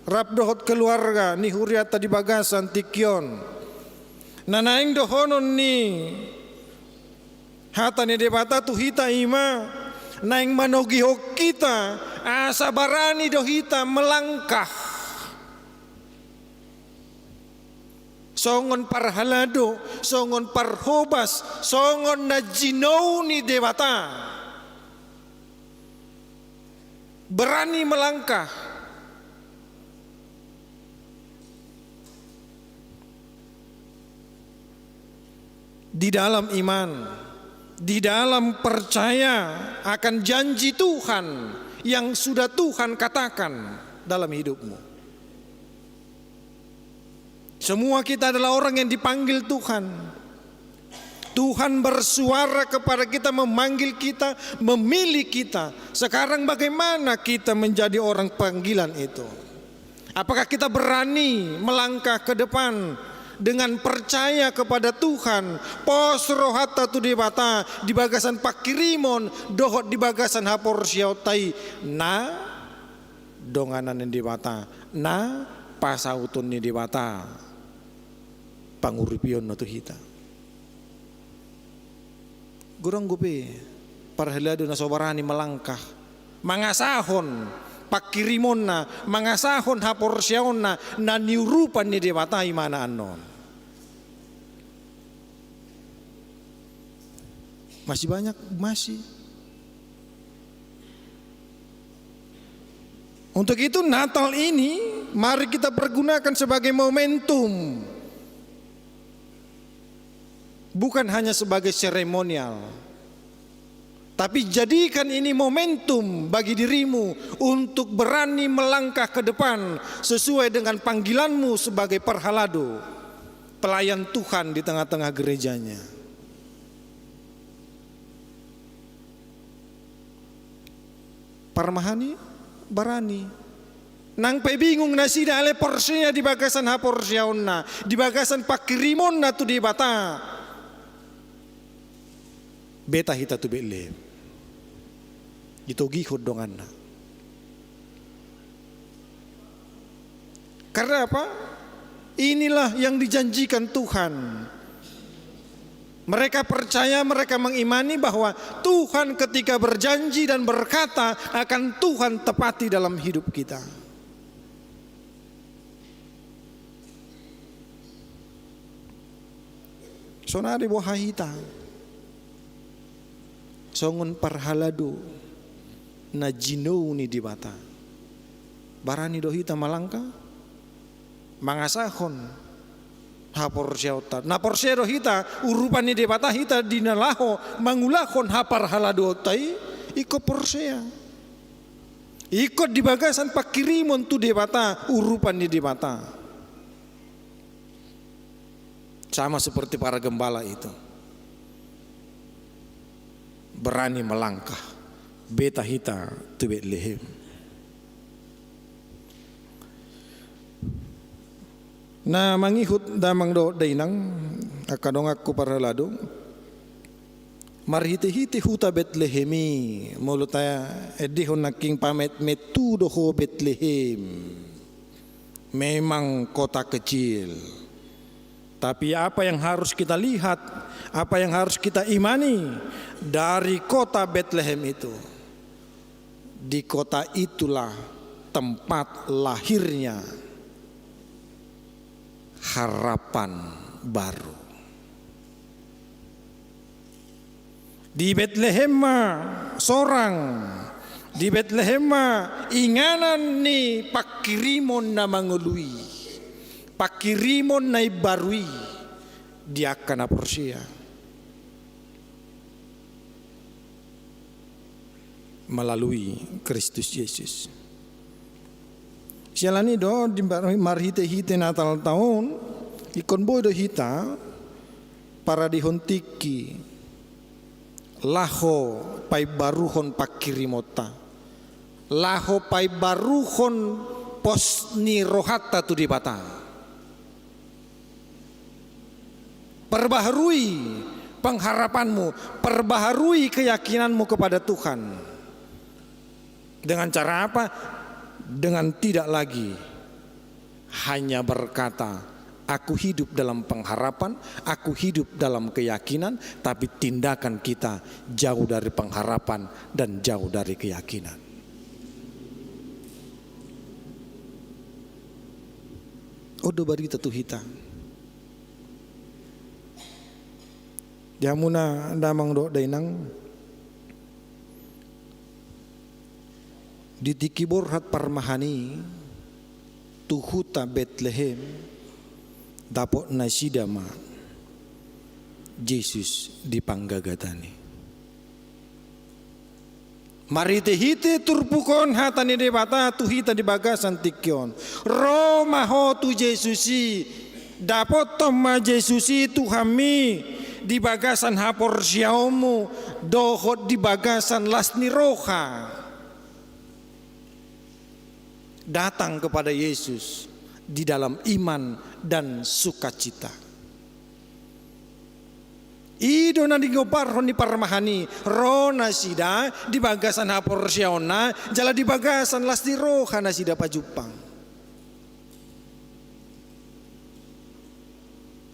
rap dohot keluarga ni hurianta di bagasan tingki on. Na naeng dohonon ni hata ni Debata tu hita i ma naeng manogihon hita, asa barani do hita melangkah songon parhalado, songon parhobas, songon na jinou ni Debata. Berani melangkah di dalam iman, di dalam percaya akan janji Tuhan yang sudah Tuhan katakan dalam hidupmu. Semua kita adalah orang yang dipanggil Tuhan. Tuhan bersuara kepada kita, memanggil kita, memilih kita. Sekarang bagaimana kita menjadi orang panggilan itu? Apakah kita berani melangkah ke depan dengan percaya kepada Tuhan, pos rohanta tu Debata di bagasan pangkirimon dohot di bagasan haporseaonta i, na donganan ni Debata, na pasauton ni Debata panguripionna tu hita? Godang dope parhalado na so barani melangkah, mangasahon pangkirimonna, mangasahon haporseaonna na niurupan ni Debata, imana annon. Masih banyak, masih. Untuk itu, Natal ini mari kita pergunakan sebagai momentum, bukan hanya sebagai seremonial, tapi jadikan ini momentum bagi dirimu untuk berani melangkah ke depan sesuai dengan panggilanmu sebagai parhalado, pelayan Tuhan di tengah-tengah gereja-Nya. Parmahan i barani. Nang pe bingung nasida, alai porsea di bagasan haporseaonna, di bagasan pangkirimonna tu Debata. Beta hita tu Betlehem. Ditogihon donganna. Karena apa? Inilah yang dijanjikan Tuhan. Mereka percaya, mereka mengimani bahwa Tuhan ketika berjanji dan berkata akan Tuhan tepati dalam hidup kita. Sonari boha hita songon parhalado na jinou ni Debata. Barani do hita malangka mangasahon haporseaonta. Na porsea do hita, urupan ni Debata hita di na laho mangulahon haparhaladoonta i, ingkon porsea. Ingkon di bagasan pangkirimon tu Debata, urupan ni Debata. Sama seperti para gembala itu. Berani melangkah. Beta hita tu Betlehem. Na mangihut damang dohot dainang, angka donganku parhalado. Marhite-hite huta Betlehem i, molo taendehon nangkin pametmet, tu do ho Betlehem. Memang kota kecil. Tapi apa yang harus kita lihat, apa yang harus kita imani dari kota Betlehem itu? Di kota itulah tempat lahirnya harapan baru. Di Betlehem ma sorang, di Betlehem ma inganan ni pangkirimon na mangolui, pangkirimon na imbaru i di angka na porsea melalui Kristus Yesus. Siala ni i do, di mar-, marhite-hite Natalta on, ingkon boi do hita paradehon tingki laho paimbaruhon pangkirimonta, laho paimbaruhon pos ni rohanta tu Debata. Perbaharui pengharapanmu, perbaharui keyakinanmu kepada Tuhan. Dengan cara apa? Dengan tidak lagi hanya berkata, "Aku hidup dalam pengharapan, aku hidup dalam keyakinan," tapi tindakan kita jauh dari pengharapan dan jauh dari keyakinan. On do barita tu hita. Di hamuna damang dohot dainang, di tingki borhat parmahan i, tu huta Betlehem, dapot nasida ma Jesus di panggagatan i. Marhite-hite turpuk on hata ni Debata tu hita di bagasan tingki on. Ro ma ho tu Jesus i, dapothon ma Jesus i Tuhanmi di bagasan haporseaonmu, dohot di bagasan las ni roha. Datang kepada Yesus di dalam iman dan sukacita. I do na digombarhon ni parmahan i, ro nasida di bagasan haporseaonna, jala di bagasan las ni roha nasida pajumpang.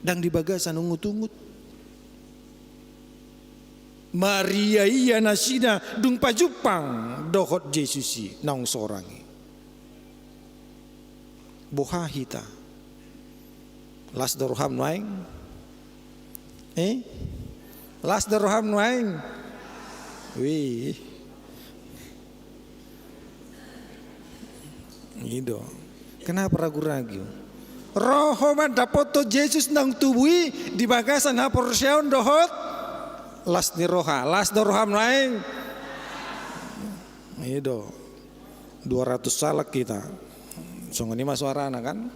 Ndang di bagasan ungut-ungut. Maria ia nasida dung pajumpang dohot Jesus i naung sorang i. Boha hita? Las do roham nuaeng? Eh? Las do roham nuaeng? Wih. I do. Kenapa ragu-ragu? Ro ho mandapothon Jesus naung tubu i di bagasan haporseaon dohot las ni roha. Las do roham nuaeng? I do. Dua ratus halak hita. Songon i ma suarana kan?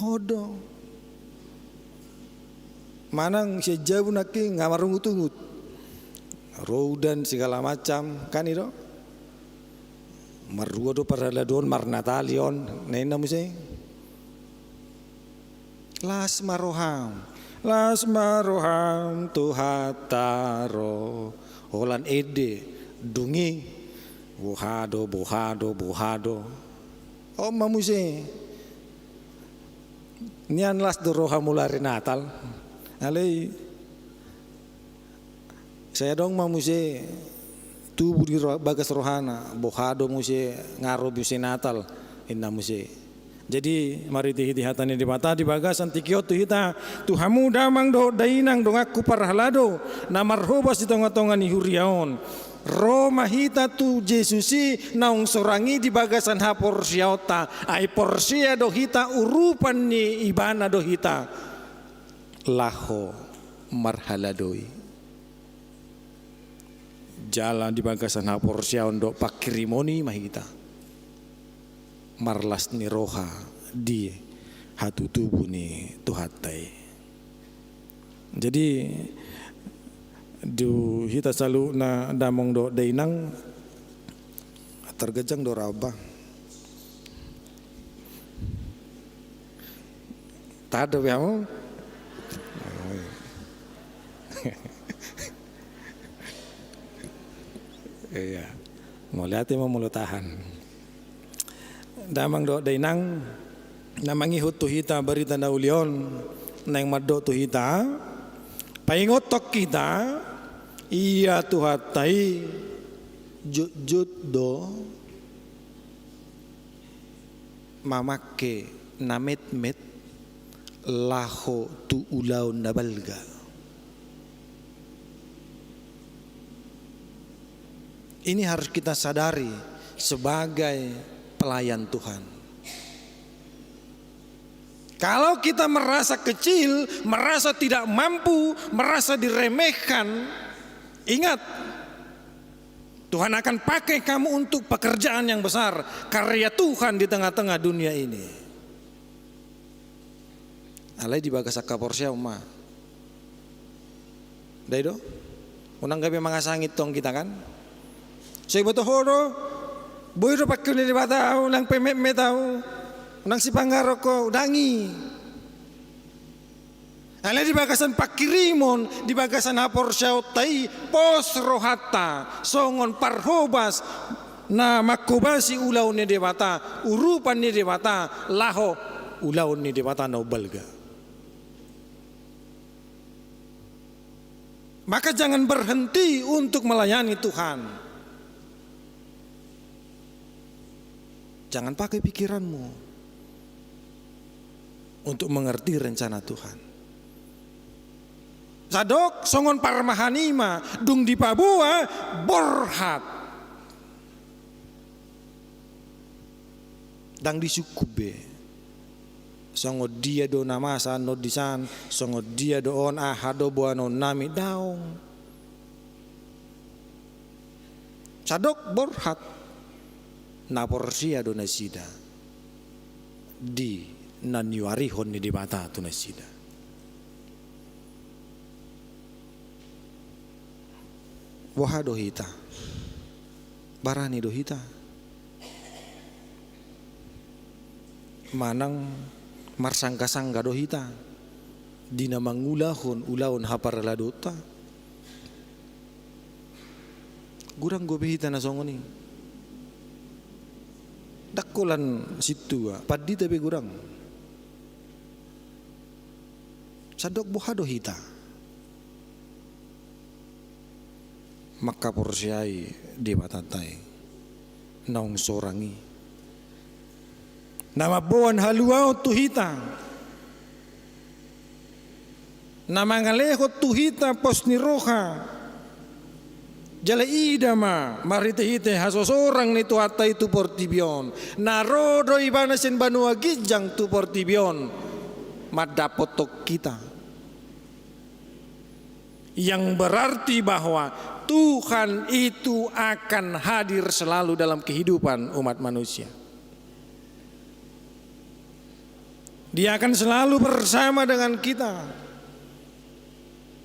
Odo. Manang sian jabu nangkin nga marungut-ungut. Ro udan segala macam kan i do. Marrua do parhalado on, marnatali on, ninna muse. Las ma roham, las ma roham Tuhanta ro. Holan ende, dung i. Boha do, boha do, boha do. On ma muse. Nian las do roha mulai ari Natal. Alai. Sai adong ma muse tubu di ro-, bagas rohana, boha do muse nga ro muse Natal, ninna muse. Jadi, marhite-hite hata ni Debata di bagasan tingki on tu hita, tu hamu damang dohot dainang donganku parhalado, na marhobas di tonga-tonga ni huria on. Ro ma hita tu Jesus i naung sorang i di bagasan haporseaonta, ai porsea do hita urupan ni Ibana do hita. Laho marhaladoi. Jala di bagasan haporseaon dohot pangkirimon i ma hita marlas ni roha di hatutubu ni Tuhanta i. Jadi, di hita saluhutna damang dohot dainang, targanjang do ra ba. Tahan do be hamu? Iya. Mauliate ma molo tahan. Damang dohot dainang, na mangihut tu hita barita na uli on, naeng mandok tu hita, paingothon hita, ia Tuhanta i jotjot do mamangke na metmet laho tu ulaon na balga. Ini harus kita sadari sebagai pelayan Tuhan. Kalau kita merasa kecil, merasa tidak mampu, merasa diremehkan, ingat, Tuhan akan pakai kamu untuk pekerjaan yang besar, karya Tuhan di tengah-tengah dunia ini. Alai di bagasan haporseaon ma. Dai do? Unang gabe mangasangit tong hita kan? So iboto ho do, boi do pangkirim ni Debata ahu, unang pe metmet ahu, unang sipanganon ho, unang i. Alai di bagasan pangkirimon, di bagasan haporseaonta i, pos rohanta, songon parhobas, na manghobasi ulaon ni Debata, urupan ni Debata, laho ulaon ni Debata na umbalga. Maka jangan berhenti untuk melayani Tuhan. Jangan pakai pikiranmu untuk mengerti rencana Tuhan. Sadok songon parmahan i ma, dung dipaboa borhat. Ndang disungkun be. Songon dia do na masa annon disan, songon dia do on, aha do boanonnami, daong. Sadok borhat, na porsea do nasida di na niuarihon ni Debata tu nasida. Boha do hita? Barani do hita? Manang marsanggasangga do hita di na mangulahon ulaon haparhaladaonta? Godang dope hita na songon i. Ndang holan sintua, pandita pe godang. Sadok boha do hita manghaporseai Debatanta i naung sorang i? Na mamboan haluaon tu hita, na mangalehon tu hita pos ni roha. Jala ida ma marhitehite hasosorang ni Tuhanta i tu portibi on, na ro do Ibana sian banua ginjang tu portibi on mandapothon hita. Yang berarti bahwa Tuhan itu akan hadir selalu dalam kehidupan umat manusia. Dia akan selalu bersama dengan kita,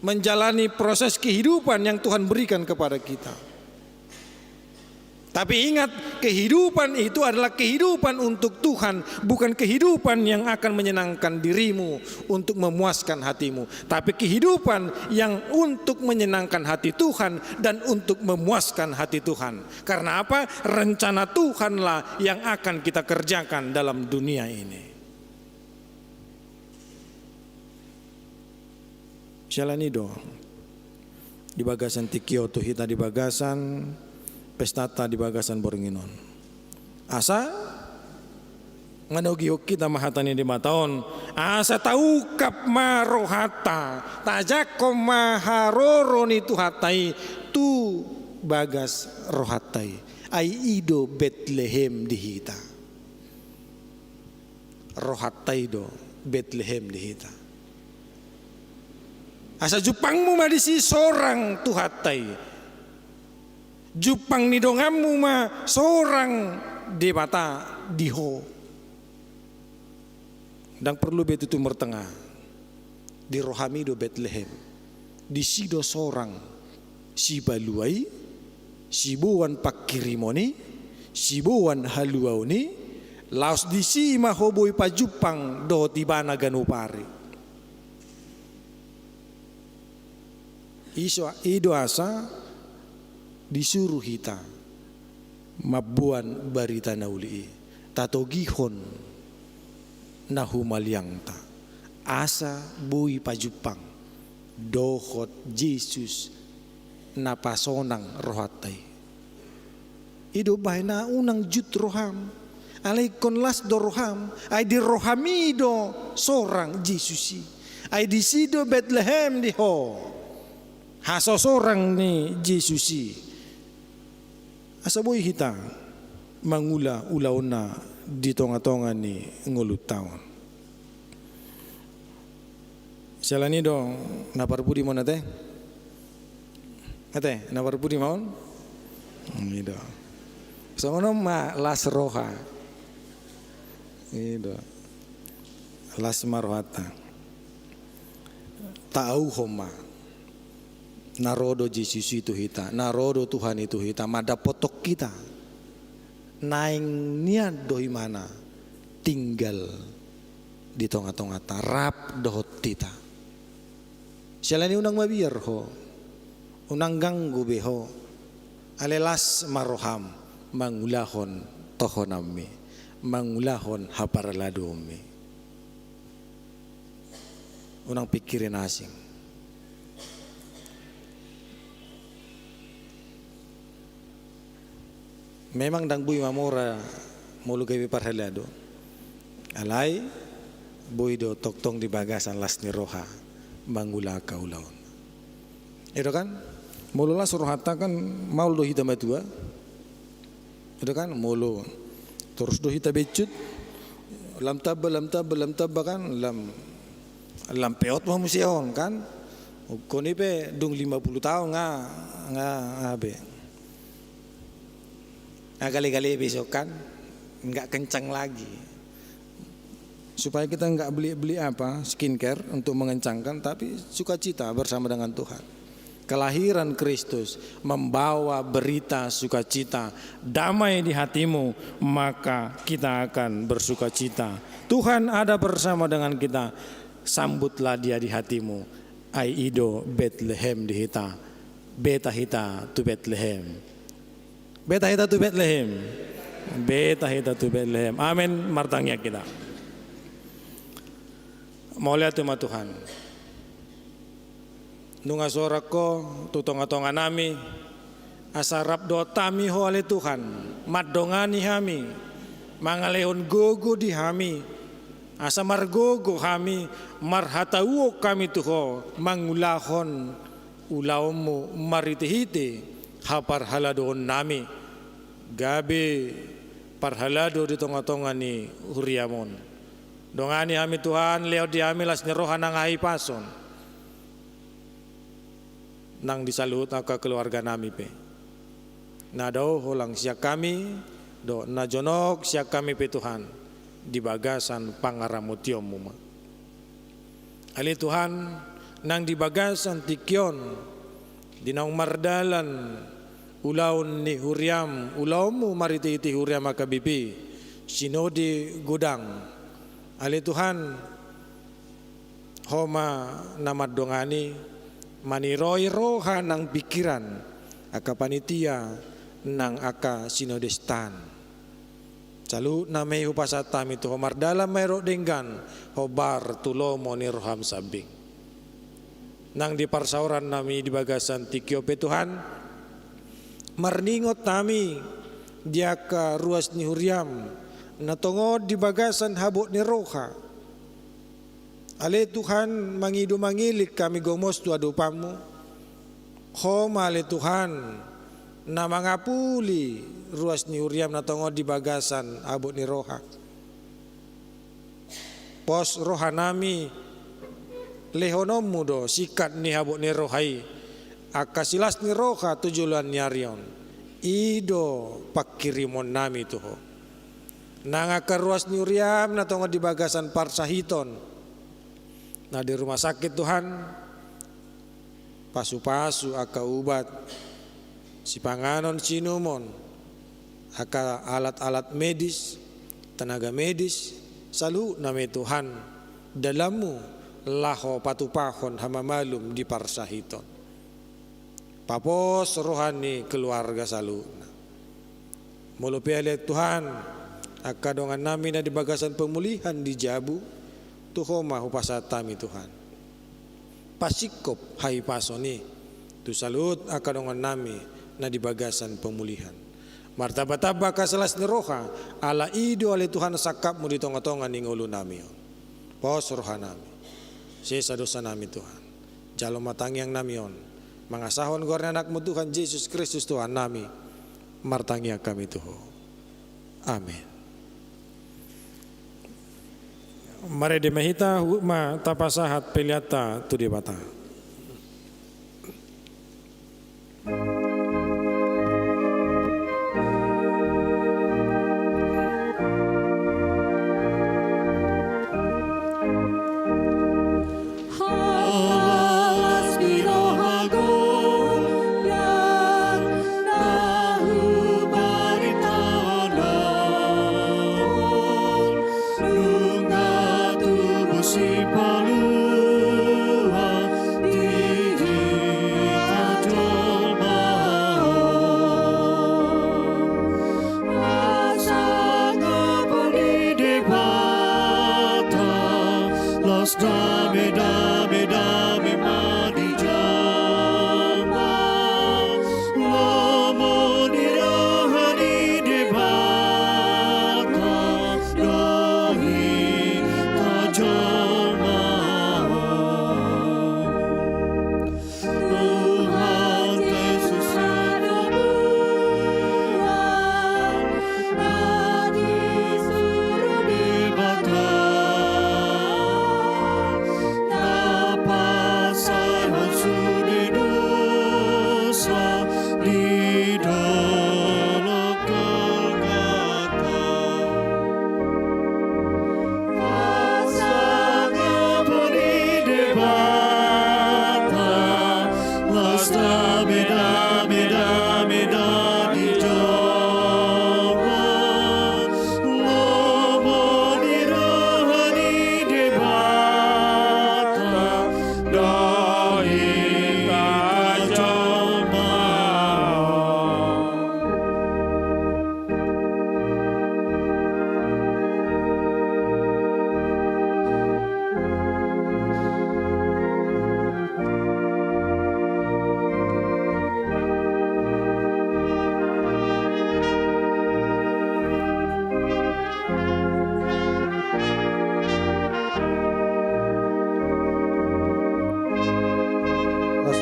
menjalani proses kehidupan yang Tuhan berikan kepada kita. Tapi ingat, kehidupan itu adalah kehidupan untuk Tuhan, bukan kehidupan yang akan menyenangkan dirimu, untuk memuaskan hatimu. Tapi kehidupan yang untuk menyenangkan hati Tuhan dan untuk memuaskan hati Tuhan. Karena apa? Rencana Tuhanlah yang akan kita kerjakan dalam dunia ini. Siala ni i do di bagasan tingki on tu hita, di bagasan pestanta, di bagasan borngin on. Asa manogihon hita ma hata ni Debata on, asa taungkap ma rohanta, tajangkon ma haroro ni Tuhanta i tu bagas rohanta i. Ai i do Betlehem di hita. Rohanta i do Betlehem di hita. Asa jumpangmu ma disi sorang Tuhanta i. Jumpang ni donganmu ma sorang Debata di ho. Ndang porlu be tu Timur Tengah. Di rohami do Betlehem. Disi do sorang sipalua i, siboan pangkirimon i, siboan haluaon i. Laos disi ma ho boi pajumpang dohot Ibana ganup ari. I so, i do asa disuru hita mamboan barita na uli i, tatogihon na humaliangta, asa boi pajumpang dohot Jesus na pasonang rohanta i. I do bahen, unang jut roham. Alai ingkon las do roham, ai di rohami do sorang Jesus i. Ai disi do Betlehem di ho, hasosorang ni Jesus i. Asa boi hita mangula ulaonna di tongatonga ni ngolunta on. Siala ni i do, na parpudi ma on ate? Ate, na parpudi ma on? I do. Songon on ma las roha. I do. Las ma rohanta. Taauhon ma. Na ro do Jesus i tu hita, na ro do Tuhan i tu hita, mandapothon hita. Naeng nian do Ibana tinggal di tongatonganta, rap dohot hita. Siala ni i unang mabiar ho, unang ganggu be ho, alai las ma roham mangulahon tohonanmi, mangulahon haparaladoonmi. Unang pingkiri na asing. Memang ndang boi mamora molo gabe parhalado. Alai boi do tongtong di bagasan las ni roha mangula angka ulaon. I do kan? Molo las rohanta kan maol do hita matua. I do kan? Molo torus do hita bencut, lam tamba, lam tamba, lam tamba kan, lam, lam peot ma muse on kan. Ingkon i pe dung lima puluh taon nga, nga, nga be. Nga gale-gale besok kan, nggak kencang lagi. Supaya kita nggak beli-beli apa, skincare untuk mengencangkan, tapi sukacita bersama dengan Tuhan. Kelahiran Kristus membawa berita sukacita, damai di hatimu, maka kita akan bersukacita. Tuhan ada bersama dengan kita, sambutlah Dia di hatimu. Ai i do Betlehem di hita. Beta hita tu Betlehem. Beta hita tu Betlehem. Beta hita tu Betlehem. Amen. Martangiang hita. Mauliate ma Tuhan. Nunga sorang Ho tu tongatonganami, asa rap dohot hami Ho ale Tuhan, mandongani hami, Mangalehon gogo di hami, asa margogo hami, marhatauon hami tu Ho, mangulahon ulaonMu marhitehite haparhaladoonnami, gabe parhalado di tongatonga ni huriaM on. Dongani hami Tuhan, lehon di hami las ni roha nang hahipason nang di saluhut angka keluarganami pe. Na dao holan sian hami, dohot na jonok sian hami pe Tuhan, di bagasan pangaramotionMu ma. Ale Tuhan, nang di bagasan tingki on, di naung mardalan ulaon ni huriaM, ulaonMu marhitehite huriaM H K B P, Sinode Godang. Ale Tuhan, Ho ma na mandongani, maniroi roha nang pingkiran angka panitia nang angka sinodesta on. Saluhutna ma i hupasahat hami tu Ho, mardalan ma i rap denggan, hombar tu lomo ni rohaM sambing. Nang di parsaorannami di bagasan tingki on pe Tuhan, marningot hami di angka ruas ni huriaM na tongon di bagasan habot ni roha. Ale Tuhan, mangido mangilik hami gomos tu adopanMu. Ho ma ale Tuhan, na mangapuli ruas ni huriaM na tongon di bagasan habot ni roha. Pos rohanami, lehononMu do singkat ni habot ni roha i, angka silas ni roha tu joloan ni ari on. I do panghirimonnami tu Ho. Nang angka ruas ni huriaM na tongon di bagasan parsahiton na di rumah sakit Tuhan, pasupasu angka ubat, sipanganon siinumon, angka alat-alat medis, tenaga medis, saluhutna ma i Tuhan, dalanMu laho patupahon hamamalum di parsahiton. Papos roha ni keluarga saluhutna. Molo pe ale Tuhan, angka dongannami na di bagasan pemulihan di jabu, tu Ho ma hupasahat hami Tuhan. Pasingkop hahipason i tu saluhut angka dongannami na di bagasan pemulihan. Martambatamba angka silas ni roha, ala i do ale Tuhan sangkapMu di tongatonga ni ngolunami on. Pos rohanami. Sesa dosanami Tuhan. Jalo ma tangiangnami on mangasahon goar ni AnakMu Tuhan Jesus Kristus Tuhannami. Martangiang hami tu Ho. Amen. Marende ma hita, huhut ma tapasahat peleanta tu Debata.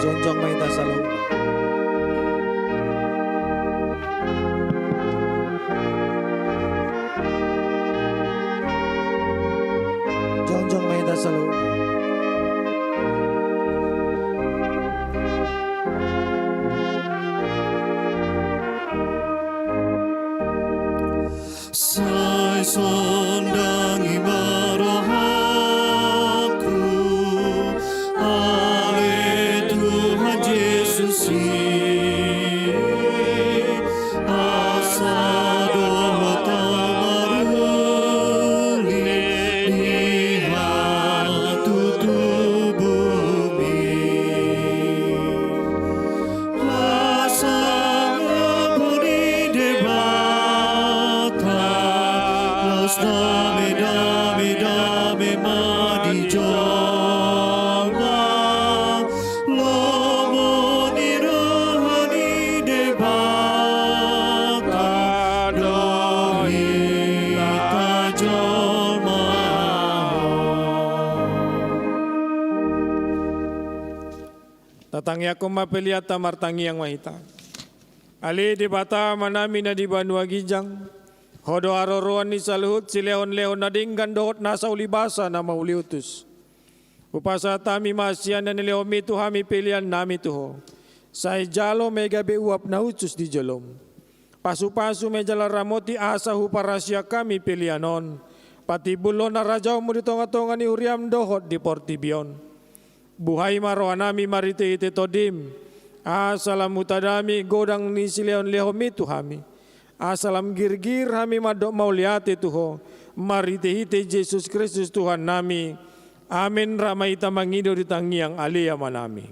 Jongjong ma hita saluhutna. Jongjong ma hita saluhutna. Sai sondangi ma rohangku, ale Tuhan Jesus i, asa dohot au maruli di hatutubumi. Hasangapon ni Debata, laos dame, dame, dame ma di jolma, lomo ni roha ni Debata do hita jolma on. Tatangiangkon ma peleanta, martangiang ma hita. Ale Debata Amanami na di banua ginjang, Ho do haroroan ni saluhut silehonlehon na denggan dohot nasa ulibasa na mauliutus. Hupasahat hami ma sian na nilehonmi tu hami peleannami tu Ho. Sai jalo ma i gabe uap na hushus di jolom. Pasupasu ma i jala ramoti asa huparasiak hami pelean on patimbulhon harajaonmu di tongatonga ni huriam dohot di portibi on. Buhai ma rohanami marhitehite Tondim, asa lam hutadami godang ni silehonlehonmi tu hami, asa lam girgir hami mandok mauliate tu Ho, marhitehite Jesus Kristus Tuhannami. Amen. Rap ma hita mangido di tangiang Ale Amanami.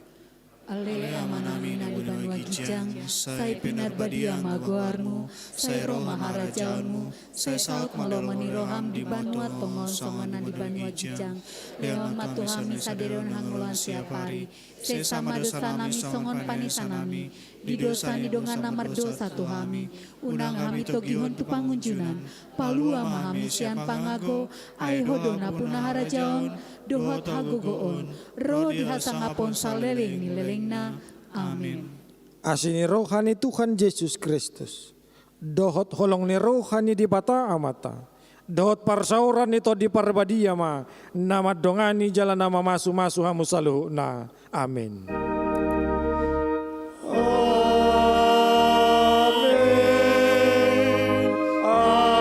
Ale Amanami na di banua ginjang, sai pinarbadia ma goarmu, sai ro ma harajaonmu, sai saut ma lomo ni roham di banua tonga on songon na di banua ginjang. Lehon ma tu hami sadari on hangoluan siapari. Sesa ma dosanami songon panesanami di dosa ni dongan na mardosa tu hami. Unang hami togihon tu pangunjunan. Palua ma hami sian pangago. Ai Ho do nampuna harajaon dohot hagogoon ro di hasangapon saleleng ni lelengna. Amen. Asi ni roha ni Tuhan Jesus Kristus, dohot holong ni roha ni Debata Amanta, dohot parsaoran ni Tondi Parbadia ma na mandongani jala na mamasumasu hamu saluhutna. Amen. Amen. Amen.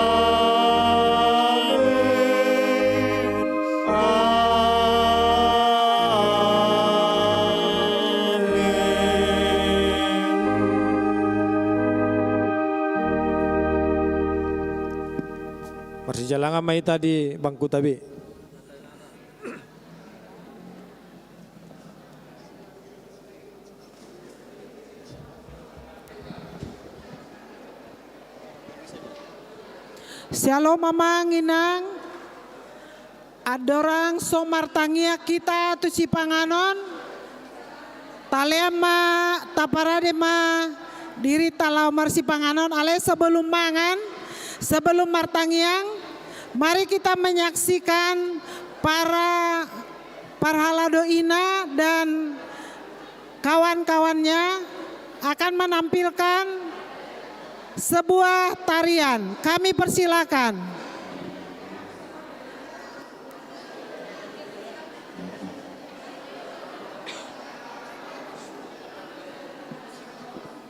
Amen. Marsijalangan ma hita di bangkuta be. Syalom amang inang. Andorang so martangiang hita tu sipanganon, talean ma, taparade ma dirinta laho marsipanganon. Alai sebelum mangan, sebelum martangiang, mari kita menyaksikan para parhalado ina dan kawan-kawannya akan menampilkan sebuah tarian. Kami persilakan.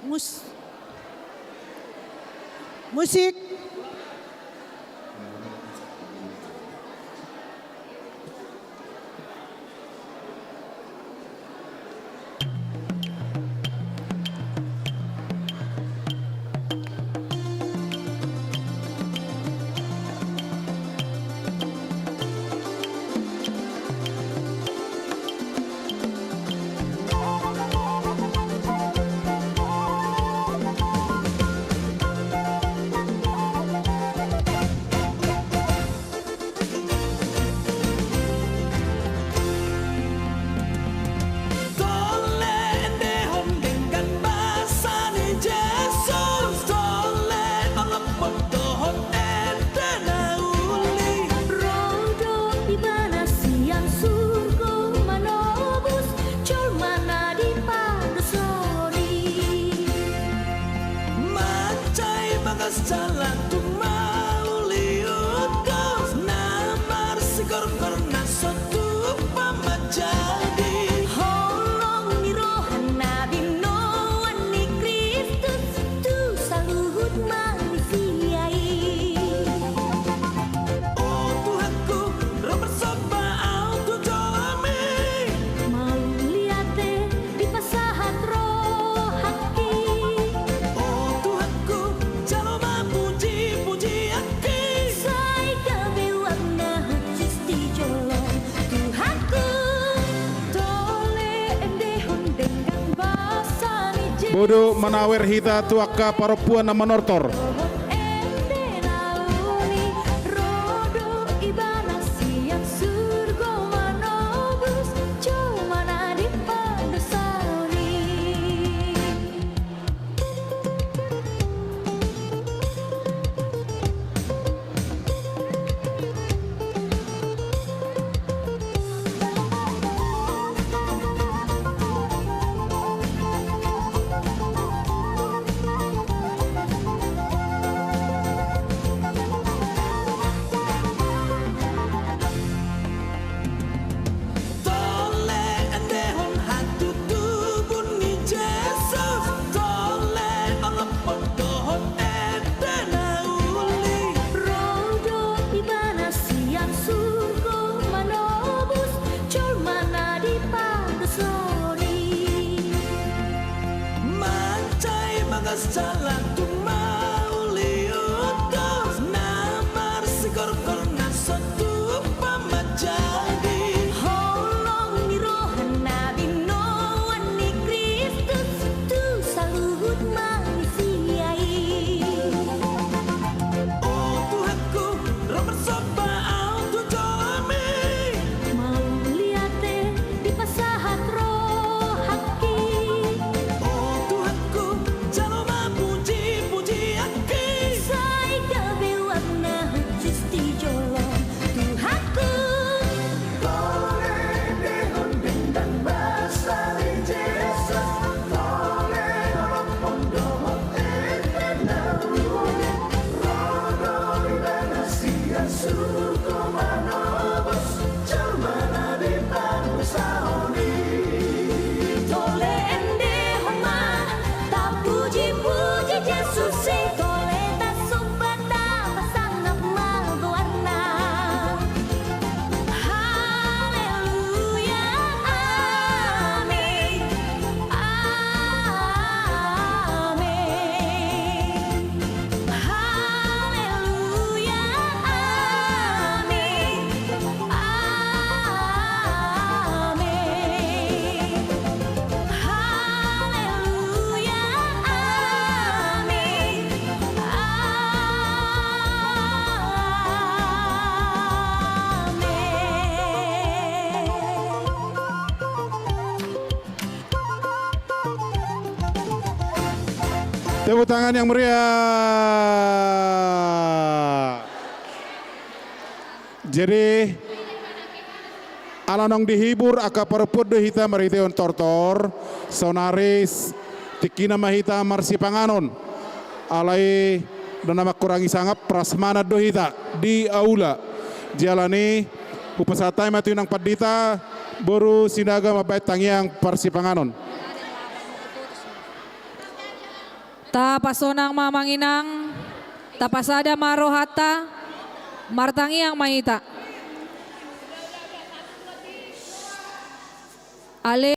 Mus-, musik. Bodo manawer hita tu angka parompuan na manortor. Ende na uli, ro do ibana sian surgo manobus jolma na di pandosa on i. Tole endehon hatutubun ni Jesus, tole olophon dohot ende na uli. Ro do ibana sian surgo manobus jolma na di pandosa on i. Mansai bagas jala tung mauliuthon na marsigorgor na so tupa manjadi. Holong ni roha na binoan ni Kristus tu saluhut manisia i. O Tuhanku, ro marsomba ahu tu jolomi. Mauliate dipasahat rohangki. O Tuhanku, jalo ma pujipujianki. Sai gabe uap na hushus di jolom, Tuhanku. Tole endehon dendang basa ni Jesus, tole olophon dohot ende na uli. Ro do ibana sian surgo manobus jolma na di pandosa on i. Tole endehon ma, tapujipuji Jesus i, tole tasomba tapasangap ma goarna. Haleluya, amen. Amen. Haleluya, amen. Amen. Haleluya, amen. Amen. Tepuk tangan yang meriah. Jadi, ala naung dihibur angka parompuan do hita marhitehon tortor, saonari s-, tingkina ma hita marsipanganon. Alai do na mangkurangi sangap, prasmanan do hita di aula. Jala ni, hupasahat hami ma tu inang pandita, boru Sinaga mambahen tangiang parsipanganon. Tapasonang ma amang inang, tapasada ma rohanta, martangiang ma hita. Ale-